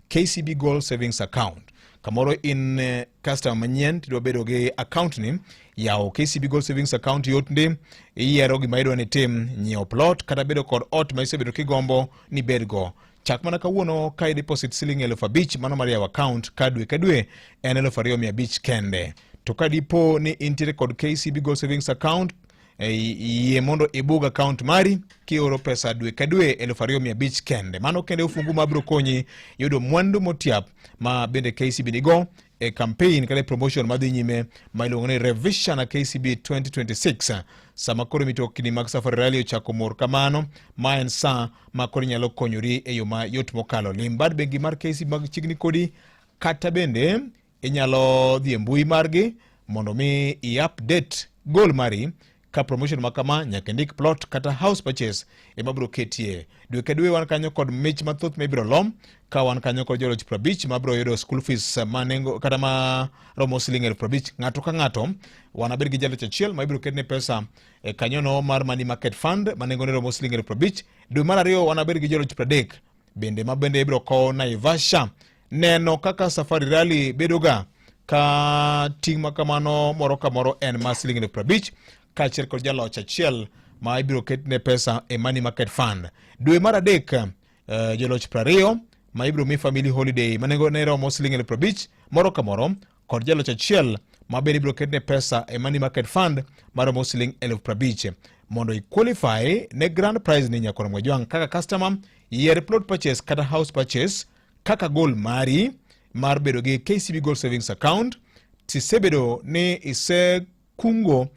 KCB Gold Savings Account. Kamoro in eh, customer manyien tidwa bedo gi account ni, yawo KCB Gold Savings account yot ndi, iyiero gima idwa ni tim, nyiewo plot kata bedo kod ot ma isebedo kigombo ni bedgo. Chak mana kawuono ka i deposit siling 5,000 mano mar yawo account ka dwe ka dwe en 2,500 kende. To ka dipo ni intiere kod KCB Gold Savings account e, yie mondo ibug account mari kioro pesa dwe ka dwe 2,500 kende. Mano kende ofungu ma biro konyi yudo mwandu motiap ma bende KCB nigo e campaign kata e promotion madhi nyime ma iluongo ni Revision KCB 2026. Sama koro mitokni mag Safari Rally ochako mor kamano, ma en sa ma koro inyalo konyori e yo mayot mokalo. Lim bad bengi mar KCB mag chiegni kodi kata bende inyalo dhi e mbui margi mondo mi i-update goal mari ka promotion ma kama nyaka indik plot kata house purchase ema biro ketie. Dwe ka dwe wan kanyo kod mich mathoth ma ibiro lom ka wan kanyo kod joloch 50 ma biro yudo school fees ma nengo kata ma romo siling 50,000 ng'ato ka ng'ato. Wanabed gi jaloch achiel ma ibiro ketne pesa e kanyono mar money market fund ma nengone romo siling 50,000. Dwe mar ariyo wanabed gi joloch 30 bende ma bende ibiro kow Naivasha neno kaka Safari Rally bedoga ka ting' ma kamano moro ka moro en mar siling 50,000 kaachiel kod jaloch achiel ma ibiro ketne pesa e Money Market Fund. Dwe mar adek joloch 20 ma ibiro mi family holiday ma nengone romo siling 50,000 moro ka moro kod jaloch achiel ma bende ibiro ketne pesa e Money Market Fund maromo siling 50,000. Mondo i qualify ne grand prize ni Nyakwar Mwajwang' kaka customer, yier plot purchase kata house purchase kaka goal mari mar bedo gi KCB Gold Savings Account. Tisebedo ni isekungo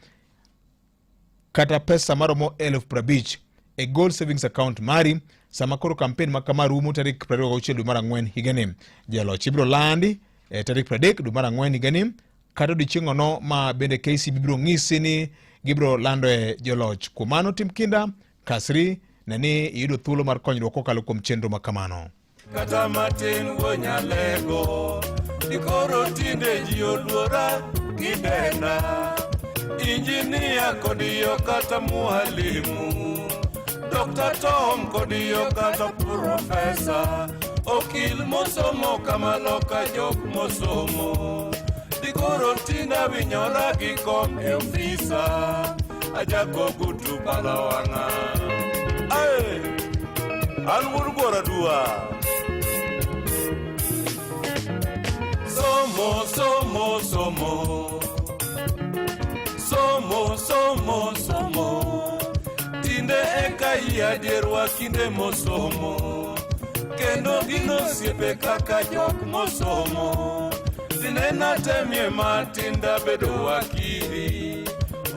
kata pesa maromo 50,000 e Gold Savings Account mari sama koro campaign ma kama rumo tarik 26 dwe mar ang'wen higani. Jaloch ibiro landi e tarik 30 dwe mar ang'wen higani kata odiechieng'ono ma bende KCB biro ng'isi ni gibiro landoe joloch. Kuom mano tim kinda, kasri, ne ni iyudo thuolo mar konyruok kokalo kuom chenro ma kamano. Kata matin wuo nyalego dikoro tinde ji oluora gidenda injinia kodiyo kata mwalimu Dr. Tom kodiyo kata profesa okil mosomo kamaloka jok mosomo dikoro tinda winyora gi kom e ofisa ajako gutu balawang'a Ae! An wuod Gwara Dua. Somo, somo, somo. Somo, somo, somo. Tinde eka iadierwa kinde mosomo. Kendo gin osiepe kaka jok mosomo. Tinena temie matin dabedo wakili.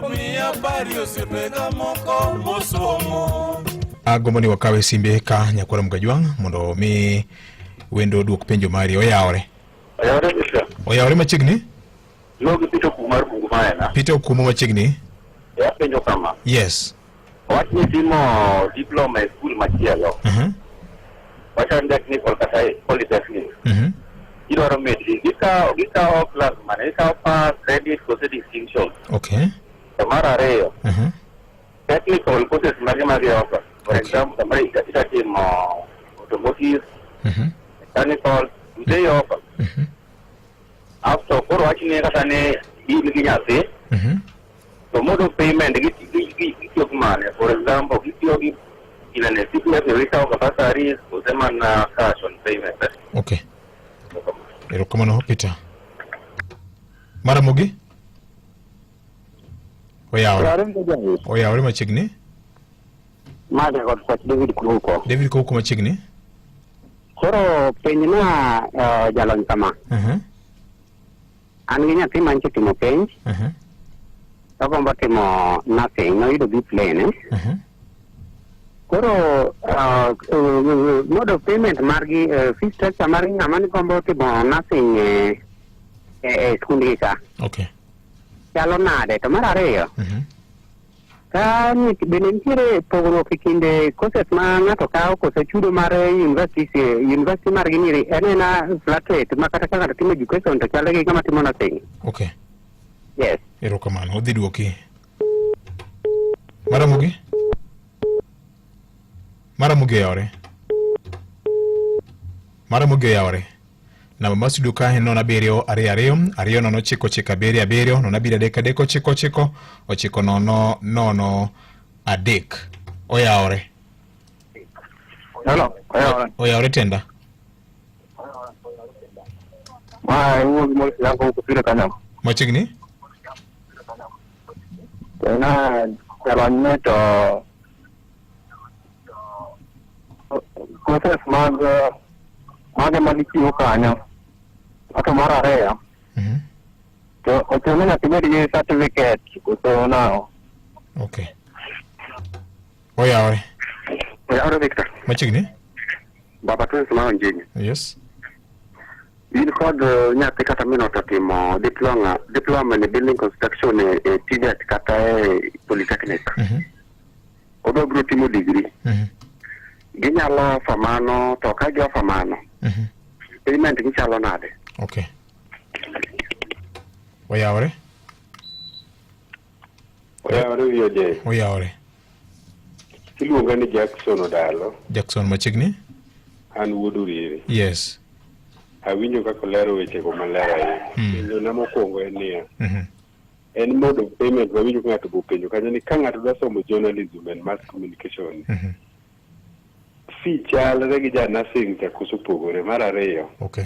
Omiya pari osiepega moko mosomo. Agombo ni wakawe simbe ka nyakwara Mgajwang' mondo mi wendo oduok penjo mari. Oyawore. Oyawore Joshua. Oyawore machiegni? Luo gi Peter Okumu mar Bungu Maena. Peter Okumu machiegni? E apenjo kama. Yes. Wach ni timo diploma e skul machielo. Wacha ni technical kata polytechnic. Idwaro medri. Gikawo gikawo class mane? Gikawo pass, credit kose distinction. Okay. To mar ariyo, technical courses mage ma gi offer? For example, samoro ita timo automotive, mechanical, do they offer? After koro wach ni kata ni in gi nyathi, to mode of payment gitiyo gi mane? For example, gitiyo gi ginene CPF gikawo ka bursaries kose mana cash on payment? Okay. Erokamano Peter. Maramogi? Oyawore. Oyawore machiegni. Mada kod kwach David Kruko. David Kruko machiegni. Koro penjna jalony kama. An gi nyathi mancho timo penj. Ogombo timo nursing, noyudo B plain. Eh? Koro mode of payment margi, fee structure margi ng'ama ni gombo timo nursing e skundgi ka. Okay. Chalo nade? To mar ariyo, ka ni bende nitiere pogruok e kind courses ma ng'ato kawo koso chudo mar universities, university margi ni en ena flat rate ma kata ka ng'ato timo education to chalo gi ng'ama timo nursing. Okay. Yes. Erokamano, odhi duoki. Maramogi? Maramogi oyawore. Maramogi oyawore. Namba mar studio ka en 0 7 2 2 2 0 9 9 7 7 0 7 3 3 9 9 9 0 0 3. Oyawore. Hello, oyawore. Oyawore tenda. Ma iwuok mo yango kusire kanyo. Machiegni? Na jalony to courses mag mage ma gichiwo kanyo. Ato mar ariyo. To ochuno ni nyaka ibed gi certificate koso nang'o? Okay. Oyawore. Oyawore Victor. Machiegni? Baba Twins ma Onjinyi. Yes. In kod eh, nyathi kata min ot otimo diploma, diploma in building construction e, e TVET kata e Polytechnic. Odwa biro timo degree. Ginyalo offer mano to ka gi offer mano, payment gichalo nade? Okay. Oyawore. Oyawore wiyo je. Oyawore. Iluonga ni Jackson Odalo. Jackson machiegni? An wuod Uriri. Yes. Awinjo kaka olero wechego maler ahinya. Penjona mokwongo en niya, en mode of payment mawinjo ka ng'ato be openjo kanyo ni ka ng'ato dwa somo journalism and mass communication, fee chalre gi ja nursing cha koso opogore? Mar ariyo, Okay.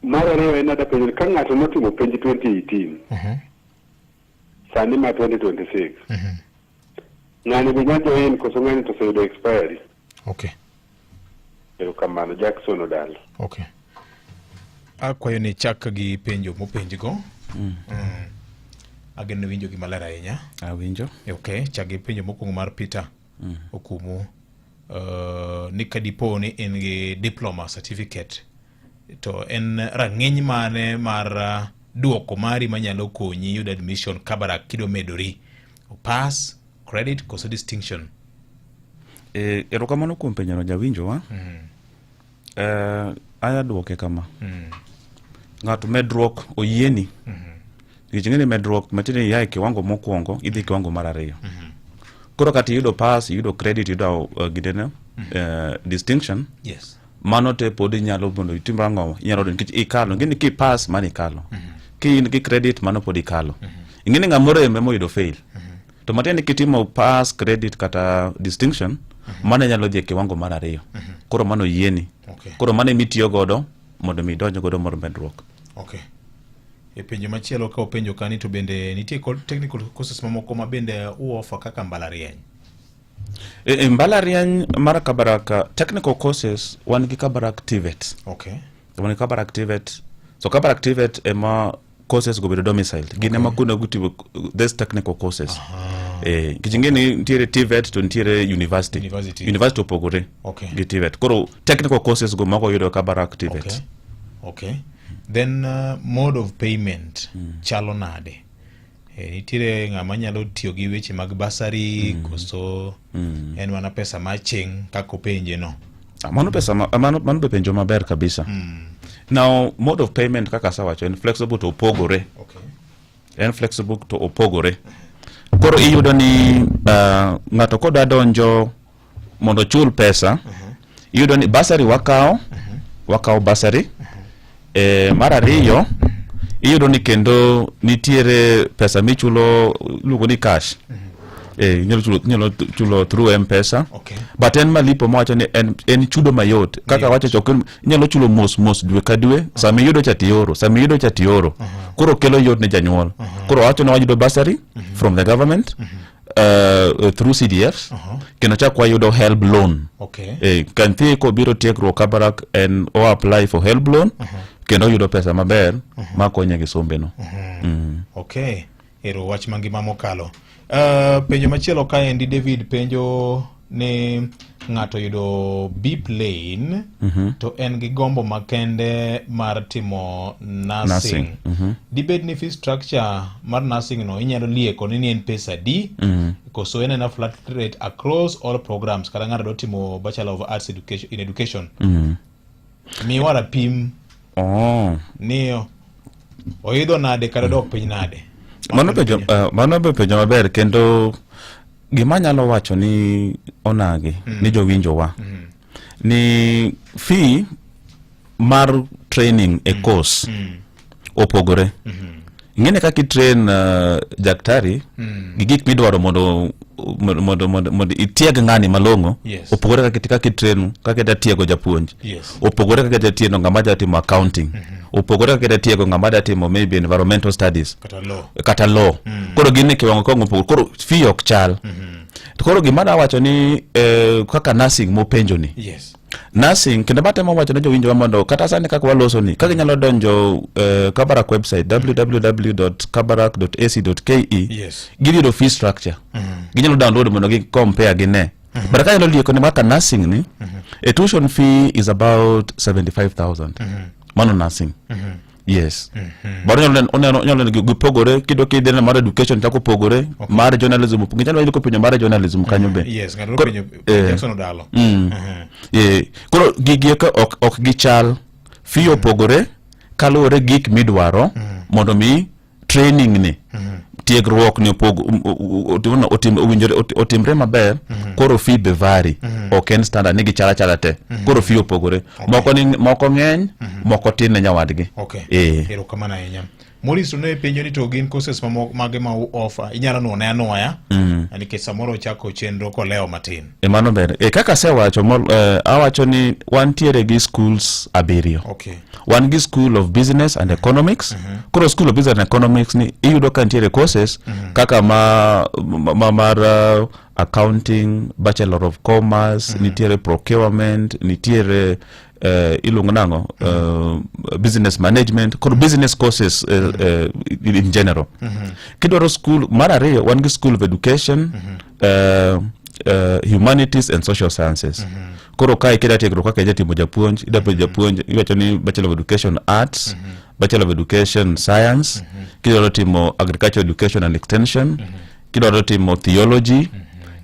mar ariyo en ada penjo ni ka ng'ato notimo penj 2018, sani ma 2026, ng'ani be nya join koso ng'ani to oseyudo expiry? Okay. Erokamano, Jackson Odalo. Okay. Akwayo ni chak gi penjo mopenjgo. Ageno ni winjo gi maler ahinya. Awinjo. Okay, chak gi penjo mokwongo mar Peter Okumu. Ni ka dipo ni in gi diploma certificate to en rang'iny mane mar duoko mari manyalo konyi yudo admission Kabarak kidwa medori? Pass, credit koso distinction? E, erokamano kuom penjono jawinjowa. Eh, aya duoke kama. Ng'ato medruok oyieni. Nikech ing'e ni medruok matiende ni ia e kiwango mokwongo idhi e kiwango mar ariyo. Koro kata iyudo pass, iyudo credit, iyudo ginene, distinction. Yes. Mano te pod inyalo mondo itim ang'o? Inyalo donjo nikech ikalo. Ing'e ni kipass mano ikalo. Ki in gi credit mano pod ikalo. Ing'e ni ng'ama orem ema oyudo fail. To matiende ni kitimo pass, credit kata distinction, mano inyalo dhi e kiwango mar ariyo. Koro mano oyieni. Okay. Koro mano ema itiyo godo mondo mi idonj godo mar medruok. Okay. E penjo machielo ka openjo kani to bende nitie technical courses mamoko ma bende uofa kaka mbalariany? E mbalariany mar Kabarak technical courses wan gi Kabarak TVET. Okay. Wan gi Kabarak TVET. So Kabarak TVET ema courses go bedo domiciled. Gin ema kuno gitimo this technical courses. Eh, nikech ing'e ni nitiere TVET to nitiere university. University. University opogore Okay. gi TVET. Koro technical courses go moko yudo Kabarak TVET. Okay. Okay. Then mode of payment chalo nade? Nitiere ng'ama nyalo tiyo gi weche mag bursary koso en mana pesa ma aching' kaka openje no? Ah, mano pesa ma, mano, mano be penjo maber kabisa. Now mode of payment kaka asewacho en flexible to opogore. Okay. En flexible to opogore. Koro iyudo ni ng'ato kodwa donjo mondo ochul pesa, iyudo ni bursary wakawo, wakawo bursary. Mar ariyo, iyudo ni kendo nitiere pesa michulo iluongo ni cash. Inyalo chulo, inyalo chulo through M-Pesa. Okay. But en malipo mawacho ni en chudo mayot. Kaka wacho chon, inyalo chulo mos mos dwe ka dwe, sama iyudo cha tioro, sama iyudo cha tioro. Koro kelo yot ne janyuol. Koro wacho ni wayudo bursary from the government. Through CDFs. Kendo chak wayudo HELB loan. Okay. Ka nyathi kobiro tiegruok Kabarak en o apply for HELB loan. Kendo oyudo pesa maber ma konye gi sombe no. Okay. Ero wach mangima mokalo. Penjo machielo kaendi David penjo ni ng'ato yudo B plane to en gi gombo makende mar timo nursing. Nursing. Dibed ni fee structure mar nursing no inyalo lieko ni en pesa di koso en ena flat rate across all programs kata ng'ato dwa timo Bachelor of Arts education, in Education. Miwa rapim ni oidho nade kata dok piny nade. Mano be penjo maber kendo gima anyalo wacho ni onagi ni jowinjowa ni fee mar training e course opogore. Ing'eni kaka itrain daktari gi gik midwaro mondo mondo mondo mondo itieg ng'ani malong'o opogore kaka kaka itrain kaka ida tiego japuonj opogore kaka ida tiego ng'ama da timo accounting opogore kaka ida tiego ng'ama da timo maybe environmental studies Kata law. Kata law. Koro gin e kiwango kiwango mopogore, koro fee ok chal. To koro gima dawacho ni kaka nursing mopenjo ni nursing kendo matemo wacho ne jowinjowa mondo kata sani kaka waloso ni kaka inyalo donjo Kabarak website www.kabarak.ac.ke giyudo fee structure ginyalo download mondo gi compare gine. But kanyalo lieko ni kaka nursing ni a tuition fee is about 75,000 mano nursing. Yes, but onyalo onyalo neno gipogore kidwa kidhi neno mar education chako opogore mar journalism ginyalo yudo kopenjo mar journalism kanyo be. Yes, ng'ato nopenjo Jackson Odalo. Koro gigi eka ok gichal, fee opogore kaluwore gi gik midwaro mondo mi training ni tiegruok ni opog otim owinjore otimre maber. Koro fee be vary, ok en standard ni gichal achala te. Koro fee opogore, moko ni moko ng'eny, moko tin ne nyawadgi. Erokamano ahinya. Maurice to ne penjo ni to gin courses mage ma u offer? Inyalo nuone anuoya nikech samoro ochako chenro kolewo matin. E mano ber. E kaka asewacho awacho ni wantiere gi schools abiriyo. Wan gi School of Business and Economics. Koro School of Business and Economics ni iyudo ka nitiere courses kaka ma mar accounting, Bachelor of Commerce, nitiere procurement, nitiere iluongo nang'o, business management, koro business courses in general. Kidwaro school mar ariyo, wan gi School of Education, Humanities and Social Sciences. Koro kae kida tiegruok kaka ija timo japuonj, ida bedo japuonj, iwacho ni Bachelor of Education Arts, Bachelor of Education Science, kidwaro timo Agriculture Education and Extension, kidwaro timo theology,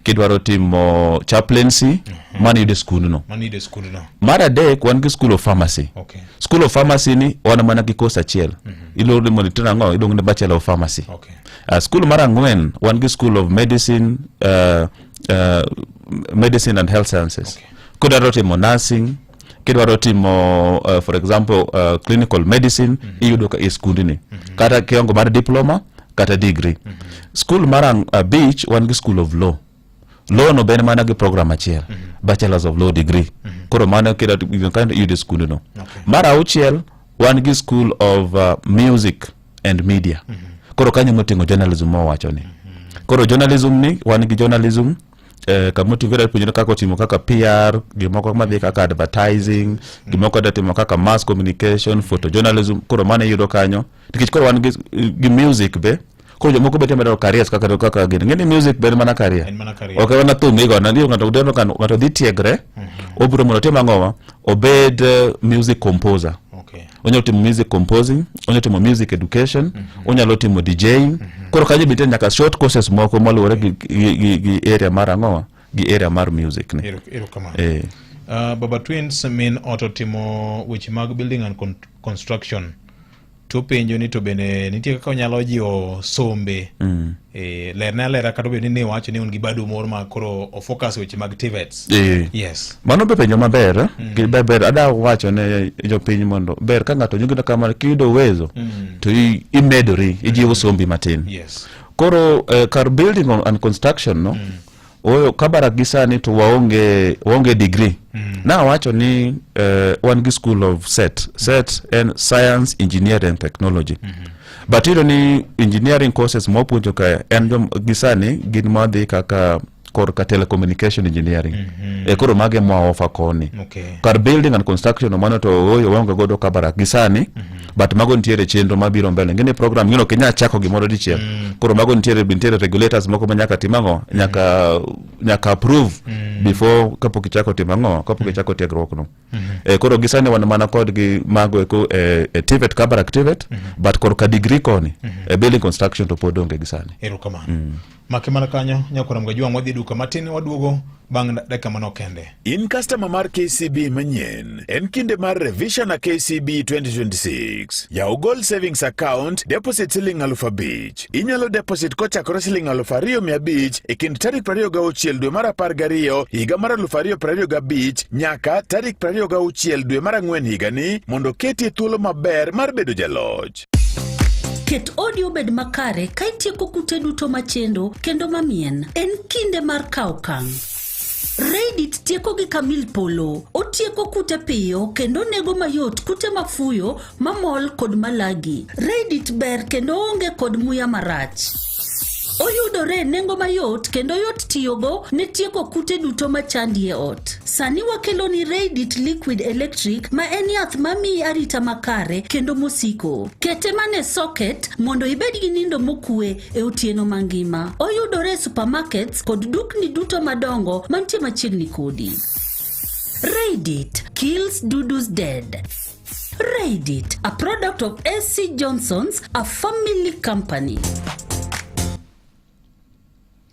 kidwaro timo chaplaincy, mano yudo e skundno. Mano yudo e skundno. Mar adek, wan gi School of Pharmacy. School of Pharmacy ni wan mana gi course achiel iluongo ni mondo itim ang'o, iluongo ni Bachelor of Pharmacy. School mar ang'wen, wan gi School of Medicine, Medicine and Health Sciences. Kidwaro timo nursing, kidwaro timo for example clinical medicine, iyudo ka e skundni kata kiwango mar diploma kata degree. School mar abich, wan gi School of Law. Law no ben mana gi program achiel, Bachelors of Law degree. Koro mano kida kanyo iyudo e skundno. Mar auchiel, wan gi School of Music and Media. Koro kanyo moting'o journalism mowacho ni. Koro journalism ni wan gi journalism kamoting'o kida puonjore kaka otimo kaka PR, gimoko madhi kaka advertising, gimoko da timo kaka mass communication, photojournalism. Koro mano iyudo kanyo nikech koro wan gi music be. Koro jomoko be temo dwaro careers kaka gini. Ng'eni music be en mana career. En mana career. Ok en mana thum igo na ng'ato dwaro ka ng'ato dhi tiegre, obiro mondo otim ang'owa, obed music composer. Onyalo timo music composing, onyalo timo music education, onyalo timo DJing. Koro kanyo be nitie nyaka short courses moko maluwore gi area mar ang'owa, gi area mar music ni. Erokamano. Baba Twins min ot otimo weche mag building and construction. To penjo ni to bende nitie kaka onyalo jiwo sombe. Lerne alera kata obedo ni ne wacho ni un gi badu moro ma koro ofocus weche mag TVETs. Yes. Mano be penjo maber, eh? Gi ber ada wacho ne jopiny mondo ber ka ng'ato nyugi kamano kiyudo uwezo to imedori ijiwo sombi matin. Koro kar building and construction no oyo Kabarak gi sani to waonge degree. Nawacho ni wan gi School of SET. SET en Science, Engineering and Technology. But iyudo ni engineering courses mwapuonjo ka en jom, gi sani gin madhi kaka korka telecommunication engineering. Koro mage mwa offer koni. Kar building and construction mano to oyo waonge godo Kabarak gi sani. But mago nitiere chenro mabiro mbele. Ng'eni program ng'eno ok inyal chako gimoro dichiel. Koro mago nitiere regulators moko ma nyaka tim ang'o, nyaka approve before kapok ichako timo ang'o, kapok ichako tiegruok no. Koro gi sani wan mana kod gi mago eko e TVET, Kabarak TVET, but korka degree koni e building construction to pod onge gi sani. Erokamano. Make mana kanyo nyakwara Mgajwang' wadhi e duka matin waduogo bang' dakika manok kende. In customer mar KCB manyien, en kinde mar Revision na KCB 2026. Yaw Gold Savings Account, deposit siling 5,000. Inyalo deposit kochakore siling 2,500 e kind tarik 26 dwe mar 12 higa mar 2025 nyaka tarik 26 dwe mar 4 higani mondo oketi e thuolo maber mar bedo jaloch. Ket odi obed makare ka itieko kute duto machendo kendo mamien. En kinde mar kawo okang'. Reddit tieko gi kamil polo. Otieko kute piyo kendo onego mayot kute mafuyo, mamol kod malagi. Reddit ber kendo onge kod muya marach. Oyudore e nengo mayot kendo yot tiyogo ne tieko kute duto machandi e ot. Sani wakeloni Reddit Liquid Electric ma en yath mamiyi arita makare kendo mosiko. Kete mana e socket mondo ibed gi nindo mokue e otieno mangima. Oyudore e supermarkets kod dukni duto madongo mantie machiegni kodi. Reddit kills dudus dead. Reddit, a product of SC Johnson's, a family company.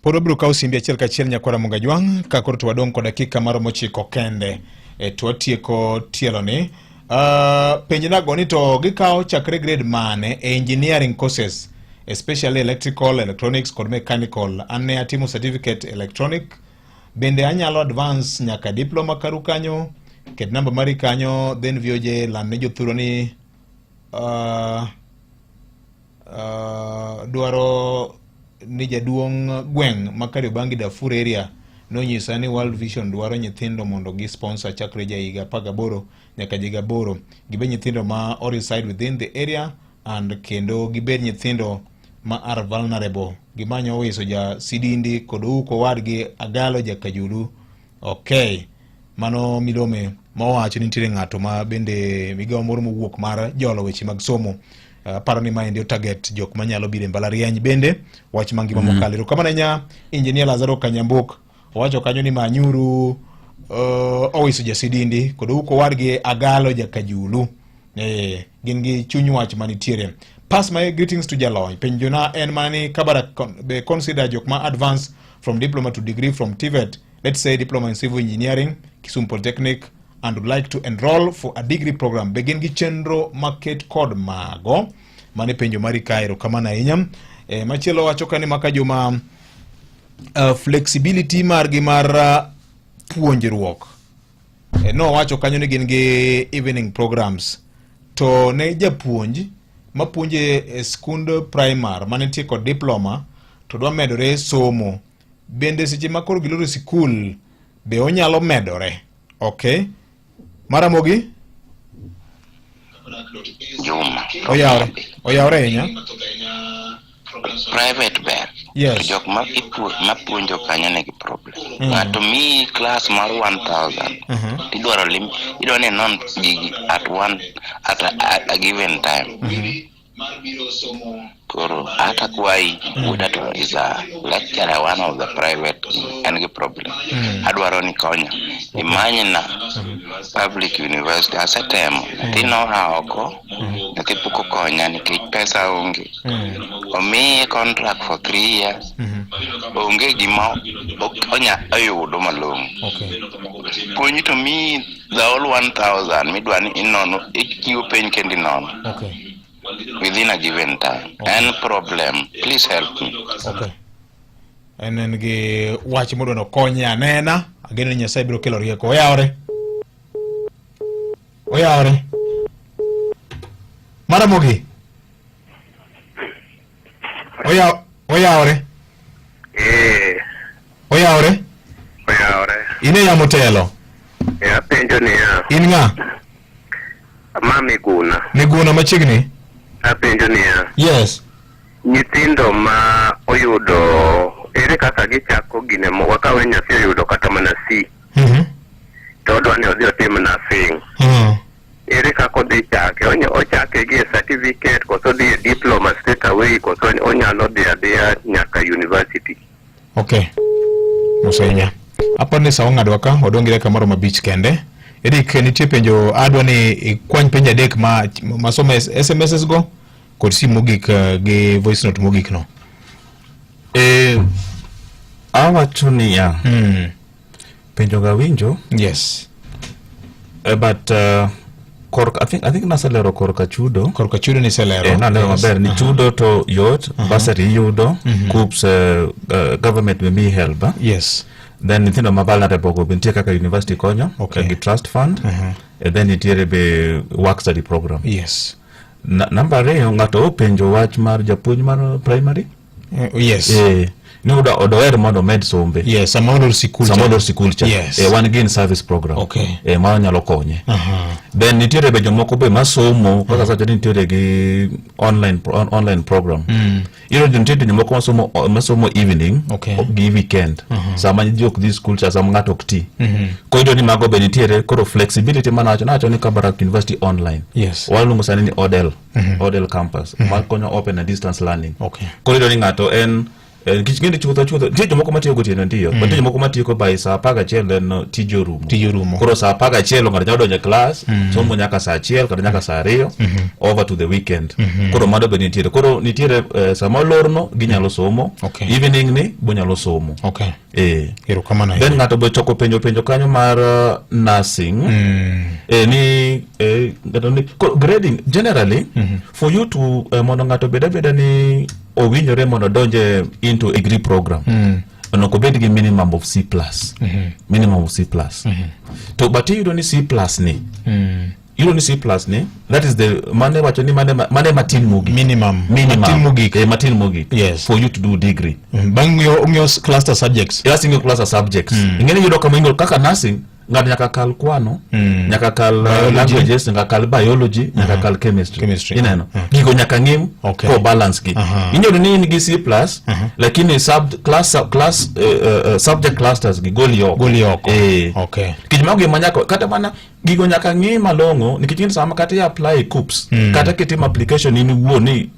Pod wabiro kawo simbi achiel kachiel nyakwara Mugajwang' ka koro to wadong' kod dakika maromo ochiko kende e to watieko tieloni. Uh, penj nago ni to gikawo chakre grade mane e engineering courses especially electrical, electronics kod mechanical. An ne atimo certificate electronic bende anyalo advance nyaka diploma karu kanyo ket namba mari kanyo then VOJ land ne jothuro ni uh, uh, dwaro ni jaduong' gweng' ma Kariobangi Darfur area nonyisa ni World Vision dwaro nyithindo mondo gi sponsor chakre ja higa 18 nyaka higa 8 gibed nyithindo ma o reside within the area and kendo gibed nyithindo ma are vulnerable gimanyo owiso ja Sidindi kod Ouko wadgi Agalo ja Kajulu okay mano milome mowacho ni nitiere ng'ato ma bende migawo moro mowuok mar jolo weche mag somo aparo ni maendi otarget jok manyalo biro e mbalariany bende wach mangima mm. mokalo erokamano ahinya engineer Lazaro Kanyambok owacho kanyo ni manyuru uh, owiso jasidindi kod Ouko wadgi Agalo Jakajulu eh, gin gi chuny wach manitiere pass my greetings to jalony penjona en mana ni Kabarak be consider jok ma advance from diploma to degree from TVET let's say diploma in civil engineering Kisumu Polytechnic and would like to enroll for a degree program be gin gi chenro maket kod mago mane penjo mari ka erokamano ahinya e, machielo wacho ka ni maka joma uh, flexibility margi mar uh, puonjruok e, nowacho kanyo ni gin gi evening programs to ne japuonj mapuonje e skund primar manitie kod diploma to dwa medore somo bende seche ma koro giloro sikul be onyalo medore okay maramogi Juma. Oyawre. Oyawre ahinya. Private ber. Yes. To jok ma mapuonjo kanyo nigi problem. Ng'ato miyi class mar 1000. Tidwaro lim idwaro ni inon gigi at one at a, a, a given time. Koro ata kwayi wuoda to is a lecturer one of the private en gi problem. Adwaro ni konya. Imanyna public university asetemo. Nyathi noa oko, nyathi pok okonya nikech pesa onge. Omiye contract for 3 years. Onge gima onya oyudo malong'o. Okay. Puonj to miyi the whole 1000 midwa ni inono ichiwo penj kendo inono. Okay. Within a given time. Okay. En problem. Please help me. Okay. En en gi wach modwa nokonye anena. Ageno ni Nyasaye biro kelo rieko. Oyawore. Oyawore. Maramogi. Oya oyawore. Eh. Oyawore. Oyawore. In e yamo telo. Eh, apenjo niya. In ng'a? Ma Miguna. Miguna machiegni. Apenjo niya. Yes. Nyithindo ma oyudo ere kaka gichako gine mo wakawe nyathi oyudo kata mana C. To odwa ni odhi otim nursing. Ere kaka odhi chake? Ochake gi e certificate koso odhi e diploma straight away koso onyalo dhi adhiya nyaka university? Okay. Mos ahinya. Aparo ni sa ong'adwa ka, wadong' gi dakika moromo abich kende. Eric, nitie penjo adwa ni ikwany penjo adek ma masomo SMSs go kod simu mogik eh, gi voice note mogik no. Eh, awacho niya penjo ga winjo yes but korka I think naselero korka chudo korka chudo niselero eh, nalero Yes. maber ni Aha. chudo to yot bursary iyudo KUCCPS government be miyi help ah. yes then nyithindo ma vulnerable go be nitie kaka university konyo Okay. gi trust fund then nitiere be work study program yes Na, namba ariyo ng'ato openjo wach mar japuonj mar primary yes eh, ni oda odoher mondo omed sombe yes sama olor sikul sama cha. olor sikul cha Yes. eh, wan gi in service program Okay. eh, ma nyalo konye Aha. then nitiere be jomoko be masomo kaka sacho ni nitiere gi online online program iyudo ni nitiere jomoko masomo evening Okay. gi weekend sama ji ok dhi school cha sama ng'ato ok ti koro iyudo ni mago be nitiere koro flexibility manawacho nawacho ni Kabarak University online Yes. waluongo sani ni Odel Odel campus ma konyo open and distance learning Okay. koro iyudo ni ng'ato en nikech ing'e ni chutho chutho nitie jomoko matiyo gotieno ndiyo but nitie jomoko matieko by saa 11 then tije orumo Tije orumo. koro saa 11 ng'ato nyalo donjo e class somo nyaka saa 1 kata nyaka saa 2 over to the weekend koro mano be nitiere koro nitiere sama olorno ginyalo somo Okay. evening ni bonyalo somo okay erokamano then ng'ato be choko penjo penjo kanyo mar nursing ni ng'ato ni koro grading generally for you to mondo ng'ato bed abeda ni owinjore mondo odonje into a degree program onego obed gi minimum of C plus minimum of C plus to but iyudo ni C plus ni iyudo ni C plus ni that is the mane wacho ni mane mane matin mogik Minimum. minimum Matin mogik. matin mogik Yes. for you to do degree Bang' ng'iyo cluster subjects just ing'iyo cluster subjects ing'eni iyudo kama ing'eyo kaka nursing ng'ato nyaka kal kwano nyaka kal Biology. languages nyaka kal biology nyaka kal chemistry, Chemistry. ineno gigo nyaka ng'i Okay. ko balance gi inyalo ni in gi C plus lakini sub class class subject clusters gi goli oko Goli oko. eh Okay. nikech mago gima nyaka kata mana gigo nyaka ng'i malong'o nikech in sama kata i apply KUCCPS kata kitimo application in iwuon ni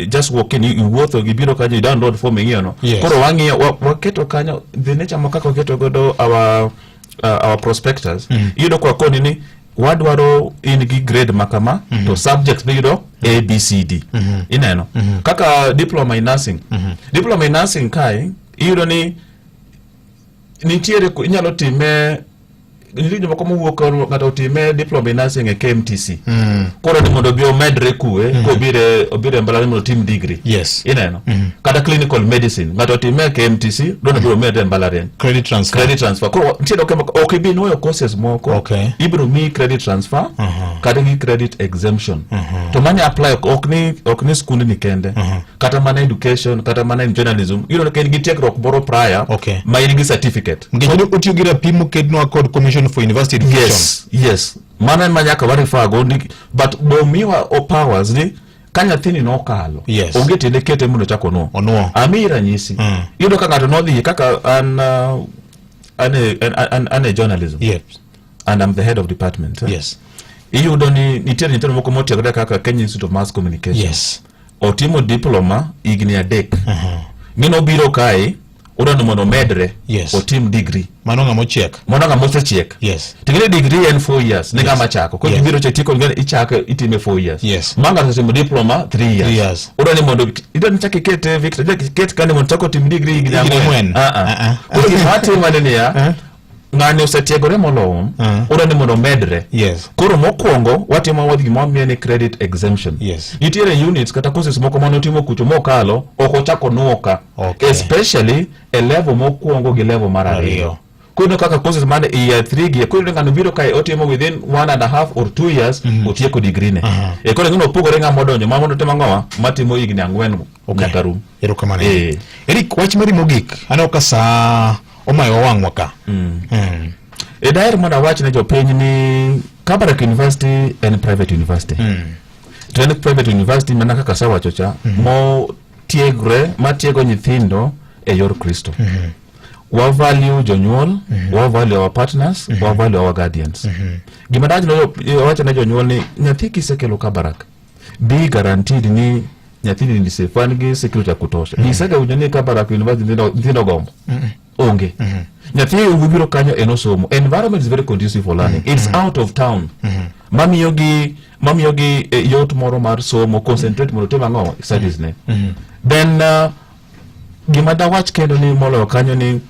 just walk in iwuotho gibiro kanyo i download form ing'iyo no Yes. koro wang'iyo waketo kanyo the nature ma kaka waketo godo our prospectus iyudo kwa koni ni wadwaro in gi grade ma kama to subjects miyudo A B C D ineno kaka diploma in nursing diploma in nursing kae iyudo ni nitiere inyalo time nitie jomoko mowuok ng'ato otime diploma in nursing e KMTC koro ni mondo obi omedre kue kobire obire mbalariany mondo otim degree Yes. ineno kata clinical medicine ng'ato otime e KMTC dwaro ni obiro omedre e mbalariany credit transfer credit transfer koro nitie doke moko ok ibi nuoyo courses moko Okay. ibiro miyi credit transfer kata gi credit exemption to mani apply ok ni skundni kende kata mana education kata mana in journalism iyudo ni ka in gi tiegruok moro prior Okay. ma in gi certificate nikech otiyo gi rapim moketnwa kod commission for university education yes yes mano ema nyaka warefer go ni but bomiwa o powers ni ka nyathini nokalo Yes. onge tiende kete mondo ochak onuo Onuo. amiyi ranyisi iyudo ka ng'ato nodhi kaka an an e journalism yes and I'm the head of department eh? yes iyudo ni nitiere nyithindo moko motiegore kaka Kenya Institute of Mass Communication yes otimo diploma higni 3 ng'eno obiro kae odwaro ni mondo omedre Yes. otim degree mano ng'ama ochiek mano ng'ama osechiek yes to ing'e ni degree en 4 years ne ng'ama chako koro Yes. ibiro cha tieko ing'e ni ichako itime 4 years Yes. ma ng'ato osetimo diploma 3 years Three years. odwa ni mondo idwa ni chak ikete Victor idwa iket kane mondo chak otim degree higni Higni 4 ang'wen. Ah, ah. koro gima watimo en niya ng'ani osetiegore molomo odwa ni mondo omedre Yes. koro mokwongo watimo wadhi gima wamiye ni credit exemption Yes. nitiere units kata courses moko mane otimo kucho mokalo ok ochako nuo ka Okay. especially e level mokwongo gi level mar ariyo Ariyo. koro kaka courses mane e year 3 gi koro ng'ano biro kae otimo within 1.5 or 2 years otieko degree ne e koro ng'ano opogore ng'ama odonjo ma mondo timo ang'owa matimo higni 4 Okay. nyaka rum erokamano Eh. Eric wach mari mogik aneno ka saa omayo wang'wa ka E daher mondo awach ne jopiny ni Kabarak University en private university. To en private university mana kaka asewacho cha motiegre matiego nyithindo e yor Kristo. Wa value jonyuol, wa value our partners, wa value our guardians. Gima dach wacho ne jonyuol ni nyathi kisekelo Kabarak, be guaranteed ni nyathini ni safe, wan gi security ya kutosha. Isega winjo ni Kabarak University nyithindo gombo? Onge. Nyathi obiro kanyo en osomo. Environment is very conducive for learning. It's out of town. Mamiyo gi yot moro mar somo, concentrate mondo otim ang'o, studies ne. Then Gima dawach kendo ni moloyo kanyo ni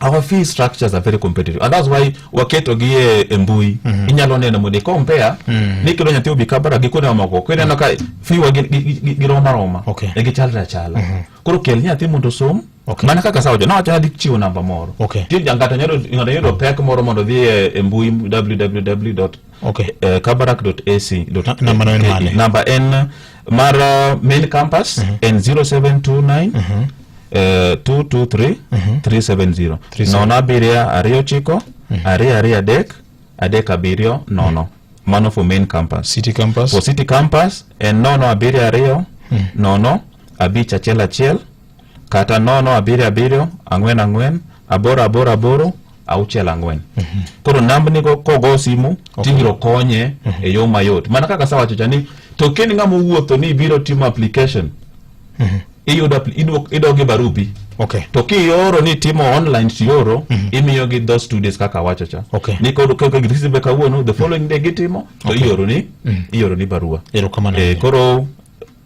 our fee structures are very competitive and that's why waketo gi e, e mbui mm -hmm. inyalo neno mondo i-compare mm -hmm. ni kelo nyathi obi Kabarak gi kuonde mamoko koro ineno ka fee wa gi, gi, gi, gi rom aroma okay. e gichalre achala mm -hmm. koro kel nyathi mondo osom Okay. Mana kaka sawacho, nawacho nadhi chiwo namba moro. Okay. Nitie ng'ato nyalo ng'ato yudo pek moro mondo odhi e, e mbui www. Okay. Eh, kabarak.ac. Namba no en mane? Namba en mar uh, main campus mm -hmm. en 0729 mm -hmm. 223 mm -hmm. 370. 0 7 2 9 2 2 3 3 7 0. Mano for main campus. City campus. For city campus en 0 7 2 0 5 1 1 kata 0 7 7 4 4 8 8 8 6 4. Koro nambni go kogo simu okay. tibiro konye mm -hmm. e yo mayot. Mana kaka asewacho cha ni to kiny ng'ama owuotho ni ibiro timo application mm -hmm. iyudo idog e barupi okay. to kioro ni timo online tioro mm -hmm. imiyo gi those two days kaka awacho cha okay. ni koro kaka gireceive kawuono the following day gitimo to okay. ioro ni mm -hmm. ioro ni barua erokamano eh, koro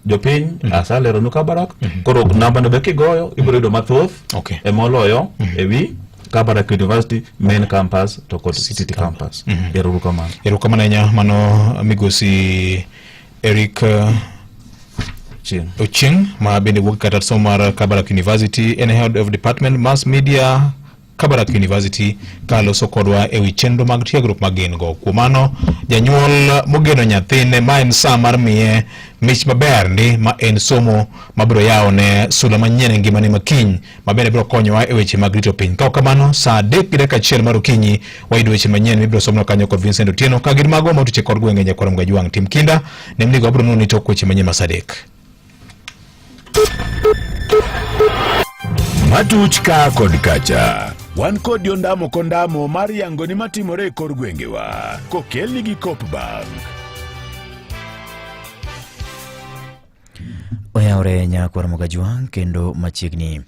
jopiny mm -hmm. asaleronu Kabarak mm -hmm. koro namba no be kigoyo ibiro yudo mathoth okay. emoloyo mm -hmm. ewi Kabarak University main campus to kod city, city campus mm -hmm. erokamano erokamano ahinya mano migosi Eric Ochieng. Ochieng ma bende wuok kata somo mar Kabarak University en head of department mass media Kabarak University ka loso kodwa e wi chenro mag tiegruok ma gin go. Kuom mano, janyuol mogeno nyathine ma en sa mar miye mich maber ndi ma en somo mabiro yawo ne sula manyien e ngimane makiny ma bende biro konyowa e weche mag rito piny. Ka ok kamano, saa 3:01 mar okinyi wayudo weche manyien mibiro somnwa kanyo kod Vincent Otieno ka gin mago motuche kod gwenge nyakwar Mgajwang'. Tim kinda ne mnigo wabiro noni tok weche manyien ma saa 3. Matuch ka kod kacha. Wan kod ondamo kondamo mar yango ni matimore e kor gwengewa. Kokelni gi Coop Bank. Oyawre nyakwar Mogajwang' kendo machiegni.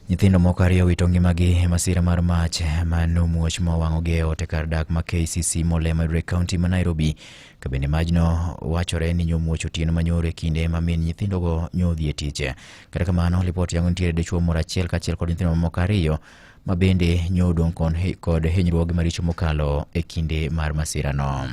Nyithindo moko ariyo owito ngimagi e masira mar mach ma nomuoch mowang'ogi e ot e kar dak ma KCC Molema yudore e kaunti ma Nairobi. Ka bende majno wachore ni nyomuoch otieno manyoro e kinde ma min nyithindogo nyodhi e tich. Kata kamano, lipot yango nitiere dichuo moro achiel kaachiel kod nyithindo mamoko ariyo ma bende nyodong' kod hinyruoge maricho mokalo e kinde mar masirano.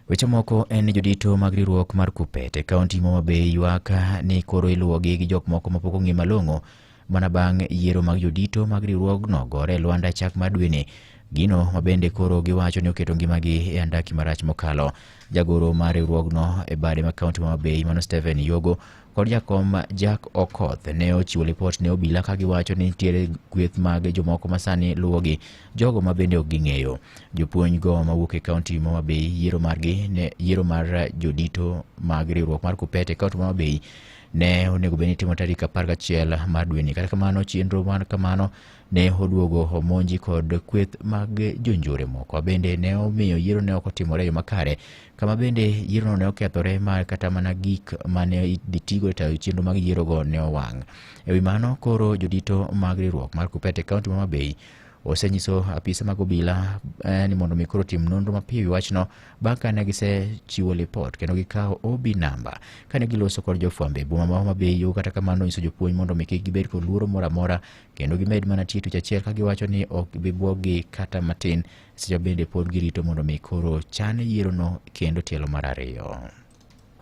Weche moko en ni jodito mag riwruok mar Kuppet e kaunti ma Homa Bay ywak ni koro iluwogi gi jok moko mapok ong'e malong'o mana bang' yiero mag jodito mag riwruogno gore e lwanda chak mar dweni. Gino ma bende koro giwacho ni oketo ngimagi e andaki marach mokalo. Jagoro mar riwruogno e bade ma kaunti ma Homa Bay mano Stephen Yogo kod jakom Jack Okoth ne ochiwo lipot ne obila ka giwacho ni nitiere kweth mag jomoko ma sani luwogi, jogo ma bende ok ging'eyo. Jopuonj go mawuok e kaunti ma Homa Bay yiero margi ne yiero mar jodito mag riwruok mar Kuppet e kaunti ma Homa Bay ne onego bed ni itimo tarik 11 mar dweni. Kata kamano chenro mar kamano ne oduogo omonji kod kweth mag jonjore moko bende ne omiyo yiero ne ok otimore e yo makare kama bende yierono ne okethore ma kata mana gik mane idhi tigo e tayo chenro mag yierogo ne owang'. E wi mano, koro jodito mag riwruok mar Kuppet e kaunti ma Homa Bay osenyiso apisa mag obila eh, ni mondo mi koro tim nonro mapiyo e wi wachno bang' kane gisechiwo lipot kendo gikawo OB namba kane giloso kod jofwambo e boma ma Homa Bay yo kata kamano nyiso jopuonj mondo mi kik gibed kod luoro moro amora kendo gimed mana tiyo tich achiel ka giwacho ni ok bi bwoggi kata matin seche bende pod girito mondo mi koro chan yierono kendo tielo mar ariyo.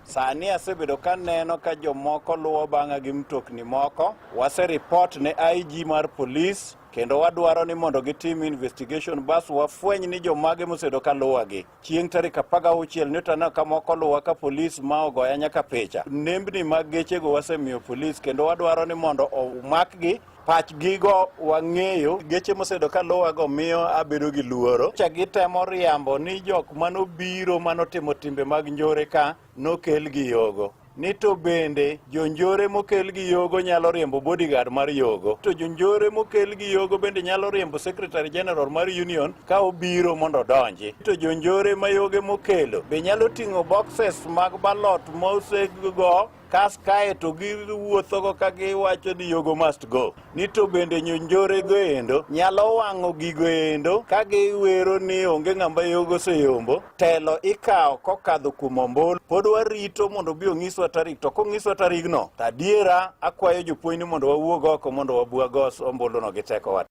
Sani asebedo kaneno ka jomoko luwo bang'a gi mtokni moko. Wase report ne IG mar polis kendo wadwaro ni mondo gitim investigation bas wafweny ni jomage mosebedo ka luwagi. Chieng' tarik 16 nyocha aneno ka moko luwa ka polis ma ogoya nyaka picha. Nembni mag gechego wasemiyo polis kendo wadwaro ni mondo omakgi. Pachgigo wang'eyo, geche mosebedo ka luwago miyo abedo gi luoro. Cha gitemo riambo ni jok manobiro manotimo timbe mag njore ka nokel gi yogo. Ni to bende jonjore mokel gi yogo nyalo riembo bodyguard mar yogo. To jonjore mokel gi yogo bende nyalo riembo secretary general mar union ka obiro mondo odonji. To jonjore ma yoge mokelo be nyalo ting'o boxes mag ballot mosego Kas kae to giwuothogo ka giwacho ni Yogo must go. Ni to bende nyonjore go endo nyalo wang'o gigo endo ka giwero ni onge ng'ama Yogo oseyombo. Telo ikawo kokadho kuom ombulu. Pod warito mondo obi onyiswa tarik to konyiswa tarigno to adiera akwayo jopuonj ni mondo wawuog oko mondo wabwa go ombuluno gi tekowa.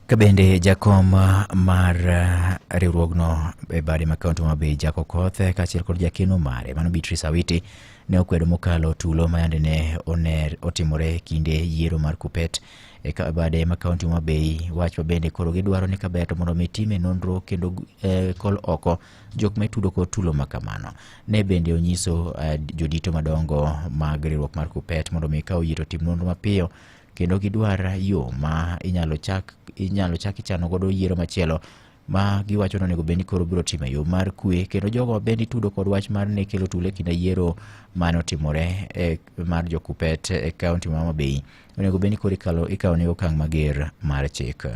Ka bende jakom mar riwruogno e bade ma kaunti ma Bay Jack Okoth kaachiel kod jakeno mare mano Beatrice Awiti ne okwedo mokalo tulo ma yande ne oner otimore kinde yiero mar Kuppet e bade ma kaunti ma Bay wach ma bende koro gidwaro ni kaber to mondo mi time nonro kendo kol oko jok ma itudo kod tulo ma kamano. Ne bende onyiso jodito madongo mag riwruok mar Kuppet mondo mi ka oyie to tim nonro mapiyo kendo gidwar yo ma inyalo chak ichano godo yiero machielo ma giwacho ni onego bed ni koro biro timo e yo mar kwe kendo jogo bende itudo kod wach mar ne kelo tulo e kinde yiero mane otimore e mar jo Kuppet e kaunti ma Homa Bay onego bed ni koro ikawo ne okang' mager mar chik.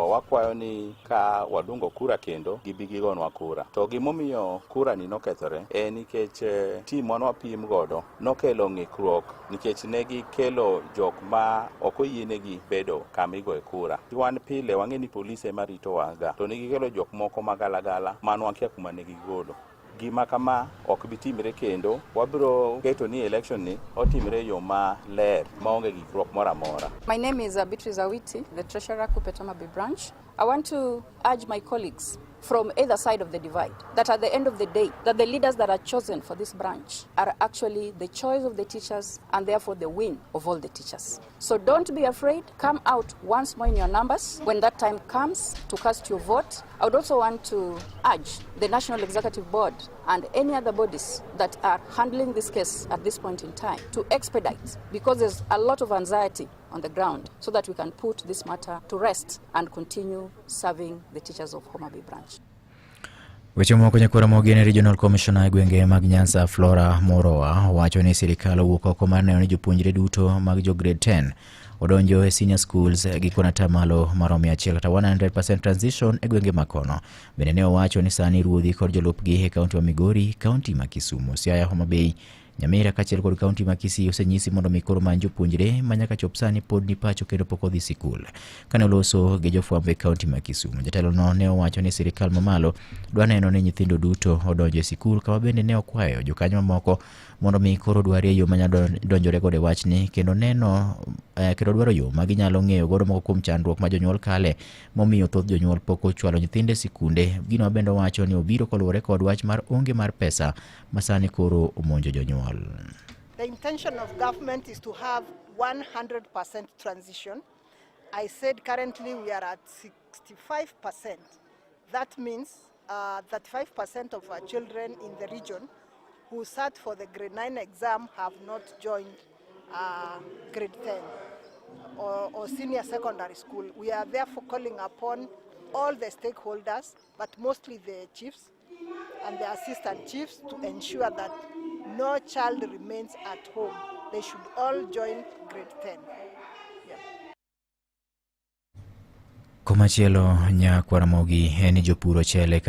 Wakwayo ni ka waluongo kura kendo gibi gigonwa kura. To gimomiyo kura ni nokethore en nikech tim mane wapim godo nokelo ng'ikruok nikech ne gikelo jok ma ok oyienegi bedo kama igoye kura. Wan pile wang'e ni polise ema ritowa ga, to ne gikelo jok moko magalagala mane wakia kuma ne gigolo. Gima kama ok bi timre kendo, wabiro keto ni election ni otimre e yo maler maonge gikruok moro amora. My name is Beatrice Awiti, the treasurer Kuppet Homa Bay branch. I want to urge my colleagues from either side of the divide that at the end of the day, that the leaders that are chosen for this branch are actually the choice of the teachers and therefore the win of all the teachers. So don't be afraid, come out once more in your numbers when that time comes to cast your vote. I would also want to urge the National Executive Board and any other bodies that are handling this case at this point in time to expedite, because there's a lot of anxiety on the ground, so that we can put this matter to rest and continue serving the teachers of Homa Bay branch. Weche moko nyakwara mogi ne Regional Commissioner e gwenge mag Nyanza Flora Moroa wacho ni sirikal owuok oko mar neno ni jopuonjre duto mag jo grade 10 odonjo e senior schools gi kwan atamalo maromo 100 kata 100% transition e gwenge makono. Bende ne owacho ni sani ruodhi kod jolupgi e kaunti ma Migori, kaunti ma Kisumu, Siaya, Homa Bay, Nyamira kaachiel kod kaunti ma Kisii osenyisi mondo mi koro many jopuonjre ma nyaka chop sani pod ni pacho kendo pok odhi sikul. Kane oloso gi jofwambo e kaunti ma Kisumu, jatelono ne owacho ni sirikal mamalo dwa neno ni nyithindo duto odonjo e sikul, kama bende ne okwayo jokanyo mamoko mondo mi koro dwarie yo manyalo donjore godo e wachni kendo neno kendo dwaro yo ma ginyalo ng'eyo godo moko kuom chandruok ma jonyuol kale momiyo thoth jonyuol pok ochwalo nyithindo e sikunde. Gino ma bende owacho ni obiro koluwore kod wach mar onge mar pesa ma sani koro omonjo jonyuol. The intention of government is to have 100% transition. I said currently we are at 65%. That means 35% of our children in the region who sat for the grade 9 exam have not joined grade 10 or senior secondary school. We are therefore calling upon all the stakeholders, but mostly the chiefs and the assistant chiefs, to ensure that no child remains at home. They should all join grade 10. Komachielo nyakwar Ramogi en ni jopur ochele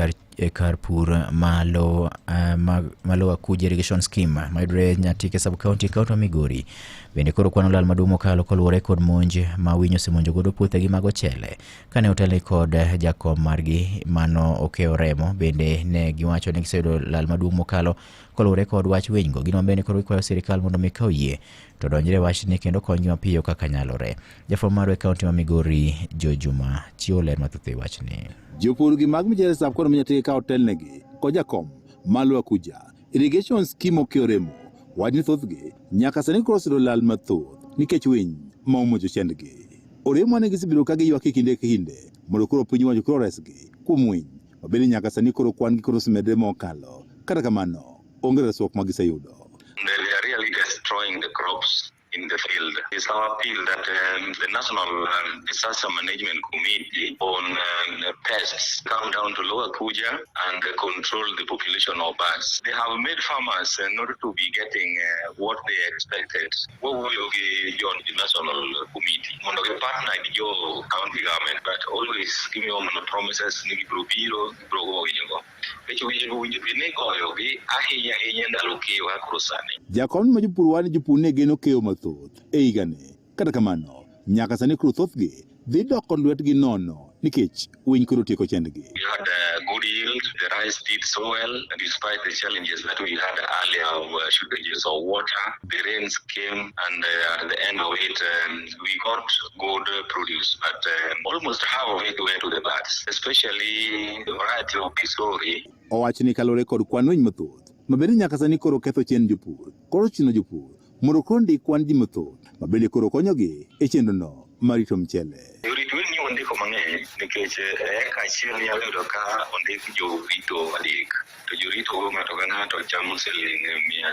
kar pur malo Akuja Irrigation Scheme mayudore Nyatike sub county, kaunti ma Migori. Bende koro kwano lal maduong' mokalo koluwore kod monj ma winy osemonjo godo puothegi mag ochele. Kane otelne kod jakom margi mano Okeyo Remo, bende ne giwacho ni giseyudo lal maduong' mokalo koluwore kod wach winygo. Gino bende koro gikwayo sirikal mondo mi kaw yie to donjre wachni kendo konygi mapiyo kaka nyalore. Jafwambo marwa e kaunti ma Migori, Joe Juma, chiwo ler mathoth e wachni. Jopur gi mag Michere sub county ma Nyatike ka otelnegi kod jakom Malo Akuja Irrigation Scheme Okeyo Remo wacho ni thothgi nyaka sani koro oseyudo lal mathoth nikech winy ma omonjo chendgi. Oremo ne gisebedo ka giywak e kinde ka kinde mondo koro piny owacho koro oresgi kuom winy ma bende nyaka sani koro kwan gi koro osemedore mokalo. Kata kamano, onge resruok ma giseyudo. They are really destroying the crops. in the field. It's our appeal that um, the National um, Disaster Management Committee on um, pests come down to Lower Kuja and uh, control the population of birds. They have made farmers uh, not to be getting uh, what they expected. Wawuoyo gi jo National Committee mondo gi partner gi jo county government but always gimiyo mana promises ni gibiro biro gibiro goyo winyogo. Nikech winyogo owinjo bed ni igoyogi ahinya ahinya ndalo keyo kaka koro sani. Jakom ma jopur wani jopur ne geno keyo mathoth e higani. Kata kamano, nyaka sani koro thothgi dhi dok kod lwetgi nono nikech winy koro otieko chendgi. We had a good yield, the rice did so well despite the challenges that we had earlier of shortages of water. The rains came and at the end of it um, we got good produce, but um, almost half of it went to the birds, especially the variety of Pisori. Owach ni kaluwore kod kwan winy mathoth ma bende nyaka sani koro ketho chenro jopur, koro chuno jopur mondo koro ndik kwan ji mathoth ma bende koro konyogi e chenrono mar rito mchele. Jorit winy ni wandiko mang'eny nikech e eka achiel inyalo yudo ka ondik jorito adek to jorito go ng'ato ka ng'ato chamo siling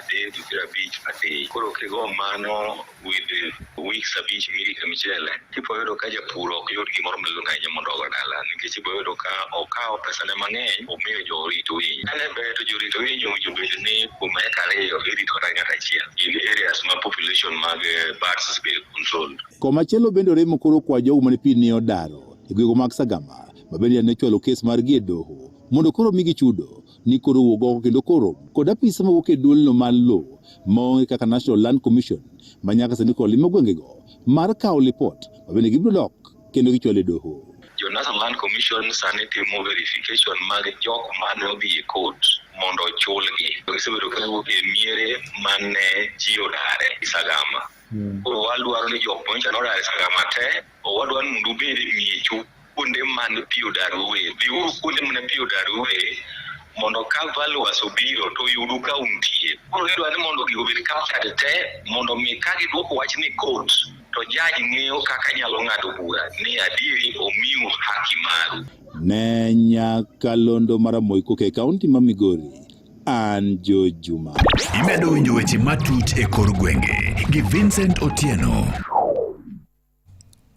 350 a day. Koro kigo mano with weeks abich mirite mchele ibo yudo ka japur ok yud gimoro malong'o ahinya mondo ogo dala nikech ibo yudo ka okawo pesane mang'eny omiyo jorit winy. Kane ber to jorit winy owinjo bed ni kuom eka ariyo irito kata ng'ato achiel in areas ma population mag birds be controlled. Komachielo bende Oremo koro kwa jogo mane pi ne odaro e gwenge mag Sagama ma bende ne chwalo kes margi e doho mondo koro migi chudo ni koro wuog oko kendo koro kod apisa mawuok e duolno mar lowo maong'e kaka National Land Commission ma nyaka sani koro limo gwengego mar kawo lipot ma bende gibiro dok kendo gichwalo e doho. Jo National Land Commission sani timo verification mag jok mane odhi e court mondo ochulgi. Gisebedo ka giwuok e miere mane ji odare Sagama. Koro wadwaro ni jok manyocha nodar e Sagama te, wadwaro ni mondo ubed e miechu kuonde man pi odarue. Dhiuru kuonde mane pi odarue mondo ka valuers obiro to oyudu ka untie. Koro idwa ni mondo gigo obed captured te mondo mi ka giduoko wach ni court to judge ng'eyo kaka nyalo ng'ado bura ni adieri omiu haki maru. Ne nyakalondo mar Ramogi koka e kaunti ma Migori, an Joe Juma. Imedo winjo weche matut e kor gwenge gi Vincent Otieno.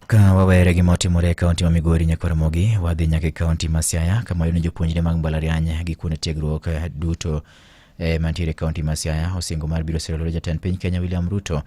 Ka wawere gi motimore e kaunti ma Migori nyakwar Ramogi, wadhi nyaka e kaunti ma Siaya kama wayudo ni jopuonjre mag mbalariany gi kuonde tiegruok duto mantiere e kaunti ma Siaya osingo mar biro siro lwedo jatend piny Kenya William Ruto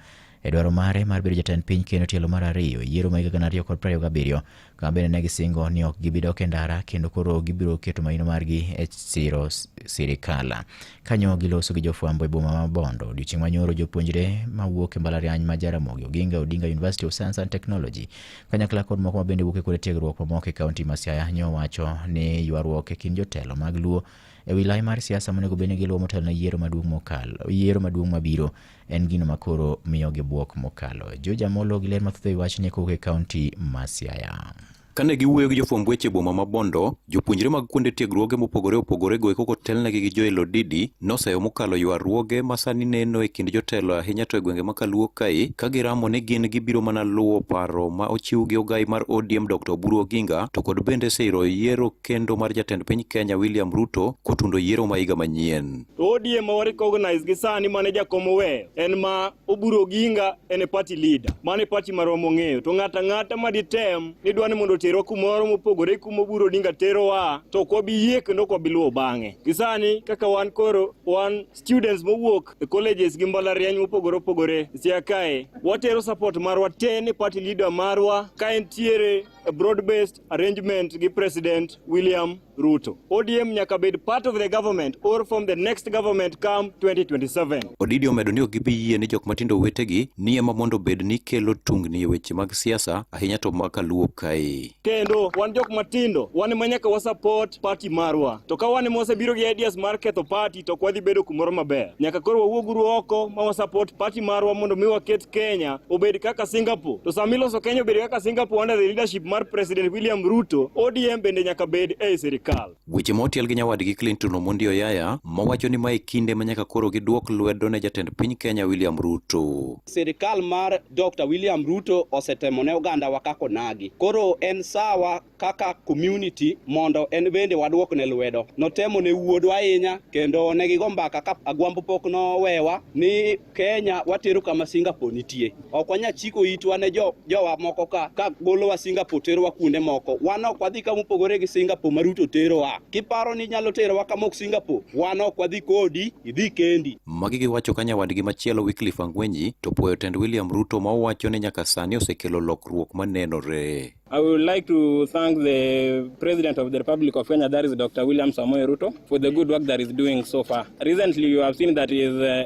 e dwaro mare mar bedo jatend piny kendo tielo mar ariyo e yiero ma higa 2027 kama bende ne gisingo ni ok gibi dok e ndara kendo koro gibiro keto maino margi e siro sirikal. Kanyo giloso gi jofwambo e boma ma Bondo odiochieng' manyoro jopuonjre mawuok e mbalariany ma Jaramogi Oginga Odinga University of Science and Technology kanyakla kod moko ma bende wuok e kuonde tiegruok mamoko e kaunti ma Siaya nyowacho ni ywaruok e kind jotelo mag Luo e wi lai mar siasa monego bed ni giluwo motelo ne yiero maduong' mokalo yiero maduong' mabiro en gino ma koro miyogi bwok mokalo. George Amolo gi ler mathoth e wi wachni kowuok e kaunti ma Siaya. Kane giwuoyo gi jofwamb weche e boma ma Bondo, jopuonjre mag kuonde tiegruoge mopogore opogore go eko kotelnegi gi Joel Odidi noseyo mokalo ywaruoge ma sani neno e kind jotelo ahinya to e gwenge ma Kaluo kae ka giramo ni gin gibiro mana luwo paro ma ochiw gi ogai mar ODM Dr. Oburu Oginga to kod bende siro yiero kendo mar jatend piny Kenya William Ruto kotundo yiero ma higa manyien. To ODM ma wa recognize gi sani mane jakom oweyo en ma Oburu Oginga en e party leader. Mano e party marwa mong'eyo. To ng'ato ang'ata ma ditem ni dwa ni mondo oterwa kumoro mopogore kuma Oburu Odinga terowa to ok wabi yie kendo ok wabi luwo bang'e. Gi sani kaka wan koro wan students mowuok e colleges gi mbalariany mopogore opogore Siaya kae watero support marwa te ne party leader marwa ka entiere a broad-based arrangement gi President William Ruto. ODM nyaka bed part of the government or from the next government come 2027. Odidi omedo ni ok gibi yie ni jok matindo wetegi ni ema mondo obed ni kelo tungni e weche mag siasa ahinya to ma kaluo kae. Kendo wan jok matindo, wan ema nyaka wa support party marwa. To ka wan ema wasebiro gi ideas mar ketho party to ok wadhi bedo kumoro maber. Nyaka koro wawuoguru oko ma wa support party marwa mondo mi waket Kenya obed kaka Singapore. To sama iloso Kenya obed kaka Singapore under the leadership mar President William Ruto, ODM bende nyaka bed ei sirikal. sirikal. Weche ma otiel gi nyawadgi Clinton Omondi Oyaya mawacho ni mae kinde ma nyaka koro giduok lwedo ne jatend piny Kenya William Ruto. Sirikal mar Dr. William Ruto osetemo ne ogandawa kaka onagi. Koro en sawa kaka community mondo en bende waduokne lwedo. Notemo ne wuodwa ahinya kendo ne gigo mbaka ka Agwambo pok nowewa ni Kenya watero kama Singapore nitie. Ok wanyal chiko itwa ne jowa moko ka golowa Singapore terowa kuonde moko. Wan ok wadhi kama opogore gi Singapore ma Ruto terowa. Kiparo ni inyalo terowa kama ok Singapore, wan ok wadhi kodi, idhi kendi. Magi giwacho ka nyawadgi machielo Wycliffe Angwenyi to puoyo tend William Ruto ma owacho ni nyaka sani osekelo lokruok manenore. I would like to thank the President of the Republic of Kenya, that is Dr. William Samoei Ruto, for the good work that he's doing so far. Recently, you have seen that he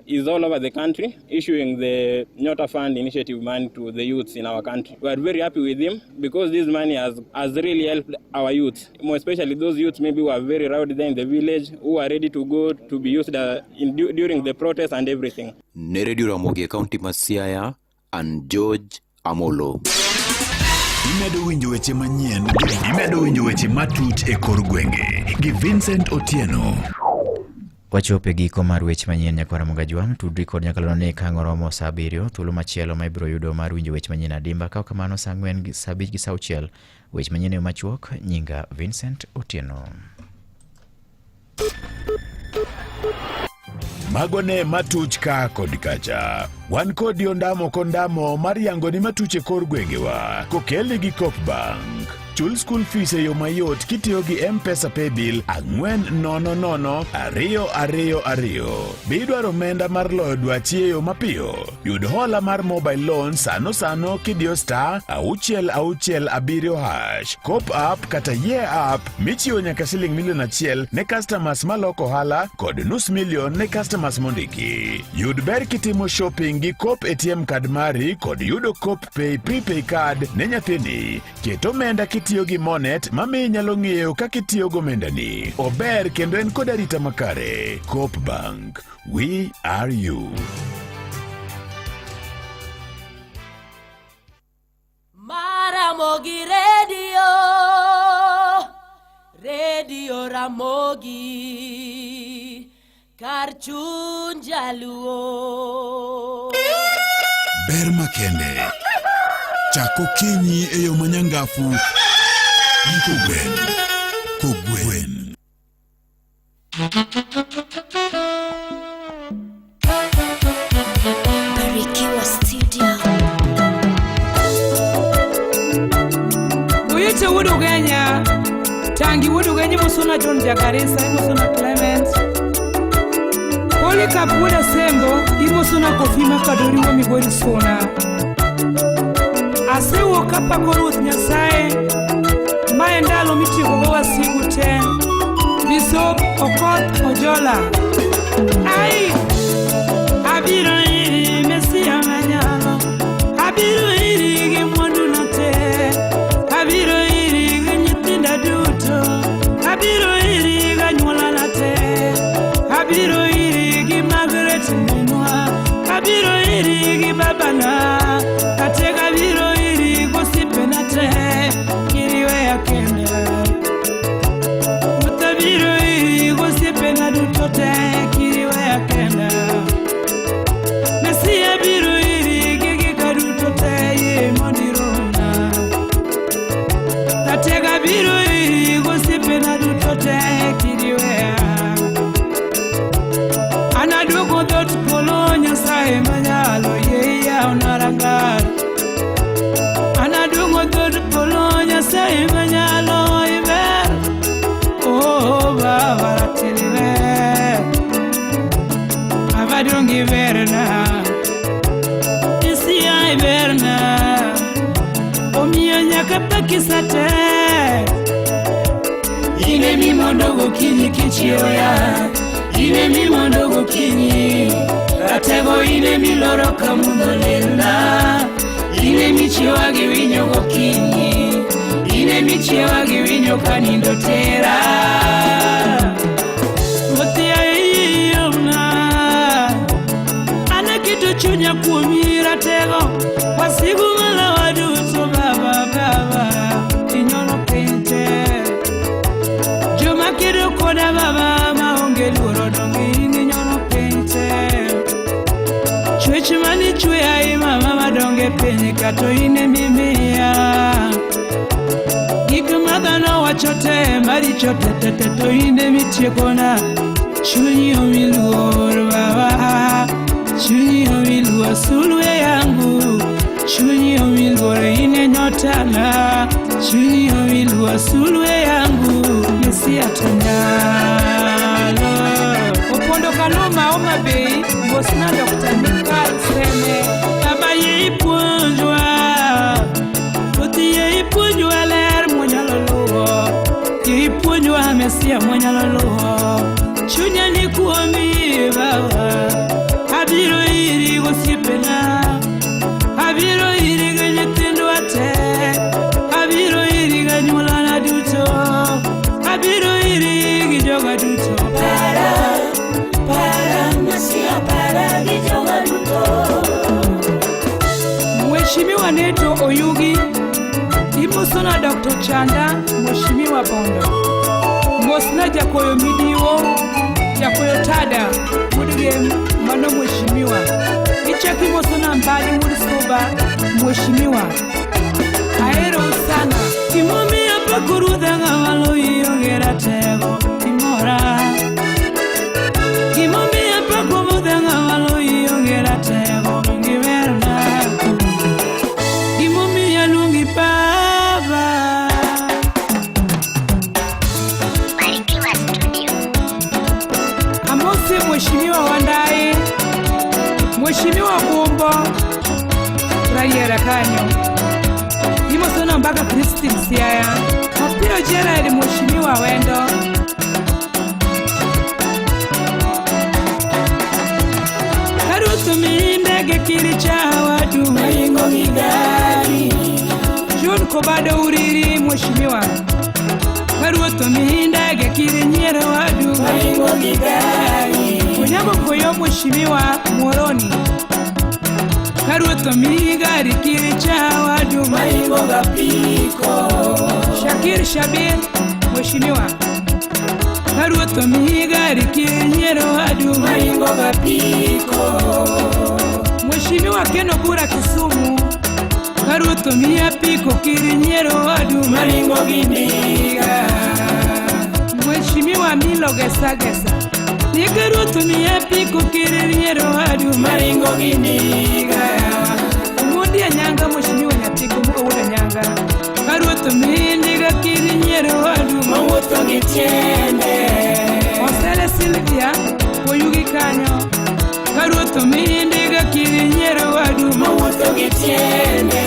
is all over the country issuing the Nyota Fund initiative money to the youths in our country. We are very happy with him because this money has really helped our youth, more especially those youths maybe who are very rowdy there in the village, who are ready to go to be used during the protests and everything. Ne Radio Ramogi e kaunti ma Siaya, and George Amolo. Imedo winjo weche manyien, imedo winjo weche matut e kor gwenge gi Vincent Otieno. Wachopo e giko mar weche manyien nyakwara Mugajwang', tudri kod nyakalondo ni ka ang' oromo saa 7 thuolo machielo ma ibiro yudo mar winjo weche manyien adimba. Ka ok kamano saa 4 gi saa 5 gi saa 6 weche manyien e yo machuok. Nyinga Vincent Otieno. Mago ne matuch ka kod kacha. Wan kodi ondamo kondamo mar yango ni matuch e kor gwengewa kokelni gi Coop Bank. Chul school fees e yo mayot kitiyo gi M-Pesa Paybill 400 222. Be idwaro omenda mar loyo dwachi e yo mapiyo? Yud hola mar mobile loan sano sano kidiyo star 667 hash. Coop app kata Ye app michiwo nyaka siling milion achiel ne customers maloko ohala kod nus milion ne customers mondiki. Yud ber kitimo shopping gi Coop ATM card mari kod yudo Coop Pay prepay card ne nyathini. Ket omenda kitiyo gi Monet mamiyo inyalo ng'eyo kaka itiyo gomendani. Ober kendo en kod arita makare. Coop Bank. We are you. Maramogi Radio, Radio Ramogi, kar chuny jaluo. Ber makende. Chak okinyi e yo manyangafu gi kogwen. Kogwen. Barikiwa Studio. Uyuche wuod Ugenya, Tangi wuod Ugenya imosona John Jakarisa, imosona Clement. Polycarp wuod Asembo, imosona Kofi Makadori wuo Migori Suna. Asewuok kapako Ruoth Nyasaye, ma e ndalo mitiekogo wasigu te. Bishop Okoth Ojola. Ai, abiro iri Mesia manyalo, abiro iri gi mwanduna te, abiro iri gi nyithinda duto, abiro iri gi anyuolana te, abiro iri gi Margaret minwa, abiro iri gi babana, atega abiro iri gosiepena te, kiriweya kenda. Ruoth abiro iri gosiepena duto te, kiriweya kenda. Mesia biro iri gi gika duto te, yie mondo iromna. Ratega biro iri gosiepena duto te, kiriweya. An aduogo dhoot polo Nyasaye manyalo, yie iyawna rangach. An aduogo dhoot polo Nyasaye manyalo, iber. Oh, Baba ratili ber. Baba duong' iberna. Mesia iberna. Omiyo nyaka paki sate. In emimondo gokinyi kichiewo ya. In emimondo gokinyi. Ratego in emiloro ka mudho lilna. In emichiewa gi winyo gokinyi. In emichiewa gi winyo ka nindo tera. Ruoth yaye iomna. An aketo chunya kuomi ratego. Wasigu malawa duto baba baba. Inyono piny te. Chwech mane chweya i mama madonge piny kato in emimiya. Gik ma dhano wacho te maricho te te te to in emitiekona. Chunyi omi luor baba, chunyi omi luor sulwe yangu, chunyi omi luor in e nyotana, chunyi omi luor sulwe yangu, Mesia to nyalo. Opondo Kaluma Homa Bay, Mosna Dr. Mikal Seme, Baba yie ipuonjwa, Ruoth yie ipuonjwa ler mwanyalo luwo, yie ipuonjwa Mesia mwanyalo luwo. Chunya ni kuomi baba, abiro iri gosiepena, abiro iri gi nyithindwa te, abiro iri gi anyuolana duto, abiro iri gi joga duto. Para, para, Mesia para gi joga duto. Mheshimiwa Neto Oyugi, imosona Dr. Chanda, Mheshimiwa Bondo. Mosna Jakoyo Midiwo, Jakoyo Tada, Wuod mano Mheshimiwa. Ichaki mosona Mbadi Wuod Suba, Mheshimiwa. Ahero sana. Gimomiyo apako ruodha ng'ama loyi onge ratego, imora. Gimomiyo apako ruodha ng'ama loyi onge ratego, giberna. Gimomiyo aluongi baba. Amosi Mheshimiwa Wandai, Mheshimiwa Gumbo, Rariera kanyo. Imosona mpaka Christine Siaya. Mapiro Gerald Mheshimiwa Wendo. Karutu mi ndege kiri cha watu Maringo gi gari. John Kobado Uriri Mheshimiwa. Karutu mi ndege kiri nyiero wadu Maringo gi gari. Onyango Koyo Mheshimiwa Moroni. Karutu mi gari kiri cha wadu Maringo ga piko. Shakir Shabir Mheshimiwa. Karutu mi gari kiri nyiero wadu Maringo ga piko. Mheshimiwa Ken Obura Kisumu. Karutu mi apiko kiri nyiero wadu Maringo gi ndiga. Mheshimiwa Milo Gesa Gesa. Ni karutu mi apiko kiri nyiero wadu Maringo gi ndiga. Omondi Anyanga Mheshimiwa Nyatiko Mugo wuod Anyanga. Karutu mi ndiga kiri nyiero wadu Mawuotho gi tiende. Osele Sylvia Oyugi kanyo. Karutu mi ndiga kiri nyiero wadu Mawuotho gi tiende.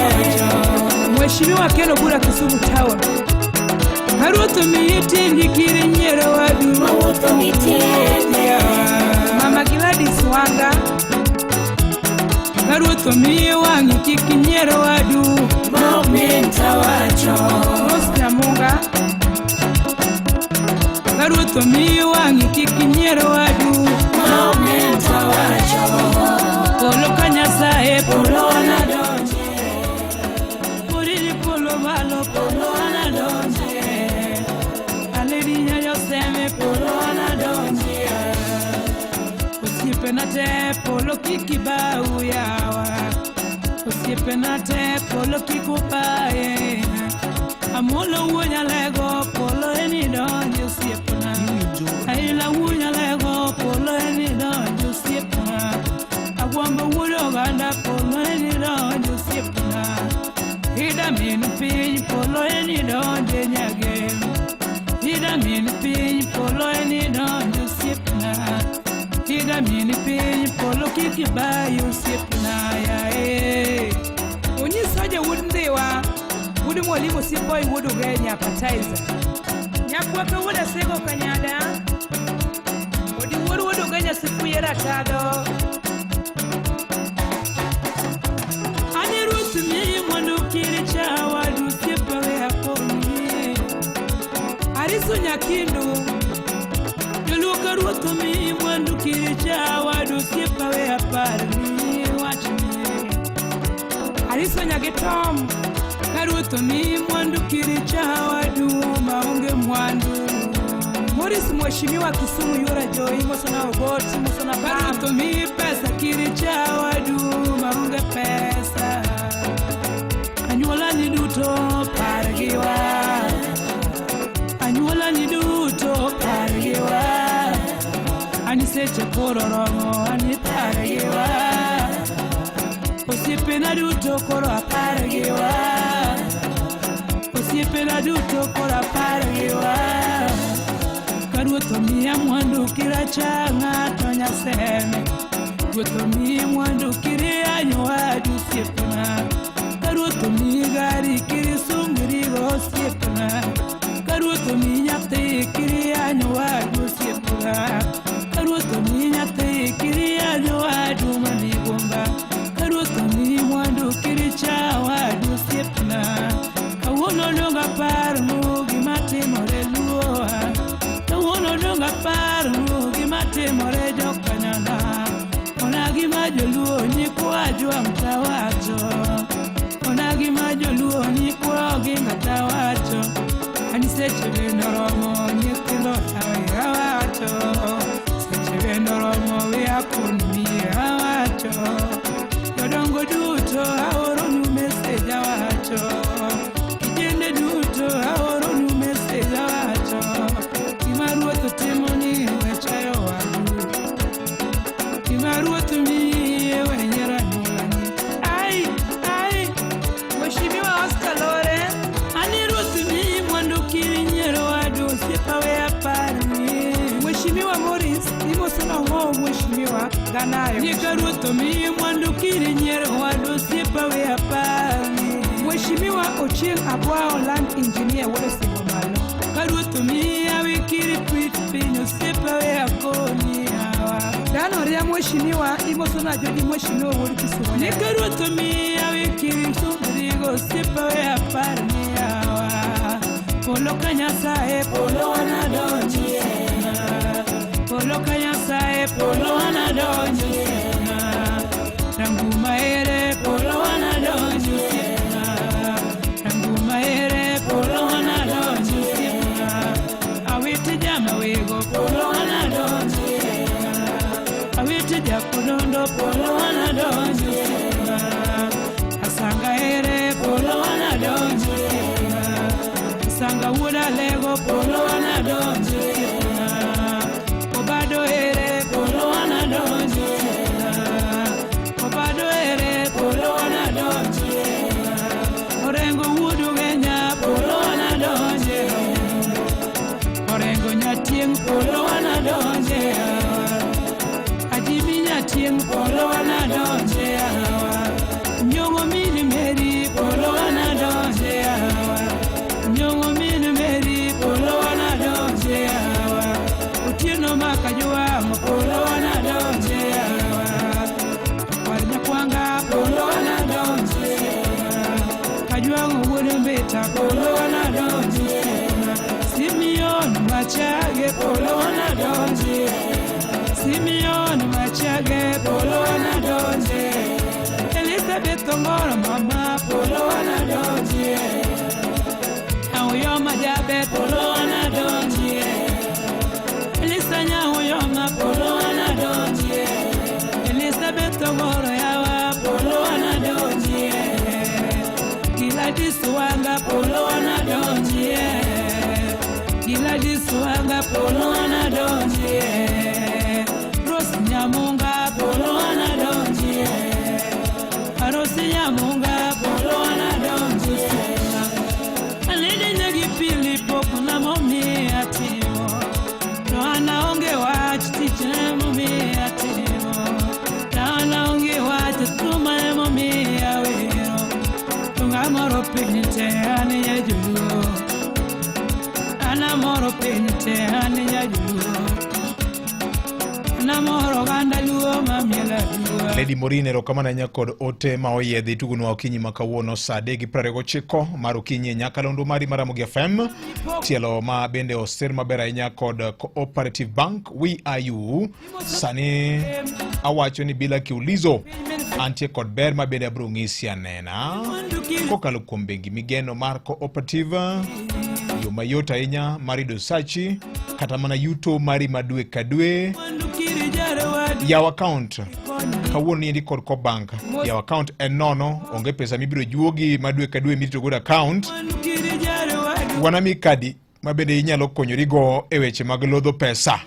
Mheshimiwa Ken Obura Kisumu Town. Karutu mi tindi kiri nyiero wadu Mawuotho gi tiende. Mama Gladys Wanga. Karutu mi wang'i kik nyiero wadu Ma ok min tawacho. Rose Nyamunga. Karutu mi wang'i kik nyiero wadu Ma ok min tawacho. Polo ka Nyasaye Polo wanadonje. Poriri polo malo Polo wanadonje. Aledi nyayo seme Polo wanadonje. Osiepena te polo kik ibau yawa. Osiepena te polo kik ubaye. Amolo wuo nyalego polo en idonje osiepna. Aila wuo nyalego polo en idonje osiepna. Agwambo wuod oganda polo en idonje osiepna. Ida min piny polo en idonje nyagem. Ida min piny polo en idonje osiepna. Ida min piny polo kik ibayi osiepna yae. Onyiso jawuod Ndhiwa, wuod Mwalimu Siboi wuod Ugenya Appetizer. Nyakwaka wuod Asego Kanyada, odi wuod wuod Ugenya Sifuye Ratado. Ani ruoth miyi mwandu kiri cha wadu osiepa we akonyi. Ariso Nyakindu, joluo ka ruoth omiyi mwandu kiri cha wadu osiepa we aparni wachni. Ariso Nyagitom, ka ruoth omiyi mwandu kiri cha wadu maonge mwandu. Morris Mheshimiwa Kisumu Yora Joy, Mosona Ogot, Mosona Pam. Ka ruoth omiyi pesa kiri cha wadu koro romo an ipar giwa. Osiepena duto koro apar giwa. Osiepena duto koro apar giwa. Ka ruoth omiya mwandu kiracha ng'ato nyaseme. Ruoth omiyi mwandu kiriyanyo wadu osiepna. Ka ruoth omiyi gari kirisungrigo osiepna. Ka ruoth omiyi nyathi kiriyanyo wadu osiepna. Ka ruoth omiyi nyathi kiriyanyo wadu manigomba. Ka ruoth omiyi mwandu kiricha wadu osiepna. Kawuono dong aparnu gima timore luoa. Kawuono dong aparnu gima timore jokanyana. Ona gima joluo nyikwa jwang' tawacho. Ona gima joluo nyikwa oginga tawacho. Ani seche bende oromo nyithindo tawe awacho. Seche bende oromo we akon miye awacho. Jodongo duto aoronu message awacho. Kijende duto aoronu message awacho. Gima ruoth timo ni wechayo wadu. Gima ruoth miye wenyera nyuolani. Ai, ai, Mheshimiwa Oscar Lore. Ani ruoth miyi mwandu kirinyiero wadu osiepa we aparni. Mheshimiwa Morris, imoso nang'o Mheshimiwa Ganayo. Nyika ruoth omiyi mwandu kirinyiero wadu osiepa we aparni. Mheshimiwa Ochieng' Abwao land engineer wuod Osingo malo. Ka ruoth omiyi hawi kiri pit piny osiepa we akoni hawa. Dano ria Mheshimiwa imoso na joji Mheshimiwa wuod Kisumo. Nyika ruoth omiyi hawi kiri sungrigo osiepa we aparni hawa. Polo ka Nyasaye polo wanadonjie. Polo ka Nyasaye polo wanadonjie. Rangu maere polo wanadonjie. Rangu maere polo wanadonjie. Awiti jama wego polo wanadonjie. Awiti jakonondo polo wanadonjie. Asanga ere polo wanadonjie. Asanga wuoda lego polo wanadonjie. Obado ere polo wanadonjie. Obado ere polo wanadonjie. Orengo wuod Ugenya polo wanadonjie. Orengo nyatieng' polo wanadonjie. Ajimi nyatieng' polo wanadonjie. Nyong'o min Mary polo wanadonjie. Nyong'o min Mary polo wanadonjie. Otieno makajwang' polo wanadonjie. Kwar nyakwanga polo wanadonjie. Kajwang' wuod Mbita polo wanadonjie. Simeon Machage polo wanadonjie. Simeon Machage polo wanadonjie. Elizabeth Ongoro mama polo wanadonjie. Aoyo Majabe polo wanadonjie. Elisa Nyaoyoma polo wanadonjie. Elizabeth Ongoro yawa polo wanadonjie. Gladys Wanga polo wanadonjie. Gladys Wanga polo wanadonjie. Rose Nyamunga polo wanadonjie. Rose Nyamunga polo wanadonjie. Alede nyagi pili pok na momi atimo. To an aonge wach tich emomi atimo. To an aonge wach thuma emomi awero. To ng'amoro piny te an jajoluo. An amoro piny te an jajoluo. An amoro oganda luo mamiel aduwa. Lady Maureen erokamano ahinya kod ote ma oyiedhi tugonwa okinyi ma kawuono saa 3:29 mar okinyi e nyakalondo mari mar Ramogi FM. Tielo ma bende oser maber ahinya kod Cooperative Bank We Are You. Sani awacho ni bila kiulizo antie kod ber ma bende abiro ng'isi anena kokalo kuom bengi migeno mar Cooperative, yo mayot ahinya mar yudo sachi kata mana yuto mari ma dwe ka dwe. Yaw account kawuono niendi kod Coop Bank. Yaw account en nono, onge pesa mibiro juogi ma dwe ka dwe mirito godo account. Wanami kadi ma bende inyalo konyorigo e weche mag lodho pesa,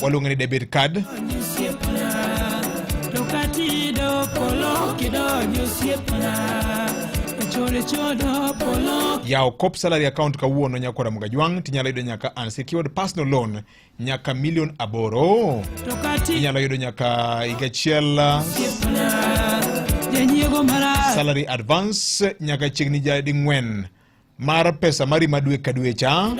waluonge ni debit card. katido polo kidonjo osiepna. Chode chodo polo. Yaw Coop salary account kawuono nyakwara Mugajwang' tinyalo yudo nyaka unsecured personal loan nyaka milion 8. To kati Inyalo yudo nyaka higa achiel osiepna. Janyiego marach. salary advance nyaka chiegni jading'wen mar pesa mari ma dwe ka dwe cha.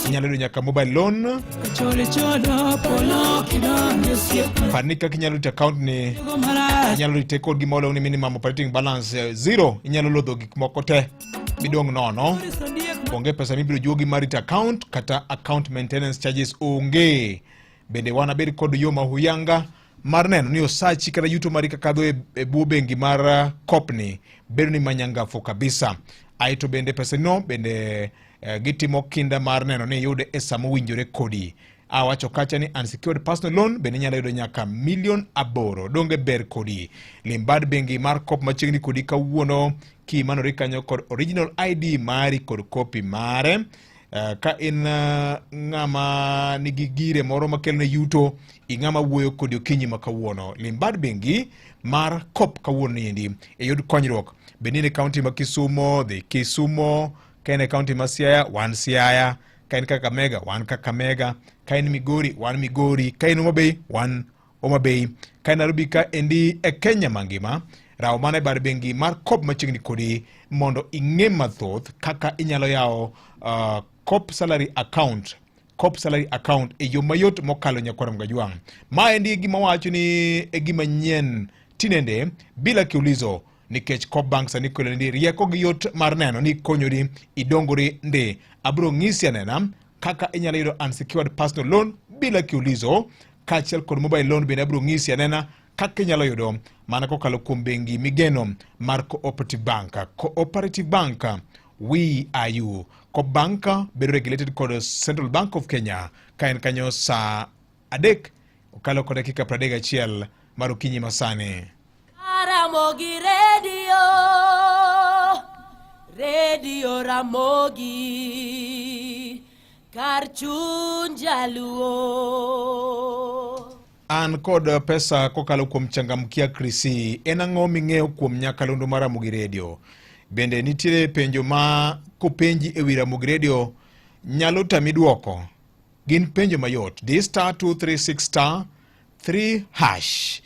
Inyalo yudo nyaka mobile loan. Chode chodo polo kidonjo osiepna. Par ni kaka inyalo rito account ni Janyiego marach. inyalo rite kod gima waluongo ni minimum operating balance 0. Inyalo lodho gik moko te midong' nono. Onge pesa mibiro juogi mar rito account kata account maintenance charges onge. Bende wan abed kod yo ma huyanga mar neno ni osachi kata yuto mari kakadho e bwo bengi mar Coop ni bedo ni manyangafu kabisa. Aeto bende pesa no bende gitimo kinda mar neno ni iyude e sama owinjore kodi. Awacho kacha ni unsecured personal loan bende inyalo yudo nyaka milion 8. Donge ber kodi? Lim bad bengi mar Coop machiegni kodi kawuono kimanori kanyo kod original ID mari kod kopi mare. Ka in ng'ama nigi gire moro makelone yuto, ing'ama wuoyo kodi okinyi ma kawuono, lim bad bengi mar Coop kawuono niendi iyud konyruok. Bende in e kaunti ma Kisumo, dhi Kisumo. Ka in e kaunti ma Siaya, wan Siaya. Ka in Kakamega, wan Kakamega. Ka in Migori, wan Migori. Ka in Homa Bay, wan Homa Bay. Ka in Nairobi ka endi e Kenya mangima, raw mana e bad bengi mar Coop machiegni kodi mondo ing'e mathoth kaka inyalo yawo Coop salary account. Coop salary account e yo mayot mokalo nyakwar Mgajwang'. Ma endi gima wacho ni e gima nyien tinende bila kiulizo, nikech Coop Bank sani kelo ni rieko gi yot mar neno ni konyori idongori ndi. Abiro ng'isi anena kaka inyalo yudo unsecured personal loan bila kiulizo, kaachiel kod mobile loan bende abiro ng'isi anena kaka inyalo yudo mana kokalo kuom bengi migeno mar Cooperative Bank. Cooperative Bank, we are you. Coop Bank bedo regulated kod Central Bank of Kenya. Ka en kanyo saa 3 okalo kod dakika 31 mar okinyi masani. Ramogi Radio, Radio Ramogi, kar chuny jaluo. An kod pesa kokalo kuom Changamkia Krisi. En ang'o ming'eyo kuom nyakalondo mar Ramogi Radio? Bende nitiere penjo ma kopenji e wi Ramogi Radio nyalo tami duoko? Gin penjo mayot. Di star 236 star 3 hash.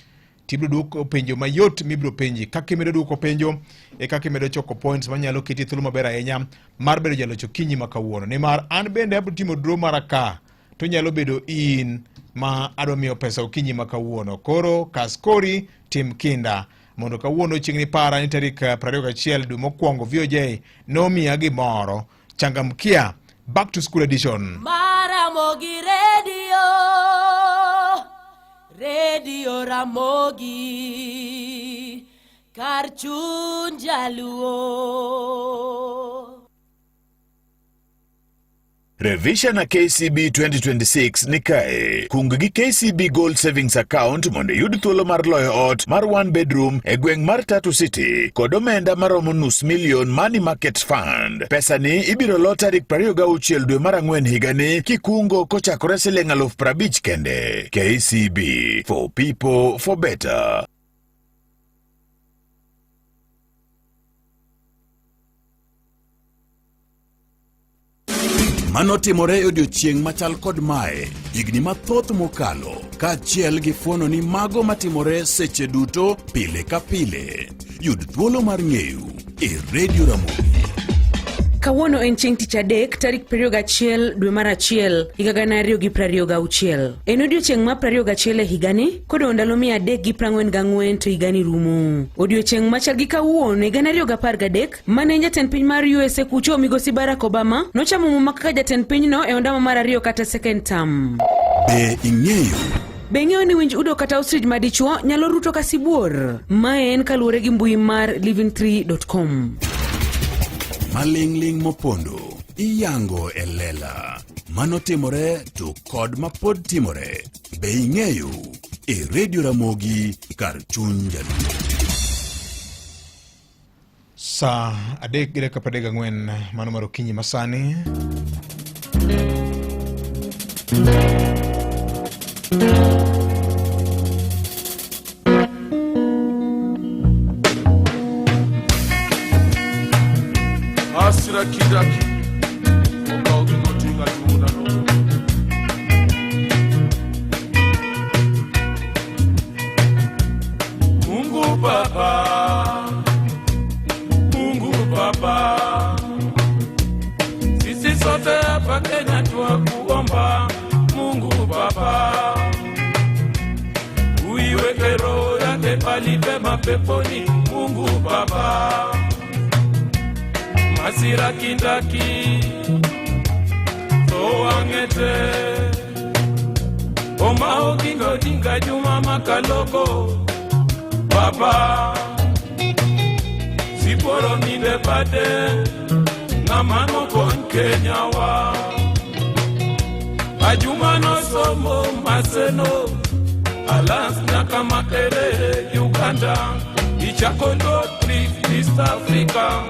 Tibiro duoko penjo mayot mibiro penji. Kaka imedo duoko penjo e kaka imedo choko points manyalo keti thuolo maber ahinya mar bedo jaloch okinyi ma kawuono. Nimar an bende abiro timo draw mara ka to nyalo bedo in ma adwa miyo pesa okinyi ma kawuono. Koro kaskori tim kinda mondo kawuono chieng'ni para ni tarik 21 dwe mokwongo VOJ nomiya gimoro. Changamkia Back to School Edition. Maramogi Radio, Radio Ramogi, kar chuny jaluo. Revisha na KCB 2026 ni kae. Kung gi KCB Gold Savings Account mondo iyud thuolo mar loyo ot mar one bedroom e gweng' mar Tatu City kod omenda maromo 500,000 Money Market Fund. Pesa ni ibiro lo tarik 26 dwe mar ang'wen higani kikungo kochakore siling 50,000 kende. KCB for people for better. Mano timore e odiechieng' machal kod mae higni mathoth mokalo, kaachiel gi fuono ni mago matimore seche duto pile ka pile. Yud thuolo mar ng'eyo e Radio Ramogi. Kawuono en chieng' tich adek tarik 21 dwe mar achiel higa 2026. En odiechieng' mar 21 e higani kodong' ndalo 344 to higani rumo. Odiechieng' machal gi kawuono higa 2013 mane en jatend piny mar USA kucho migosi Barack Obama nochamo muma kaka jatend pinyno e ondamo mar ariyo kata second term. Be ing'eyo? Be ing'eyo ni winj udo kata ostrich madichuo nyalo ruto ka sibuor? Mae en kaluwore gi mbui mar livingtree.com. Maling'ling' mopondo iyango e lela. Mano timore to kod mapod timore. Be ing'eyo? E Radio Ramogi kar chuny jaluo. Saa 3 gi dakika 34 mano mar okinyi masani. Masira Kindaki okawo Oginga Odinga Juma Malogo. Mungu Baba, Mungu Baba, sisi sote hapa Kenya twakuomba Mungu Baba, uiweke roho yake pali pema peponi Mungu Baba. Masira Kindaki Owangete Oma Oginga Odinga Juma Makalogo Baba Siporo ninde bade Ng'ama nokony Kenya wa Ajuma nosomo Maseno Alliance nyaka Makerere Uganda Ichako North East Africa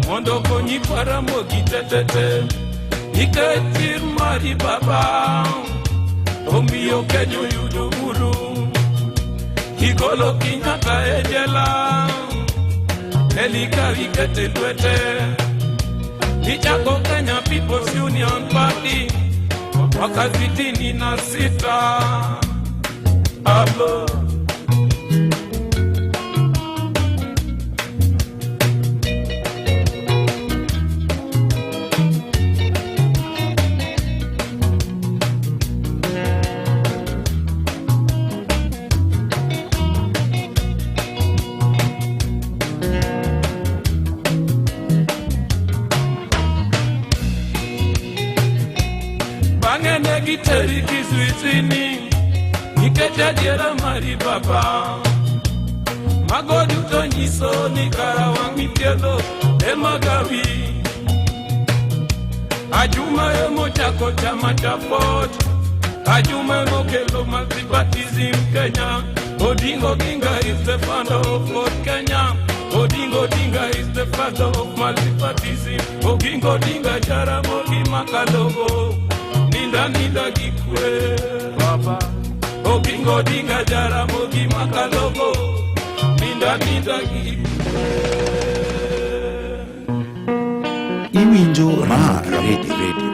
Mondo konyi Ramogi tetete Nikech chir mari baba Omiyo Kenya oyudo uhuru Igolo Kenyatta e jela Elikawi ikete lwete Ichako Kenya People's Union Party mwaka 66 Alo Bang'e ne giteri kizuizini nikech adiera mari baba Mago duto nyiso ni kara wang' mithiedho ema gawi Ajuma emochako chama cha Ford Ajuma emokelo multipartyism Kenya Odinga Oginga is the founder of Ford Kenya Odinga Odinga is the father of multipartyism Oginga Odinga Jaramogi Makalogo Ninda ninda gi kwe baba Oginga Odinga Jaramogi Makalogo Ninda ninda gi kwe Iwinjo Ma Radio Radio.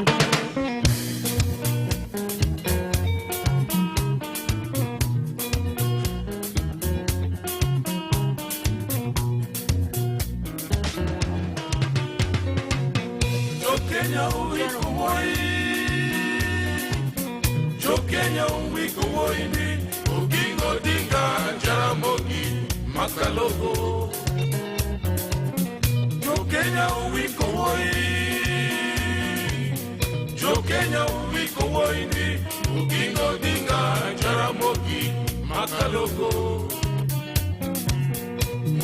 Jokenya uwiko wuoyi Jokenya uwiko wuoyi ni Oginga Odinga Jaramogi Makalogo Jokenya uwiko wuoyi Jokenya uwiko wuoyi ni Oginga Odinga Jaramogi Makalogo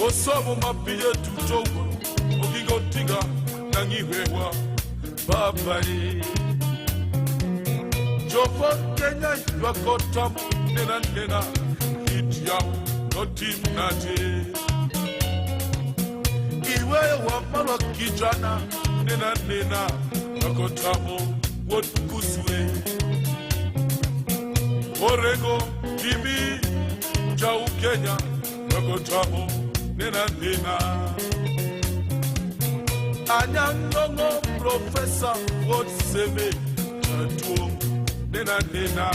Osomo mapiyo duto Oginga Odinga nang'iwewa babari Joko Kenya ywako tam nena nena it yaw notim nade Iweyo wamarwa kijana nena nena ywako tamo wuod kuswe Orengo Jimmy Jau Kenya ywako tamo nena nena Anyang' Nyong'o Professor wuod Seme jaduong' nena nena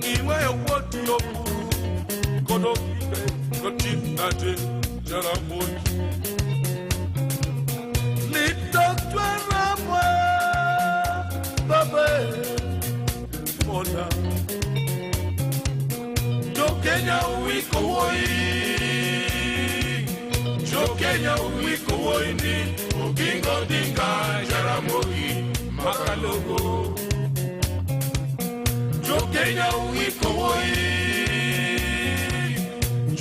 Iweyo wuod Oburu kod Ogibe notim nade Jaramogi Litokwe ramwe babe mona Jokenya uwiko wuoyi Jokenya uwiko wuoyi ni Oginga Odinga Jaramogi Makalogo Jokenya uwiko wuoyi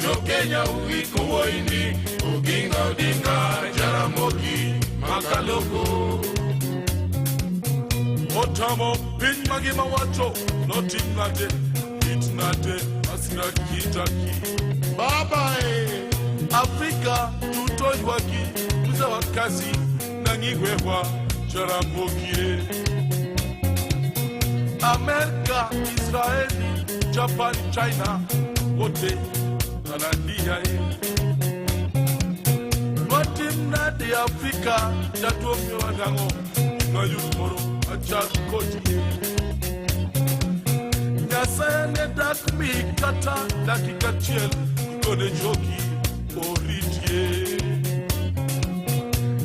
Jokenya uwiko wuoyi ni Oginga Odinga Jaramogi Makalogo Otamo piny mangima wacho notim nade it nade masira kitaki Baba Afrika duto ywaki mzee wa kazi nang'iwewa Jaramogi Amerika, Israeli, Japan, China wote wanalia Notim nade i Afrika jatuo miwa nang'o noyud moro achal kodi. Nyasaye ne dak mi kata dakika achiel gikone jogi oritie.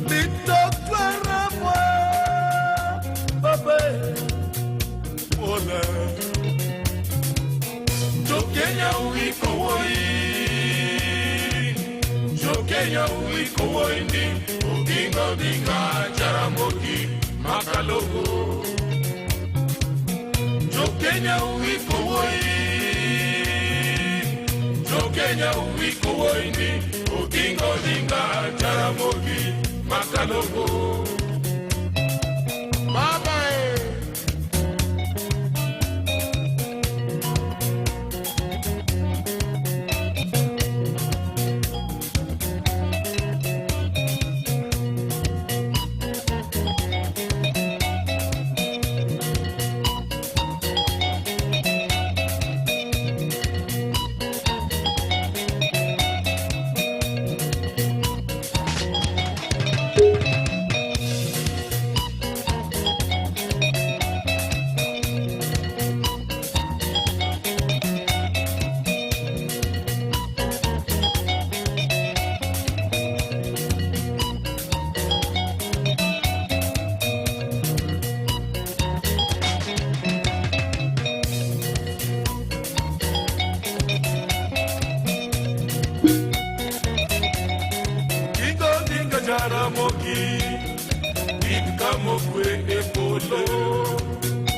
Litokweremwa babe pole. Jo Kenya uiko woi, Jo Kenya uiko woi ndi Oginga Odinga Jaramogi Makalogo. Jo Kenya uiko woi, Jo Kenya uiko woi ndi Oginga Odinga Jaramogi Makalogo. Baba eh. Oginga Odinga Jaramogi, in kamokwe e polo.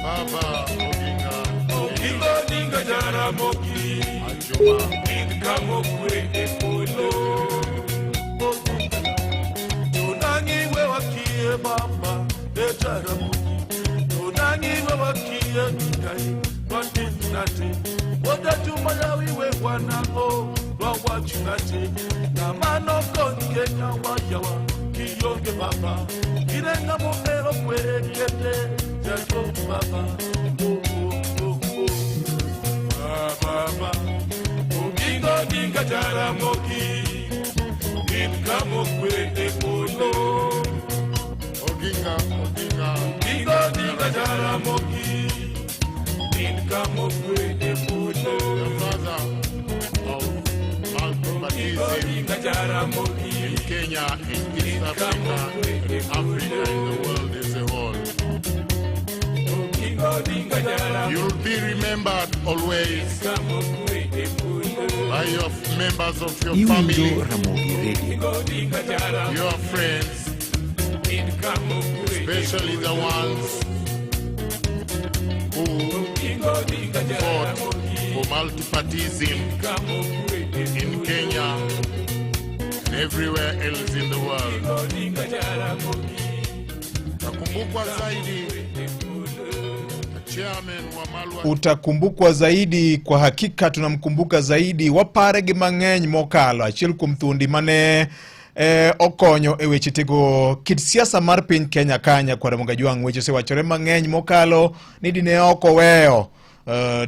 Baba Oginga. Oginga Odinga Jaramogi, in kamokwe e polo. Tunangi we wakie baba e Jaramogi, tunangi we wakie Ngai watinate. Wada juma yawi we wanango wawachunate. Na mano konke kawayawa kiyonge baba. Irenga mo ero kwekete jajo baba. Oh, oh, oh, oh. Ah, baba. Oginga Odinga Jaramogi, in kamokwe e polo. Oginga, Oginga. Oginga Odinga Jaramogi, in kamokwe e polo. The father of Oginga multipartyism Odinga Jaramogi, in Kenya, in East Africa, in Africa, in the world as a whole. Oginga Odinga Jaramogi, You'll be remembered always kamokwe e polo. by your members of your Iwinjo family, Ramogi Radio. Oginga Odinga Jaramogi, your friends, in kamokwe e especially the ones who Oginga Odinga fought Jaramogi, for multipartyism kamokwe e in Kenya and everywhere else in the world. Odinga Jaramogi. Takumbukwa zaidi chairman wa Malwa Utakumbukwa zaidi kwa hakika, tunamkumbuka zaidi wapare gi mang'eny mokalo. Achiel kuom thuondi mane okonyo e weche tego kit siasa mar piny Kenya ka nyakwar Ramogi Ajwang'. Weche osewachore mang'eny mokalo ni dine ok oweyo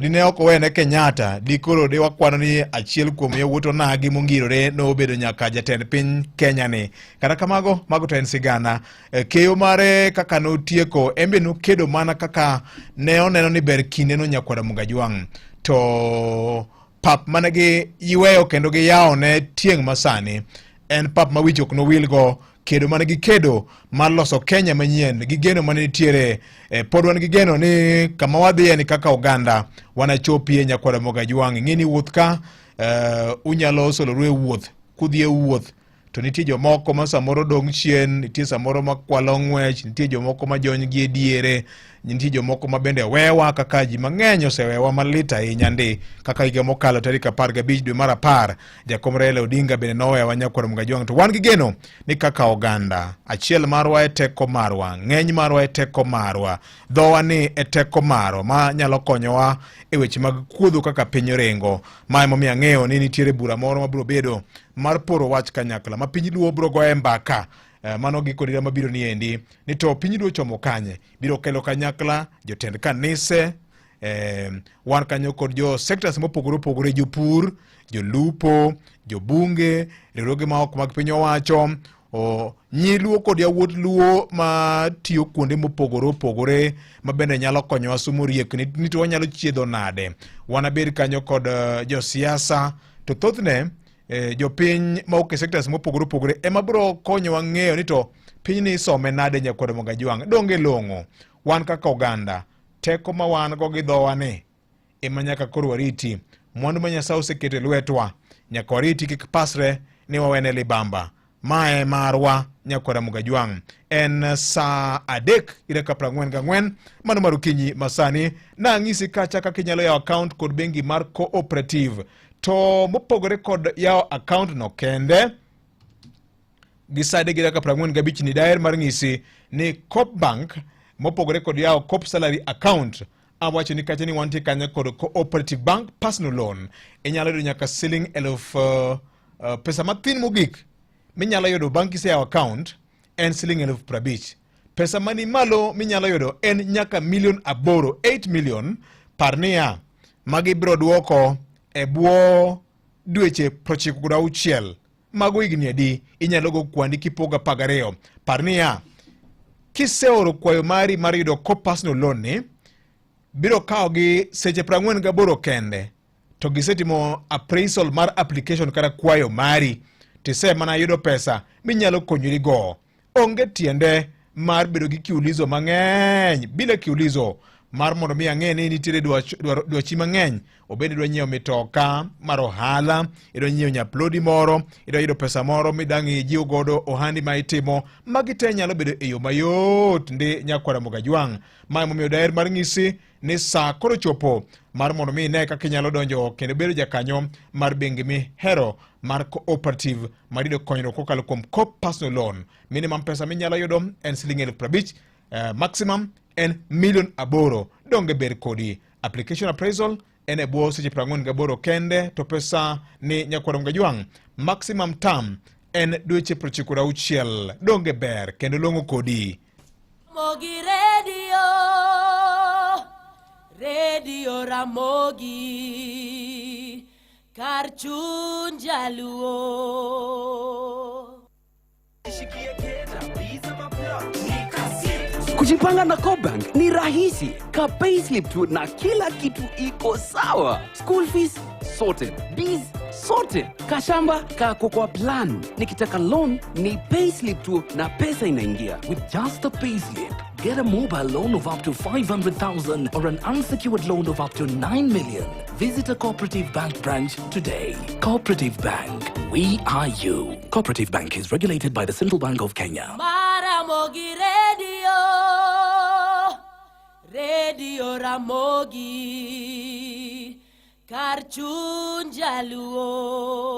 dine ok owene Kenyatta dikoro de wakwano ni achiel kuom yawuot onagi mongirore nobedo nyaka jatend piny Kenya ni. Kata kamago, mago to en sigana. Keyo mare kaka notieko, en be nokedo mana kaka ne oneno ni ber kindeno nyakwar Ramogi Ajwang'. To pap mane giweyo kendo giyawo ne tieng' masani en pap ma wich ok nowilgo kedo mane gikedo mar loso Kenya manyien gi geno mane nitiere pod wan gi geno ni kama wadhiye ni kaka oganda wanachopie nyakwar Ramogi Ajwang'. Ing'e ni wuoth ka unyalo soloru e wuoth kudhi e wuoth to nitie jomoko ma samoro dong' chien, nitie samoro ma kwalo ng'wech, nitie jomoko ma jony gi e diere, nitie jomoko ma bende wewa kaka ji mang'eny osewewa malit ahinya ndi kaka higa mokalo tarik 15 dwe mar 10 jakom Raila Odinga bende nowewa nyakwar Ramogi Ajwang'. To wan gi geno ni kaka oganda achiel marwa e teko marwa, ng'eny marwa e teko marwa, dhowa ni e teko marwa ma nyalo konyowa e weche mag kuodho kaka piny ringo. Ma emomiyo ang'eyo ni nitiere bura moro mabiro bedo mar poro wach kanyakla ma piny luo biro goye mbaka. Mano giko dira mabiro ni endi ni to piny luo chomo kanye biro kelo kanyakla jotend kanise wan kanyo kod jo sectors mopogore opogore, jopur, jolupo, jobunge, riwruoge ma ok mag piny owacho, O, nyi luo kod yawuot luo ma tiyo kuonde mopogore opogore ma bende nyalo konyowa somo riekni ni to wanyalo chiedho nade. Wanabed kanyo kod eh, josiasa to thothne eh, jopiny mawuok e sectors mopogore opogore ema biro konyowa ng'eyo ni to pinyni isome nade nyakwar Mogajwang'. Donge long'o wan kaka oganda teko ma wan go gi dhowa ni ema nyaka koro wariti. Mwandu ma Nyasaye oseketo e lwetwa nyaka wariti kik pasre ni wawene libamba. Mae marwa nyakwara Mugajwang'. En saa 3 gi dakika 44 mano mar okinyi masani. Nang'isi kacha kaka inyalo yawo account kod bengi mar Cooperative. To mopogore kod yawo account no kende, gi saa 3 gi dakika 45 ni daher mar ng'isi ni Coop Bank mopogore kod yawo Coop Salary Account awacho ni kacha ni wantie kanyo kod Cooperative Bank Personal Loan. Inyalo yudo nyaka siling eluf pesa mathin mogik minyalo yudo bang' kiseyawo account en siling 50,000. Pesa mani malo minyalo yudo en nyaka milion 8, 8 million. Par niya, magi biro duoko e bwo dweche 96. Mago higni adi? Inyalo go kwandi kipogo 12. Par niya, kiseoro kwayo mari mar yudo Coop Personal Loan ni, biro kawo gi seche 48 kende to gisetimo appraisal mar application kata kwayo mari tise mana yudo pesa minyalo konyori go. Onge tiende mar bedo gi kiulizo mang'eny bila kiulizo mar mondo mi ang'e ni nitiere dwachi mang'eny, obed idwa nyiewo mitoka mar ohala, idwa nyiewo nyaplodi moro, idwa yudo pesa moro midang' ijiw godo ohandi ma itimo. Magi te nyalo bedo e yo mayot ndi nyakwara Mogajwang'. Ma emomiyo daher mar ng'isi ni saa koro chopo mar mondo mi ine kaka inyalo donjo kendo bedo jakanyo mar bengi mihero mar Cooperative mar yudo konyruok kokalo kuom Coop Personal Loan. Minimum pesa minyalo yudo en siling 50,000, maximum en milion 8. Donge ber kodi? Application appraisal en e bwo seche 48 kende, to pesa ni nyakwar Mgajwang' maximum term en dweche 96. Donge ber kendo long'o kodi? Ramogi Radio, Radio Ramogi, kar chuny jaluo. Kujipanga na CoBank ni rahisi. Ka payslip tu na kila kitu iko sawa. School fees sorted, bills sorted, kashamba kako kwa plan. Nikitaka loan ni payslip tu na pesa inaingia. With just a payslip, get a mobile loan of up to 500,000 or an unsecured loan of up to 9 million. Visit a Cooperative Bank branch today. Cooperative Bank, we are you. Cooperative Bank is regulated by the Central Bank of Kenya. Ramogi Radio, Radio Ramogi, kar chuny jaluo.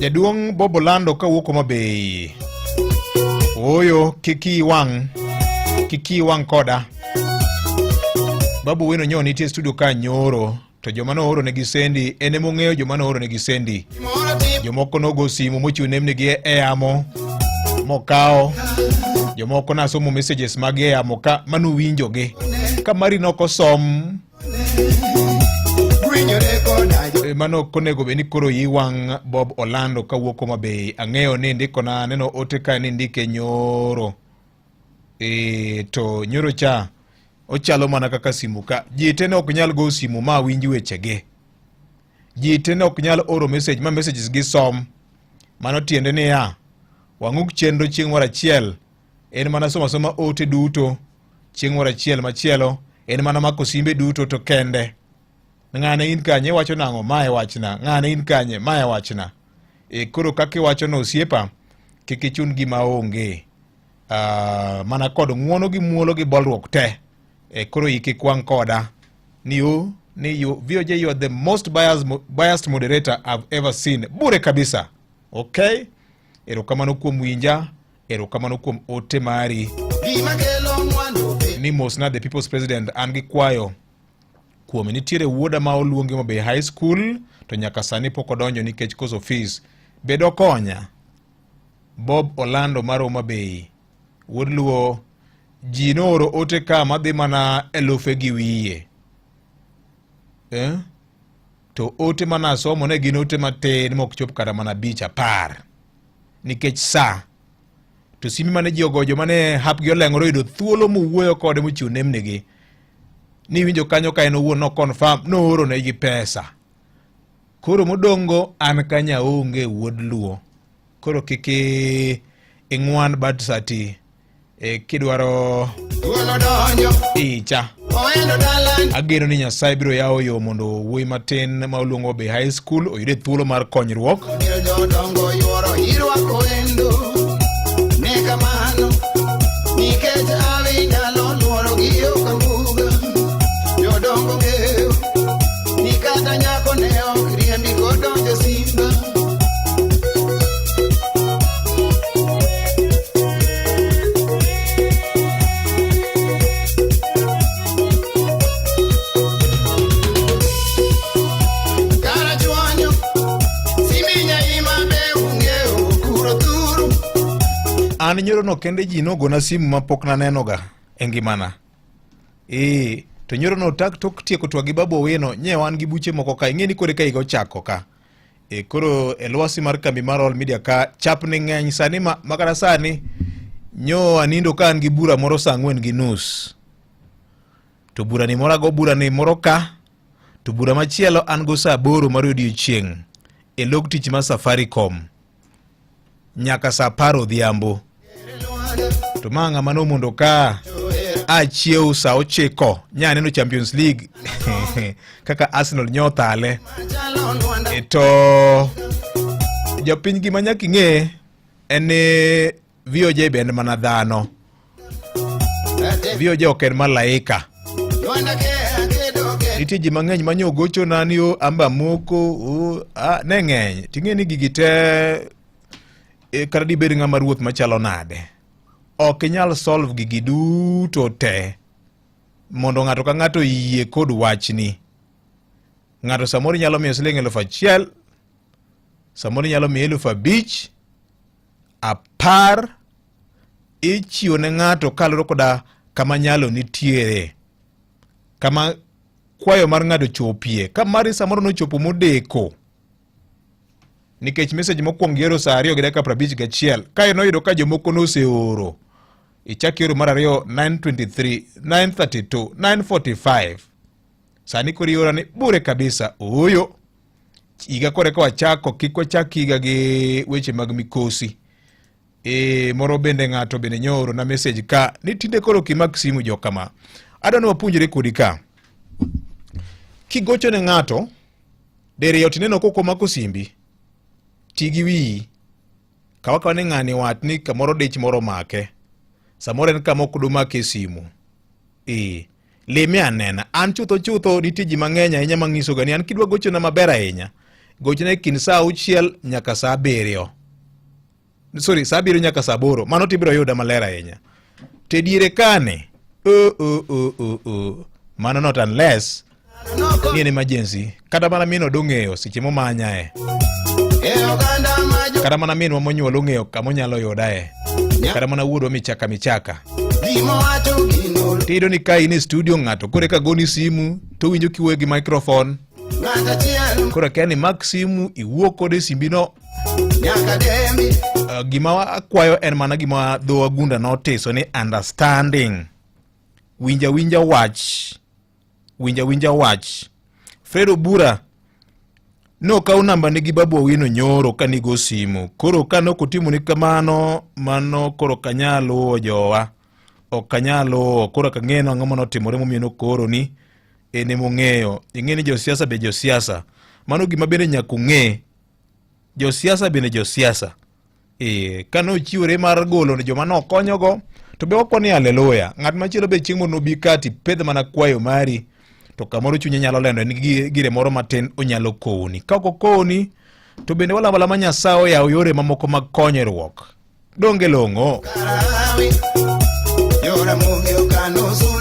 Jaduong' Bob Olando kawuok Homa Bay. Ooyo, kik iyi wang', kik iyi wang' koda. Babu Wino nyo nitie studio ka nyoro, to joma nooro negi sendi, en ema ong'eyo joma nooro negi sendi. Jomoko nogo simu mochiwo nembnigi e yamo, mokawo. Jomoko nasomo messages mag e yamo ka manuwinjogi. Ka mari nokosom, mano ok onego bed ni koro iyi wang' Bob Olando kawuok Homa Bay. Ang'eyo ni ndikona aneno ote kae ni ndike nyoro. To nyoro cha ochalo mana kaka simu ka. Ji te ne ok nyal go simu ma winj wechegi. Ji te ne ok nyal oro message ma messages gi som. Mano tiende niya, wang'uk chenro chieng' moro achiel en mana somo asoma ote duto chieng' moro achiel machielo en mana mako simbe duto to kende. Ng'ane in kanye iwacho nang'o? Mae wachna. Ng'ane in kanye? Mae wachna. Koro kaka iwacho no osiepa, kik ichun gima onge. Mana kod ng'uono gi muolo gi bolruok te. Koro iyi kik wang' koda. Ni you, ni you, VOJ, you are the most biased moderator I've ever seen. Bure kabisa. Okay? Erokamano kuom winja, erokamano kuom ote mari. Ni mosna the people's president an gi kwayo kuome. Nitiere wuoda ma oluongi Homa Bay High School to nyaka sani pok odonjo nikech koso fees. Be dokonya? Bob Olando mar Homa Bay. Wuod Luo ji nooro ote ka madhi mana elufe gi wiye. Eh? To ote manasomo ne gin ote matin mok chop kata mana 5 10 nikech sa to simi mane ji ogojo mane hapgi oleng'ore oyudo thuolo mowuoyo kode mochiwo nembnigi niwinjo kanyo ka en owuon no confirm nooro negi pesa koro modongo an kanya onge wuod Luo koro kik ing'wan bad sati e, kidwaro icha ageno ni Nyasaye biro yawo yo mondo wuoyi matin ma oluongo Bay High School oyude thuolo mar konyruok. Jodongo yuoro irwako wendo ne kamano nikech awi nyalo luoro gi yo kambuga jodongo ng'eyo ni kata nyako ne ok riembi kodonjo simba. Karachuonyo siminya ima be ung'eyo kuro thuru. An nyoro no kende ji nogona simu ma pok nanenoga e ngimana. Ee, to nyoro no tak tok tieko twak gi Babu Owino, nye wan gi buche moko ka, ing'e ni kore ka higa ochako ka. E, koro e lwasi mar kambi mar All Media ka chapni ng'eny sani ma, makata sani nyo anindo ka an gi bura moro saa 4:30. To bura ni moro ago bura ni moro ka, to bura machielo an go saa 8 mar odiochieng' e log tich mar Safaricom nyaka saa 10 odhiambo. To ma ng'ama nomondo ka achiew saa 9 nya neno Champions League kaka Arsenal nyothale. E to jopiny gima nyaka ing'e en ni VOJ be en mana dhano. VOJ ok en malaika. Nitie ji mang'eny ma nyo gochona ni o amba moko o, a, ne ng'eny. Ting'e ni gigi te e, kata dibed ng'ama ruoth machalo nade, ok inyal solve gigi duto te mondo ng'ato ka ng'ato oyie kod wachni. Ng'ato samoro inyalo miyo siling 1000, samoro inyalo miye 5000, 10, ichiwo ne ng'ato kaluwore koda kama nyalo nitiere, kama kwayo mar ng'ato chopie. Ka mari samoro nochopo modeko, nikech message mokwongo ioro saa 2:51, kae noyudo ka jomoko noseoro, ichak ioro mar ariyo 9:23, 9:32, 9:45. Sani koro ioro ni bure kabisa. Ooyo, higa kore ka wachako, kik wachak higa gi weche mag mikosi. E, moro bende ng'ato bende nyooro na message ka ni tinde koro kimak simu jokama. Adwa ni wapuonjre kodi ka. Kigocho ne ng'ato diriyo tineno kok omako simbi, ti gi wiyi. Kaw akawa ni ng'ani wat ni kamoro dich moro omake. Samoro en kama ok domake simu. Ee, lime anena. An chutho chutho nitie ji mang'eny ahinya mang'isoga ni an kidwa gochona maber ahinya, gochna e kind saa 6 nyaka saa 7. Sorry, saa 7 nyaka saa 8. Mano tibiro yuda maler ahinya. To e diere kane, o. Mano not unless ni en emergency. Kata mana min od ong'eyo seche momanyae. Kata mana minwa monyuol ong'eyo kama onyalo yudae. Kata mana wuodwa michaka michaka. Tiyudo ni ka in e studio ng'ato koro eka goni simu to owinjo kiwuoyo gi microphone. Koro akia ni mak simu iwuo kode e simbi no. Gima akwayo en mana gima dho wagunda notiso ni understanding. Winja winja wach. Winja winja wach. Fred Obura nokaw namba ne gi Babu Owino nyoro ka nigo simu. Koro ka nok otimo ni kamano, mano koro ok anyal luwo jowa. Ok anyal luwo. Koro ok ang'eyo ang'o manotimore momiyo nokoro ni en emong'eyo. Ing'e ni josiasa be josiasa. Mano gima bende nyaka ung'e. Josiasa bende josiasa. E, ka nochiwore mar golo ne joma nokonyogo, to be wakwa ni haleluya. Ng'at machielo be chieng' moro nobi ka tipedh mana kwayo mari, to kamoro chunye nyalo lendo en gi gire moro matin onyalo kowni. Ka ok okowni, to bende walamo alama Nyasaye oyaw yore mamoko mag konyruok. Donge long'o? Joramogi okano sula.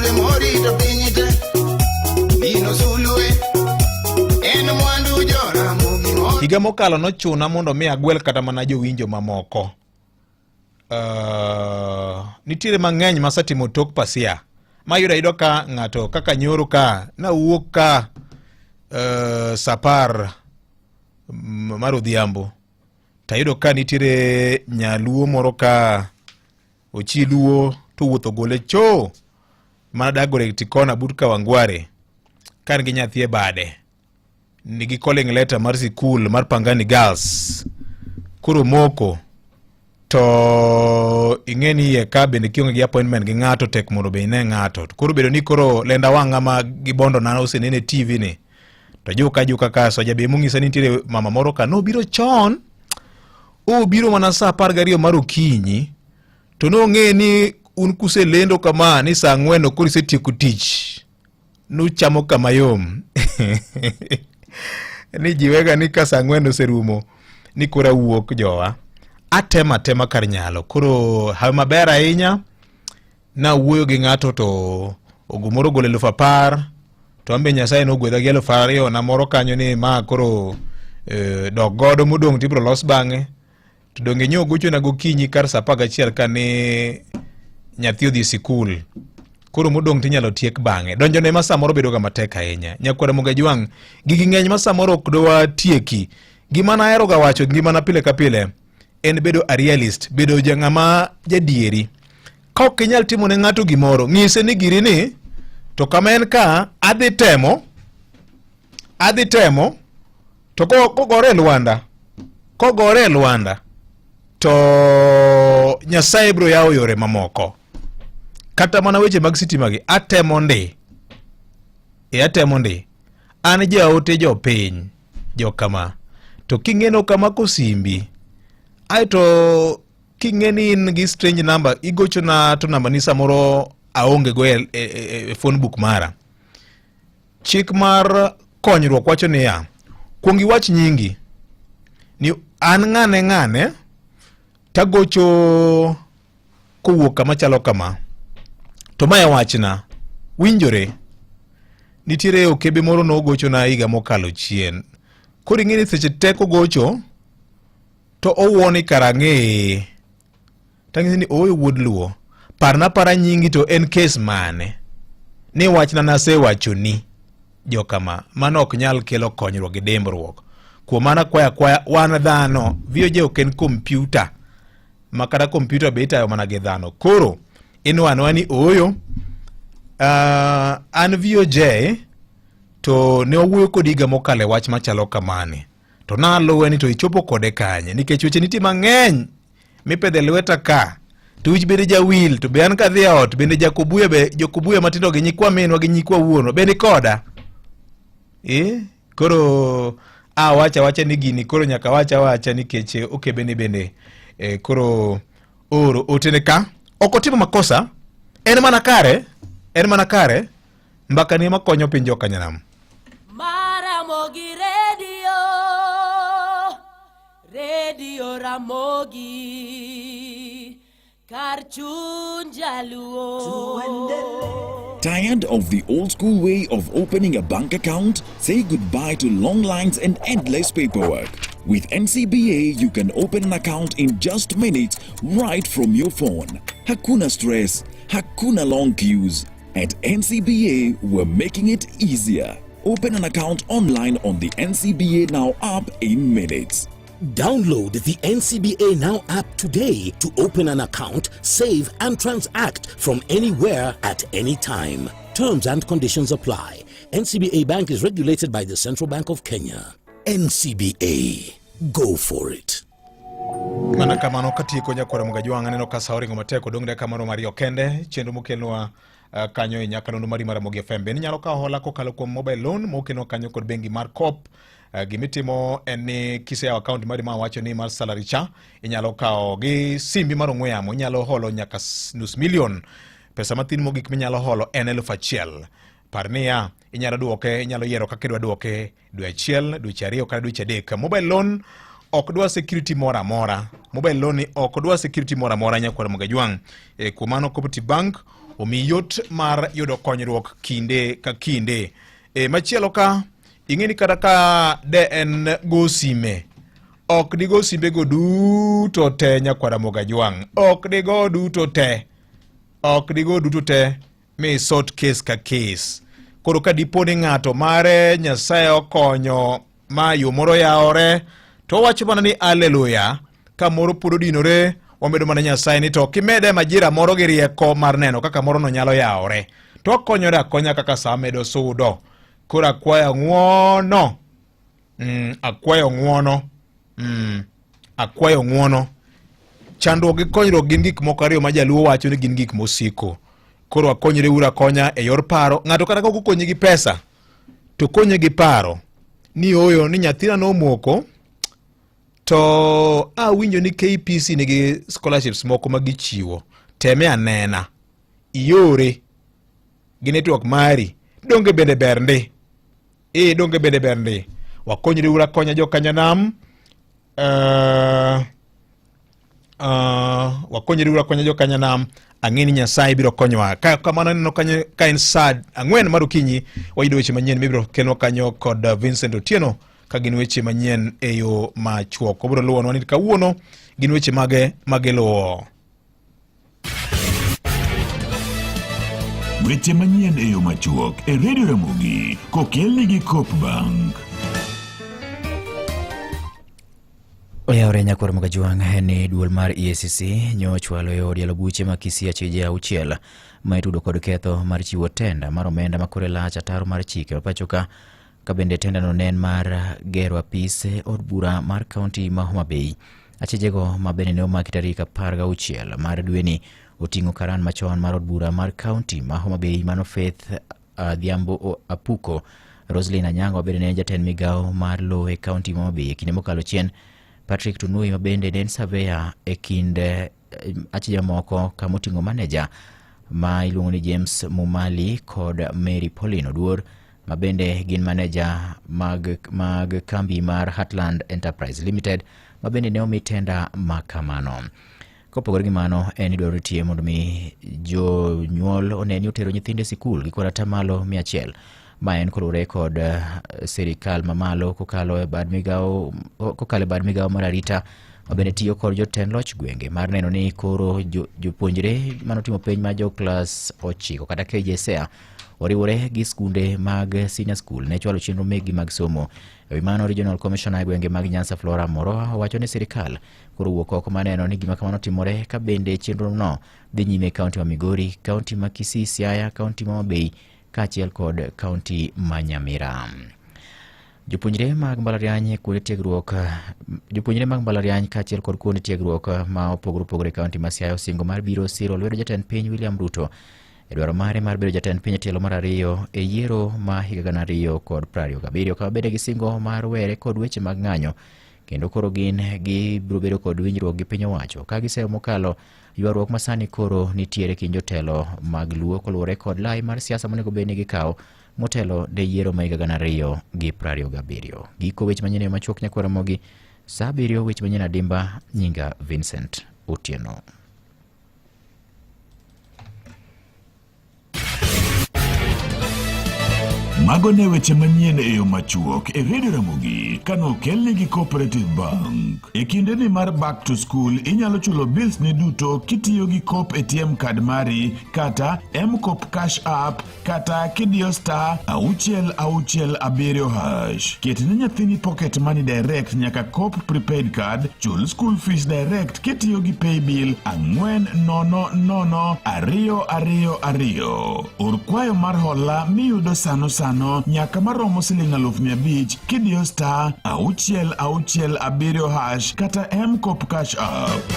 Higa mokalo nochuna mondo mi agwel kata mana jowinjo mamoko. Nitiere mang'eny masetimo tok pasia mayudo ayudo ka ng'ato kaka nyoro ka nawuok ka saa 10 mar odhiambo tayudo ka nitiere nyaluo moro ka ochi luo to wuotho gole cho mana Dagoretti kona but Kawangware ka nigi nyathi e bade nigi calling letter mar sikul mar Pangani Girls koro moko to ing'e ni iye ka bende kionge gi appointment gi ng'ato tek mondo be ine ng'ato to koro bedo ni koro lenda wang'a ma gibondo na osenene e TV ni to juka juka ka soja be mong'isa ni nitiere mama moro ka nobiro chon obiro mana saa 12 mar okinyi to nong'e ni un kuselendo kama ni saa 4 koro isetieko tich nuchamo kama yom ni jiwega ni ka saa 4 oserumo ni koro awuok jowa atema atema kar nyalo koro hawi maber ahinya nawuoyo gi ng'ato to ogumoro ogolo 10,000 to an be Nyasaye nogwedha gi 2,000 na moro kanyo ni ma koro dok godo modong' tibiro los bang'e to donge nyo gochona gokinyi kar saa 11 ka ne nyathi odhi e sikul koro modong' tinyalo tiek bang'e donjone ma samoro bedo ga matek ahinya nyakwara Mogajwang' gigi ng'eny ma samoro ok dowa tieki gima nahero ga wacho ngimana pile ka pile en bedo a realist bedo ja ng'ama jadieri ka ok inyal timo ne ng'ato gimoro ng'ise ni giri ni to kama en ka adhi temo adhi temo to kogore e lwanda kogore e lwanda to Nyasaye biro yawo yore mamoko kata mana weche mag sitima gi atemo ndi e atemo ndi an jaote jopiny jokama to king'eno kama kosimbi aeto king'e ni in gi strange number igochona to namba ni samoro aonge go e, e, e, e phone book mara chik mar konyruok wacho niya kuong iwach nyingi ni an ng'ane ng'ane tagocho kowuok kama chalo kama to mae wachna winjore nitiere okebe moro nogochona higa mokalo chien koro ing'e ni seche te kogocho to owuo ni kara ang'eye tang'ise ni ooyo wuod luo parna para nyingi to en kes mane ni wachna nasewachoni jokama mano ok nyal kelo konyruok gi dimbruok kuom mano akwaya akwaya wan dhano VOJ ok en kompyuta ma kata kompyuta be itayo mana gi dhano koro inwanwa ni ooyo an VOJ to ne wawuoyo kodi higa mokalo e wach machalo kamani to naluwe ni to ichopo kode kanye nikech weche nitie mang'eny mipedhe lweta ka to wich bende jawil to be an kadhi e ot bende jakobuya be jokobuya matindo gi nyikwa minwa gi nyikwa wuonwa be ni koda eh koro awacha wacha ni gini koro nyaka wacha wacha nikech okebe ni bende koro oro otene ka ok otimo makosa en mana kare en mana kare mbaka ni ema konyo piny jokanyanam Maramogi Radio, Radio Ramogi, kar chuny jaluo. Tired of the old school way of opening a bank account? Say goodbye to long lines and endless paperwork. With NCBA, you can open an account in just minutes right from your phone. Hakuna stress, hakuna long queues. At NCBA, we're making it easier. Open an account online on the NCBA Now app in minutes. Download the NCBA Now app today to open an account, save, and transact from anywhere at any time. Terms and conditions apply. NCBA Bank is regulated by the Central Bank of Kenya. NCBA. Go for it. Mana kamano katieko nyakwara Mugajwang' aneno ka sa oringo matek odong' dakika moro mariyo kende chenro mokelnwa kanyo e nyakalondo mari mar Ramogi FM. Bende inyalo kawo hola kokalo kuom mobile loan mokelnwa kanyo kod bengi mar Coop. Gimitimo en ni kiseyawo account mari ma wacho ni mar salary cha inyalo kawo gi simbi mar ong'we yamo inyalo holo nyaka nus million pesa mathin mogik minyalo holo en 1,000 par niya inyalo duoke inyalo yiero kaka idwa duoke dwe achiel dweche ariyo kata dweche adek mobile loan ok dwa security moro amora mobile loan ni ok dwa security moro amora nyakwar Mugajwang' kuom mano Cooperative Bank omiyi yot mar yudo konyruok kinde ka kinde machielo ka Ing'e ni kata ka de en go sime, ok digo simbego duto te nyakwara Mogajwang', ok digo duto te, ok digo duto te mi sort case ka case. Koro ka dipo ni ng'ato mare Nyasaye okonyo ma yo moro yawore, to owacho mana ni aleluya, ka moro pod odinore, wamedo mana Nyasaye ni to kimede majira moro gi rieko mar neno kaka moro no nyalo yawore, to okonyore akonya kaka sa medo sudo. Koro akwayo ng'wono, akwayo ng'wono, akwayo ng'wono. Chandruok gi konyruok gin gik moko ariyo ma jaluo wacho ni gin gik mosiko. Koro akonyre uru akonya e yor paro. Ng'ato kata kok okonyi gi pesa, to konye gi paro ni oyo ni nyathina nomoko to awinjo ni KPC nigi scholarships moko ma gichiwo, teme anena, iore gi network mari, donge bende ber ndi? E, donge bende ber ndi? Wakonyre uru akonya jokanyanam. Wakonyre uru akonya jokanyanam. Ang'e ni Nyasaye biro konyowa. Ka kamano aneno kanyo ka en saa 4 mar okinyi, wayudo weche manyien mibiro kelnwa kanyo kod Vincent Otieno ka gin weche manyien e yo machuok. Obiro luwonwa ni kawuono gin weche mage magiluwo. Weche manyien e yo machuok e Radio Ramogi kokelni gi Coop Bank. Oyawre nyakwar Mogajwang' ni duol mar EACC nyochwalo e od yalo buche ma Kisii achije 6 ma itudo kod ketho mar chiwo tenda mar omenda ma kore lach ataro mar chike ma pacho ka, ka bende tendano ne en mar gero apis od bura mar kaunti ma Homa Bay. Achijego ma bende ne omaki tarik 16 mar dweni oting'o karan machon mar od bura mar kaunti ma Homa Bay mano Faith Adhiambo Apuko, Roselyn Anyango ma bende ne en jatend migawo mar lowo e kaunti ma Homa Bay e kinde mokalo chien, Patrick Tunui ma bende ne en surveyor e kind achije mamoko kama oting'o maneja ma iluongo ni James Mumali kod Mary Pauline Oduor ma bende gin maneja mag kambi mar Heartland Enterprise Limited ma bende ne omi tenda ma kamano. Kopogore gi mano, en idwaro ni tie mondo mi jonyuol one ni otero nyithindo e sikul gi kwan atamalo 100 ma en koluwore kod sirikal mamalo kokalo e bad migawo kokalo e bad migawo mar arita ma bende tiyo kod jotend loch gwenge mar neno ni koro jopuonjre manotimo penj mar jo klas 9 kata KJSEA oriwore gi skunde mag senior school ne chwalo chenro mekgi mag somo. E wi mano, Regional Commissioner e gwenge mag Nyanza Flora Moroa owacho ni sirikal koro wuok oko mar neno ni gima kamano timore ka bende chenro no dhi nyime e kaunti ma Migori, kaunti ma Kisii, Siaya, kaunti ma Homa Bay kaachiel kod kaunti ma Nyamira. Jopuonjre mag mbalariany kuonde tiegruok, jopuonjre mag mbalariany kaachiel kod kuonde tiegruok ma opogore opogore e kaunti ma Siaya osingo mar biro siro lwedo jatend piny William Ruto e dwaro mare mar bedo jatend piny e tielo mar 2 e yiero ma higa 2027 kama bende gisingo mar were kod weche mag ng'anyo kendo koro gin gibiro bedo kod winjruok gi piny owacho ka giseyo mokalo ywaruok ma sani koro nitiere kind jotelo mag Luo koluwore kod lai mar siasa monego bed ni gikawo motelo ne yiero ma higa 2027. Giko weche manyien e yo machuok nyakwar Ramogi, saa 7 weche manyien adimba, nyinga Vincent Otieno. Mago ne weche manyien e yo machuok e Radio Ramogi kanokelni gi Cooperative Bank. E kindeni mar back to school inyalo chulo bills ni duto kitiyo gi Coop ATM card mari kata M-Coop Cash App kata kidiyo star 667 hash. Ket ne nyathini pocket money direct nyaka Coop prepaid card, chul school fees direct kitiyo gi paybill 400 222. Or kwayo mar hola miyudo sano sano nyaka maromo siling 500,000 kidiyo star 667 hash kata M-Coop Cash App.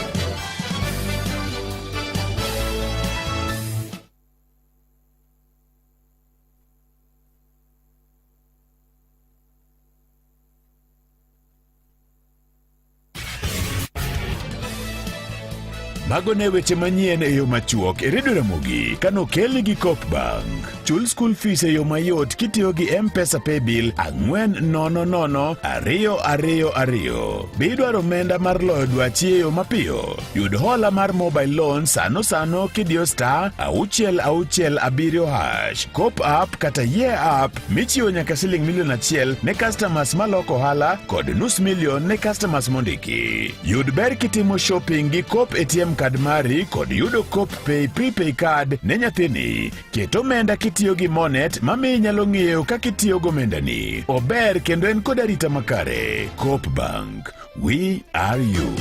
Mago ne weche manyien e yo machuok e Radio Ramogi kanokelni gi Coop Bank. Chul school fees e yo mayot kitiyo gi M-Pesa Paybill 400 222. Be idwaro omenda mar loyo dwachi e yo mapiyo? Yud hola mar mobile loan sano sano kidiyo star 667 hash. Kop app kata Ye app michiwo nyaka siling milion achiel ne customers maloko ohala kod nus milion ne customers mondiki. Yud ber kitimo shopping gi Kop ATM card mari kod yudo Kop Pay prepay card ne nyathini. Ket omenda kitiyo gi Monet mamiyo inyalo ng'eyo kaka itiyo gomendani. Ober kendo en kod arita makare. Coop Bank. We are you.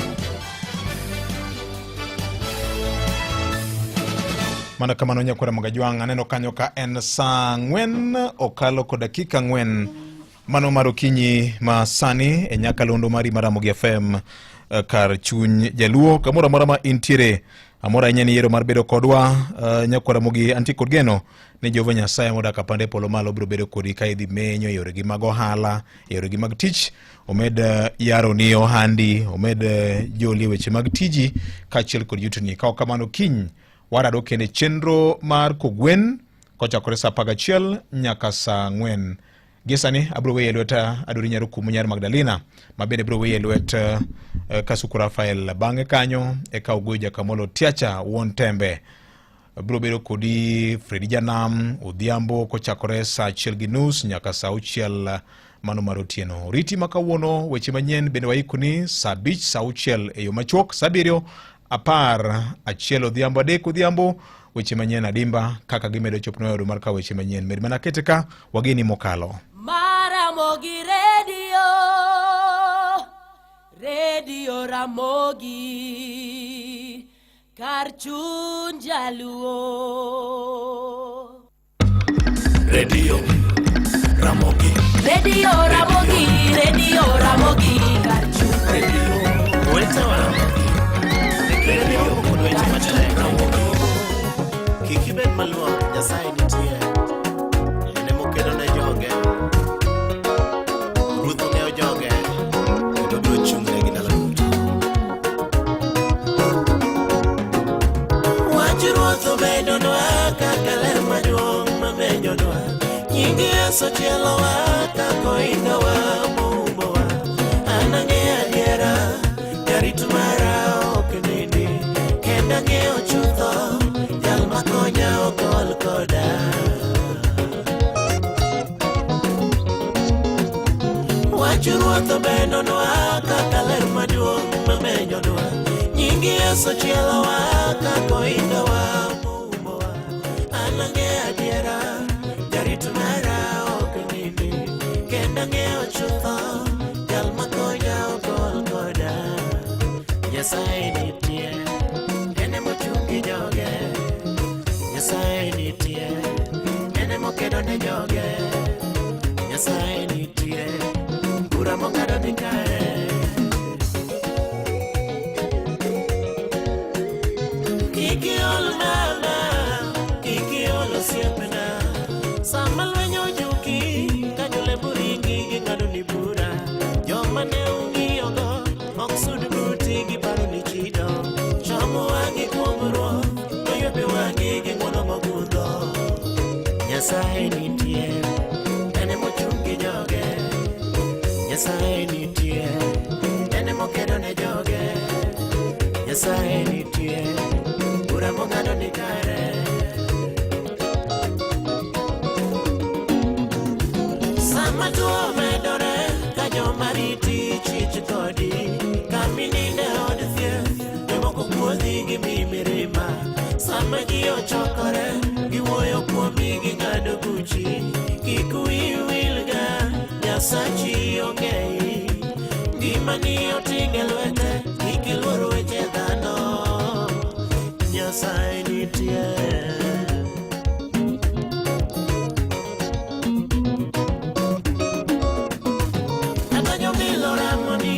Mana kamano nyakwara Mogajwang' aneno kanyo ka en saa ang'wen okalo kod dakika ang'wen mano mar okinyi ma sani e nyakalondo mari mar Ramogi FM kar chuny jaluo kamoro amora ma intiere amor ahinya ni yiero mar bedo kodwa nyakwara Ramogi antie kod geno ni Jehova Nyasaye modak apande polo malo biro bedo kodi ka idhi menyo e yoregi mag ohala e yoregi mag tich omed yaroni ohandi omed joli e weche mag tiji kaachiel kod yutoni ka ok kamano kiny warado kendo e chenro mar kogwen kochakore saa 11 nyaka saa 4 Gie sani abiro weyi e lwet Adori Nyar Okumu Nyar Magdalena ma bende biro weyi e lwet Kasuku Rafael. Bang'e kanyo eka Ogoyo Jakamolo Tiacha wuon tembe biro bedo kodi Fredi Janam odhiambo kochakore saa 1:30 nyaka saa 6 mano mar otieno. Riti ma kawuono weche manyien bende waikoni saa 5 saa 6 e yo machuok saa 7 11 odhiambo 3 odhiambo weche manyien adimba kaka gimedo chopo ne mar kawo weche manyien med mana kete ka wageni mokalo. Maramogi Radio, Radio Ramogi, kar chuny jaluo. Radio Ramogi. Radio Ramogi, Radio Ramogi, kar chuny. Radio Wetewa Ramogi. Radio kod weche machon Ramogi. Kik ibed maluor, Nyasaye nitie. En emokedo ne joge. Ruoth ong'eyo joge, kendo obiro chung' negi ndalo duto. Wach Ruoth obedonwa kaka ler maduong' mamenyonwa. Nying Yesu chielowa kaka oingowa moumbowa. An ang'eyo adiera, jarit mara ok nindi. Kendo ang'eyo chutho, jal makonya ok ol koda. Wach Ruoth obedonwa kaka ler maduong' mamenyonwa. Nying Yesu chielowa kaka oingowa moumbowa. An ang'eyo adiera, jarit mara ok nindi. Kendo ang'eyo chutho, jal makonya ok ol koda. Nyasaye nitie, en emochung' gi joge. Nyasaye nitie, en emokedo ne joge. Nyasaye nitie, bura mong'ado ni kare. Kik iol mama, kik iol osiepna. Sama lweny ojuki, ka jolembo ringi ging'ado ni bura. Joma ne ung'iyogo ok sud buti giparo ni chido. Chomo wang'i kuom Ruoth, to ywepe wang'i gi ng'wono mogundho. Nyasaye nitie, en emochung' gi joge. Nyasaye nitie, en emokedo ne joge. Nyasaye nitie, bura mong'ado ni kare. Sama tuo medore, ka joma riti chich kodi, kamininde od thieth, jomoko kuodhi gi mi mirima. Sama ji ochokore, giwuoyo kuomi ging'ado buchi. Kik wiyi wilga, Nyasachi ong'eyi. Ngimani oting'o e lwete, kik iluor weche dhano. Nyasaye nitie. Kata jomilo ramoni,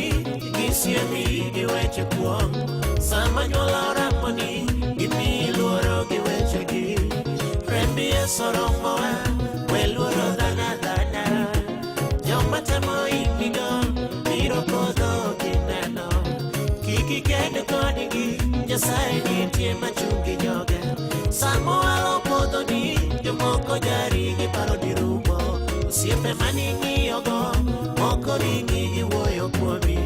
gisiemi gi weche kuong'. Sama anyuola oramoni, gimiyi luoro gi wechegi. Remb Yesu oromowa, we luoro dhano adhana. Joma temo imigo, biro podho kineno. Kik iked kodgi, Nyasaye nitie machung' gi joge. Sama owalo podhoni, jomoko jari. Jomoko ringi giwuoyo kuomi.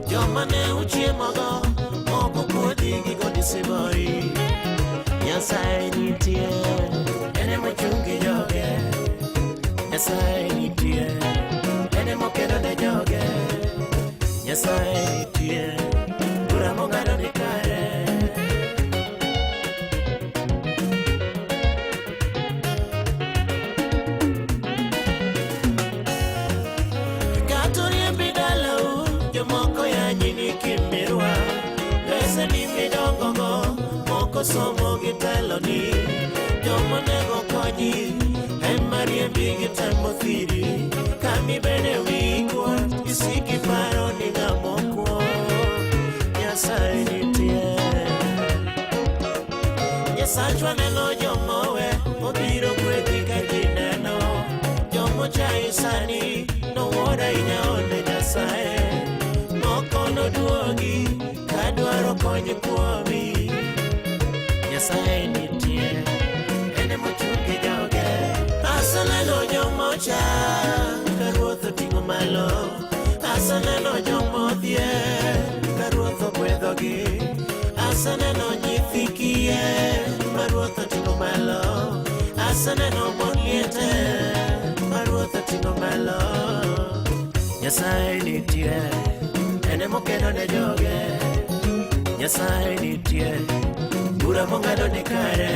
Joma ne uchiemogo moko kuodhi gi siboi. Nyasaye nitie, en emochung' gi joge. Nyasaye nitie, en emokedo ne joge. Nyasaye nitie, bura mong'ado ni kare. Kata oriembi dalau, jomoko yanyi ni kimirwa. Pesa ni midongogo, moko somo gi teloni. Jomonego konyi, ema riembi gi temo thiri. Kamibede wiyi kuot, isik iparo ni ng'ama okuo. Nyasaye nitie. Nyasachwa neno jomowe, obiro gwedhi ka ji neno. Jomochayi sani, nowuoro ahinya onde Nyasaye. Moko noduogi, kadwaro kony kuomi. Nyasaye nitie, en emochung' gi joge. Aseneno jomocha, ka Ruoth oting'o malo. Aseneno jomodhier, ka Ruoth ogwedhogi. Aseneno nyithi kiye, ma Ruoth oting'o malo. Aseneno mon liete, ma Ruoth oting'o malo. Nyasaye nitie, en emokedo ne joge. Nyasaye nitie, bura mong'ado ni kare.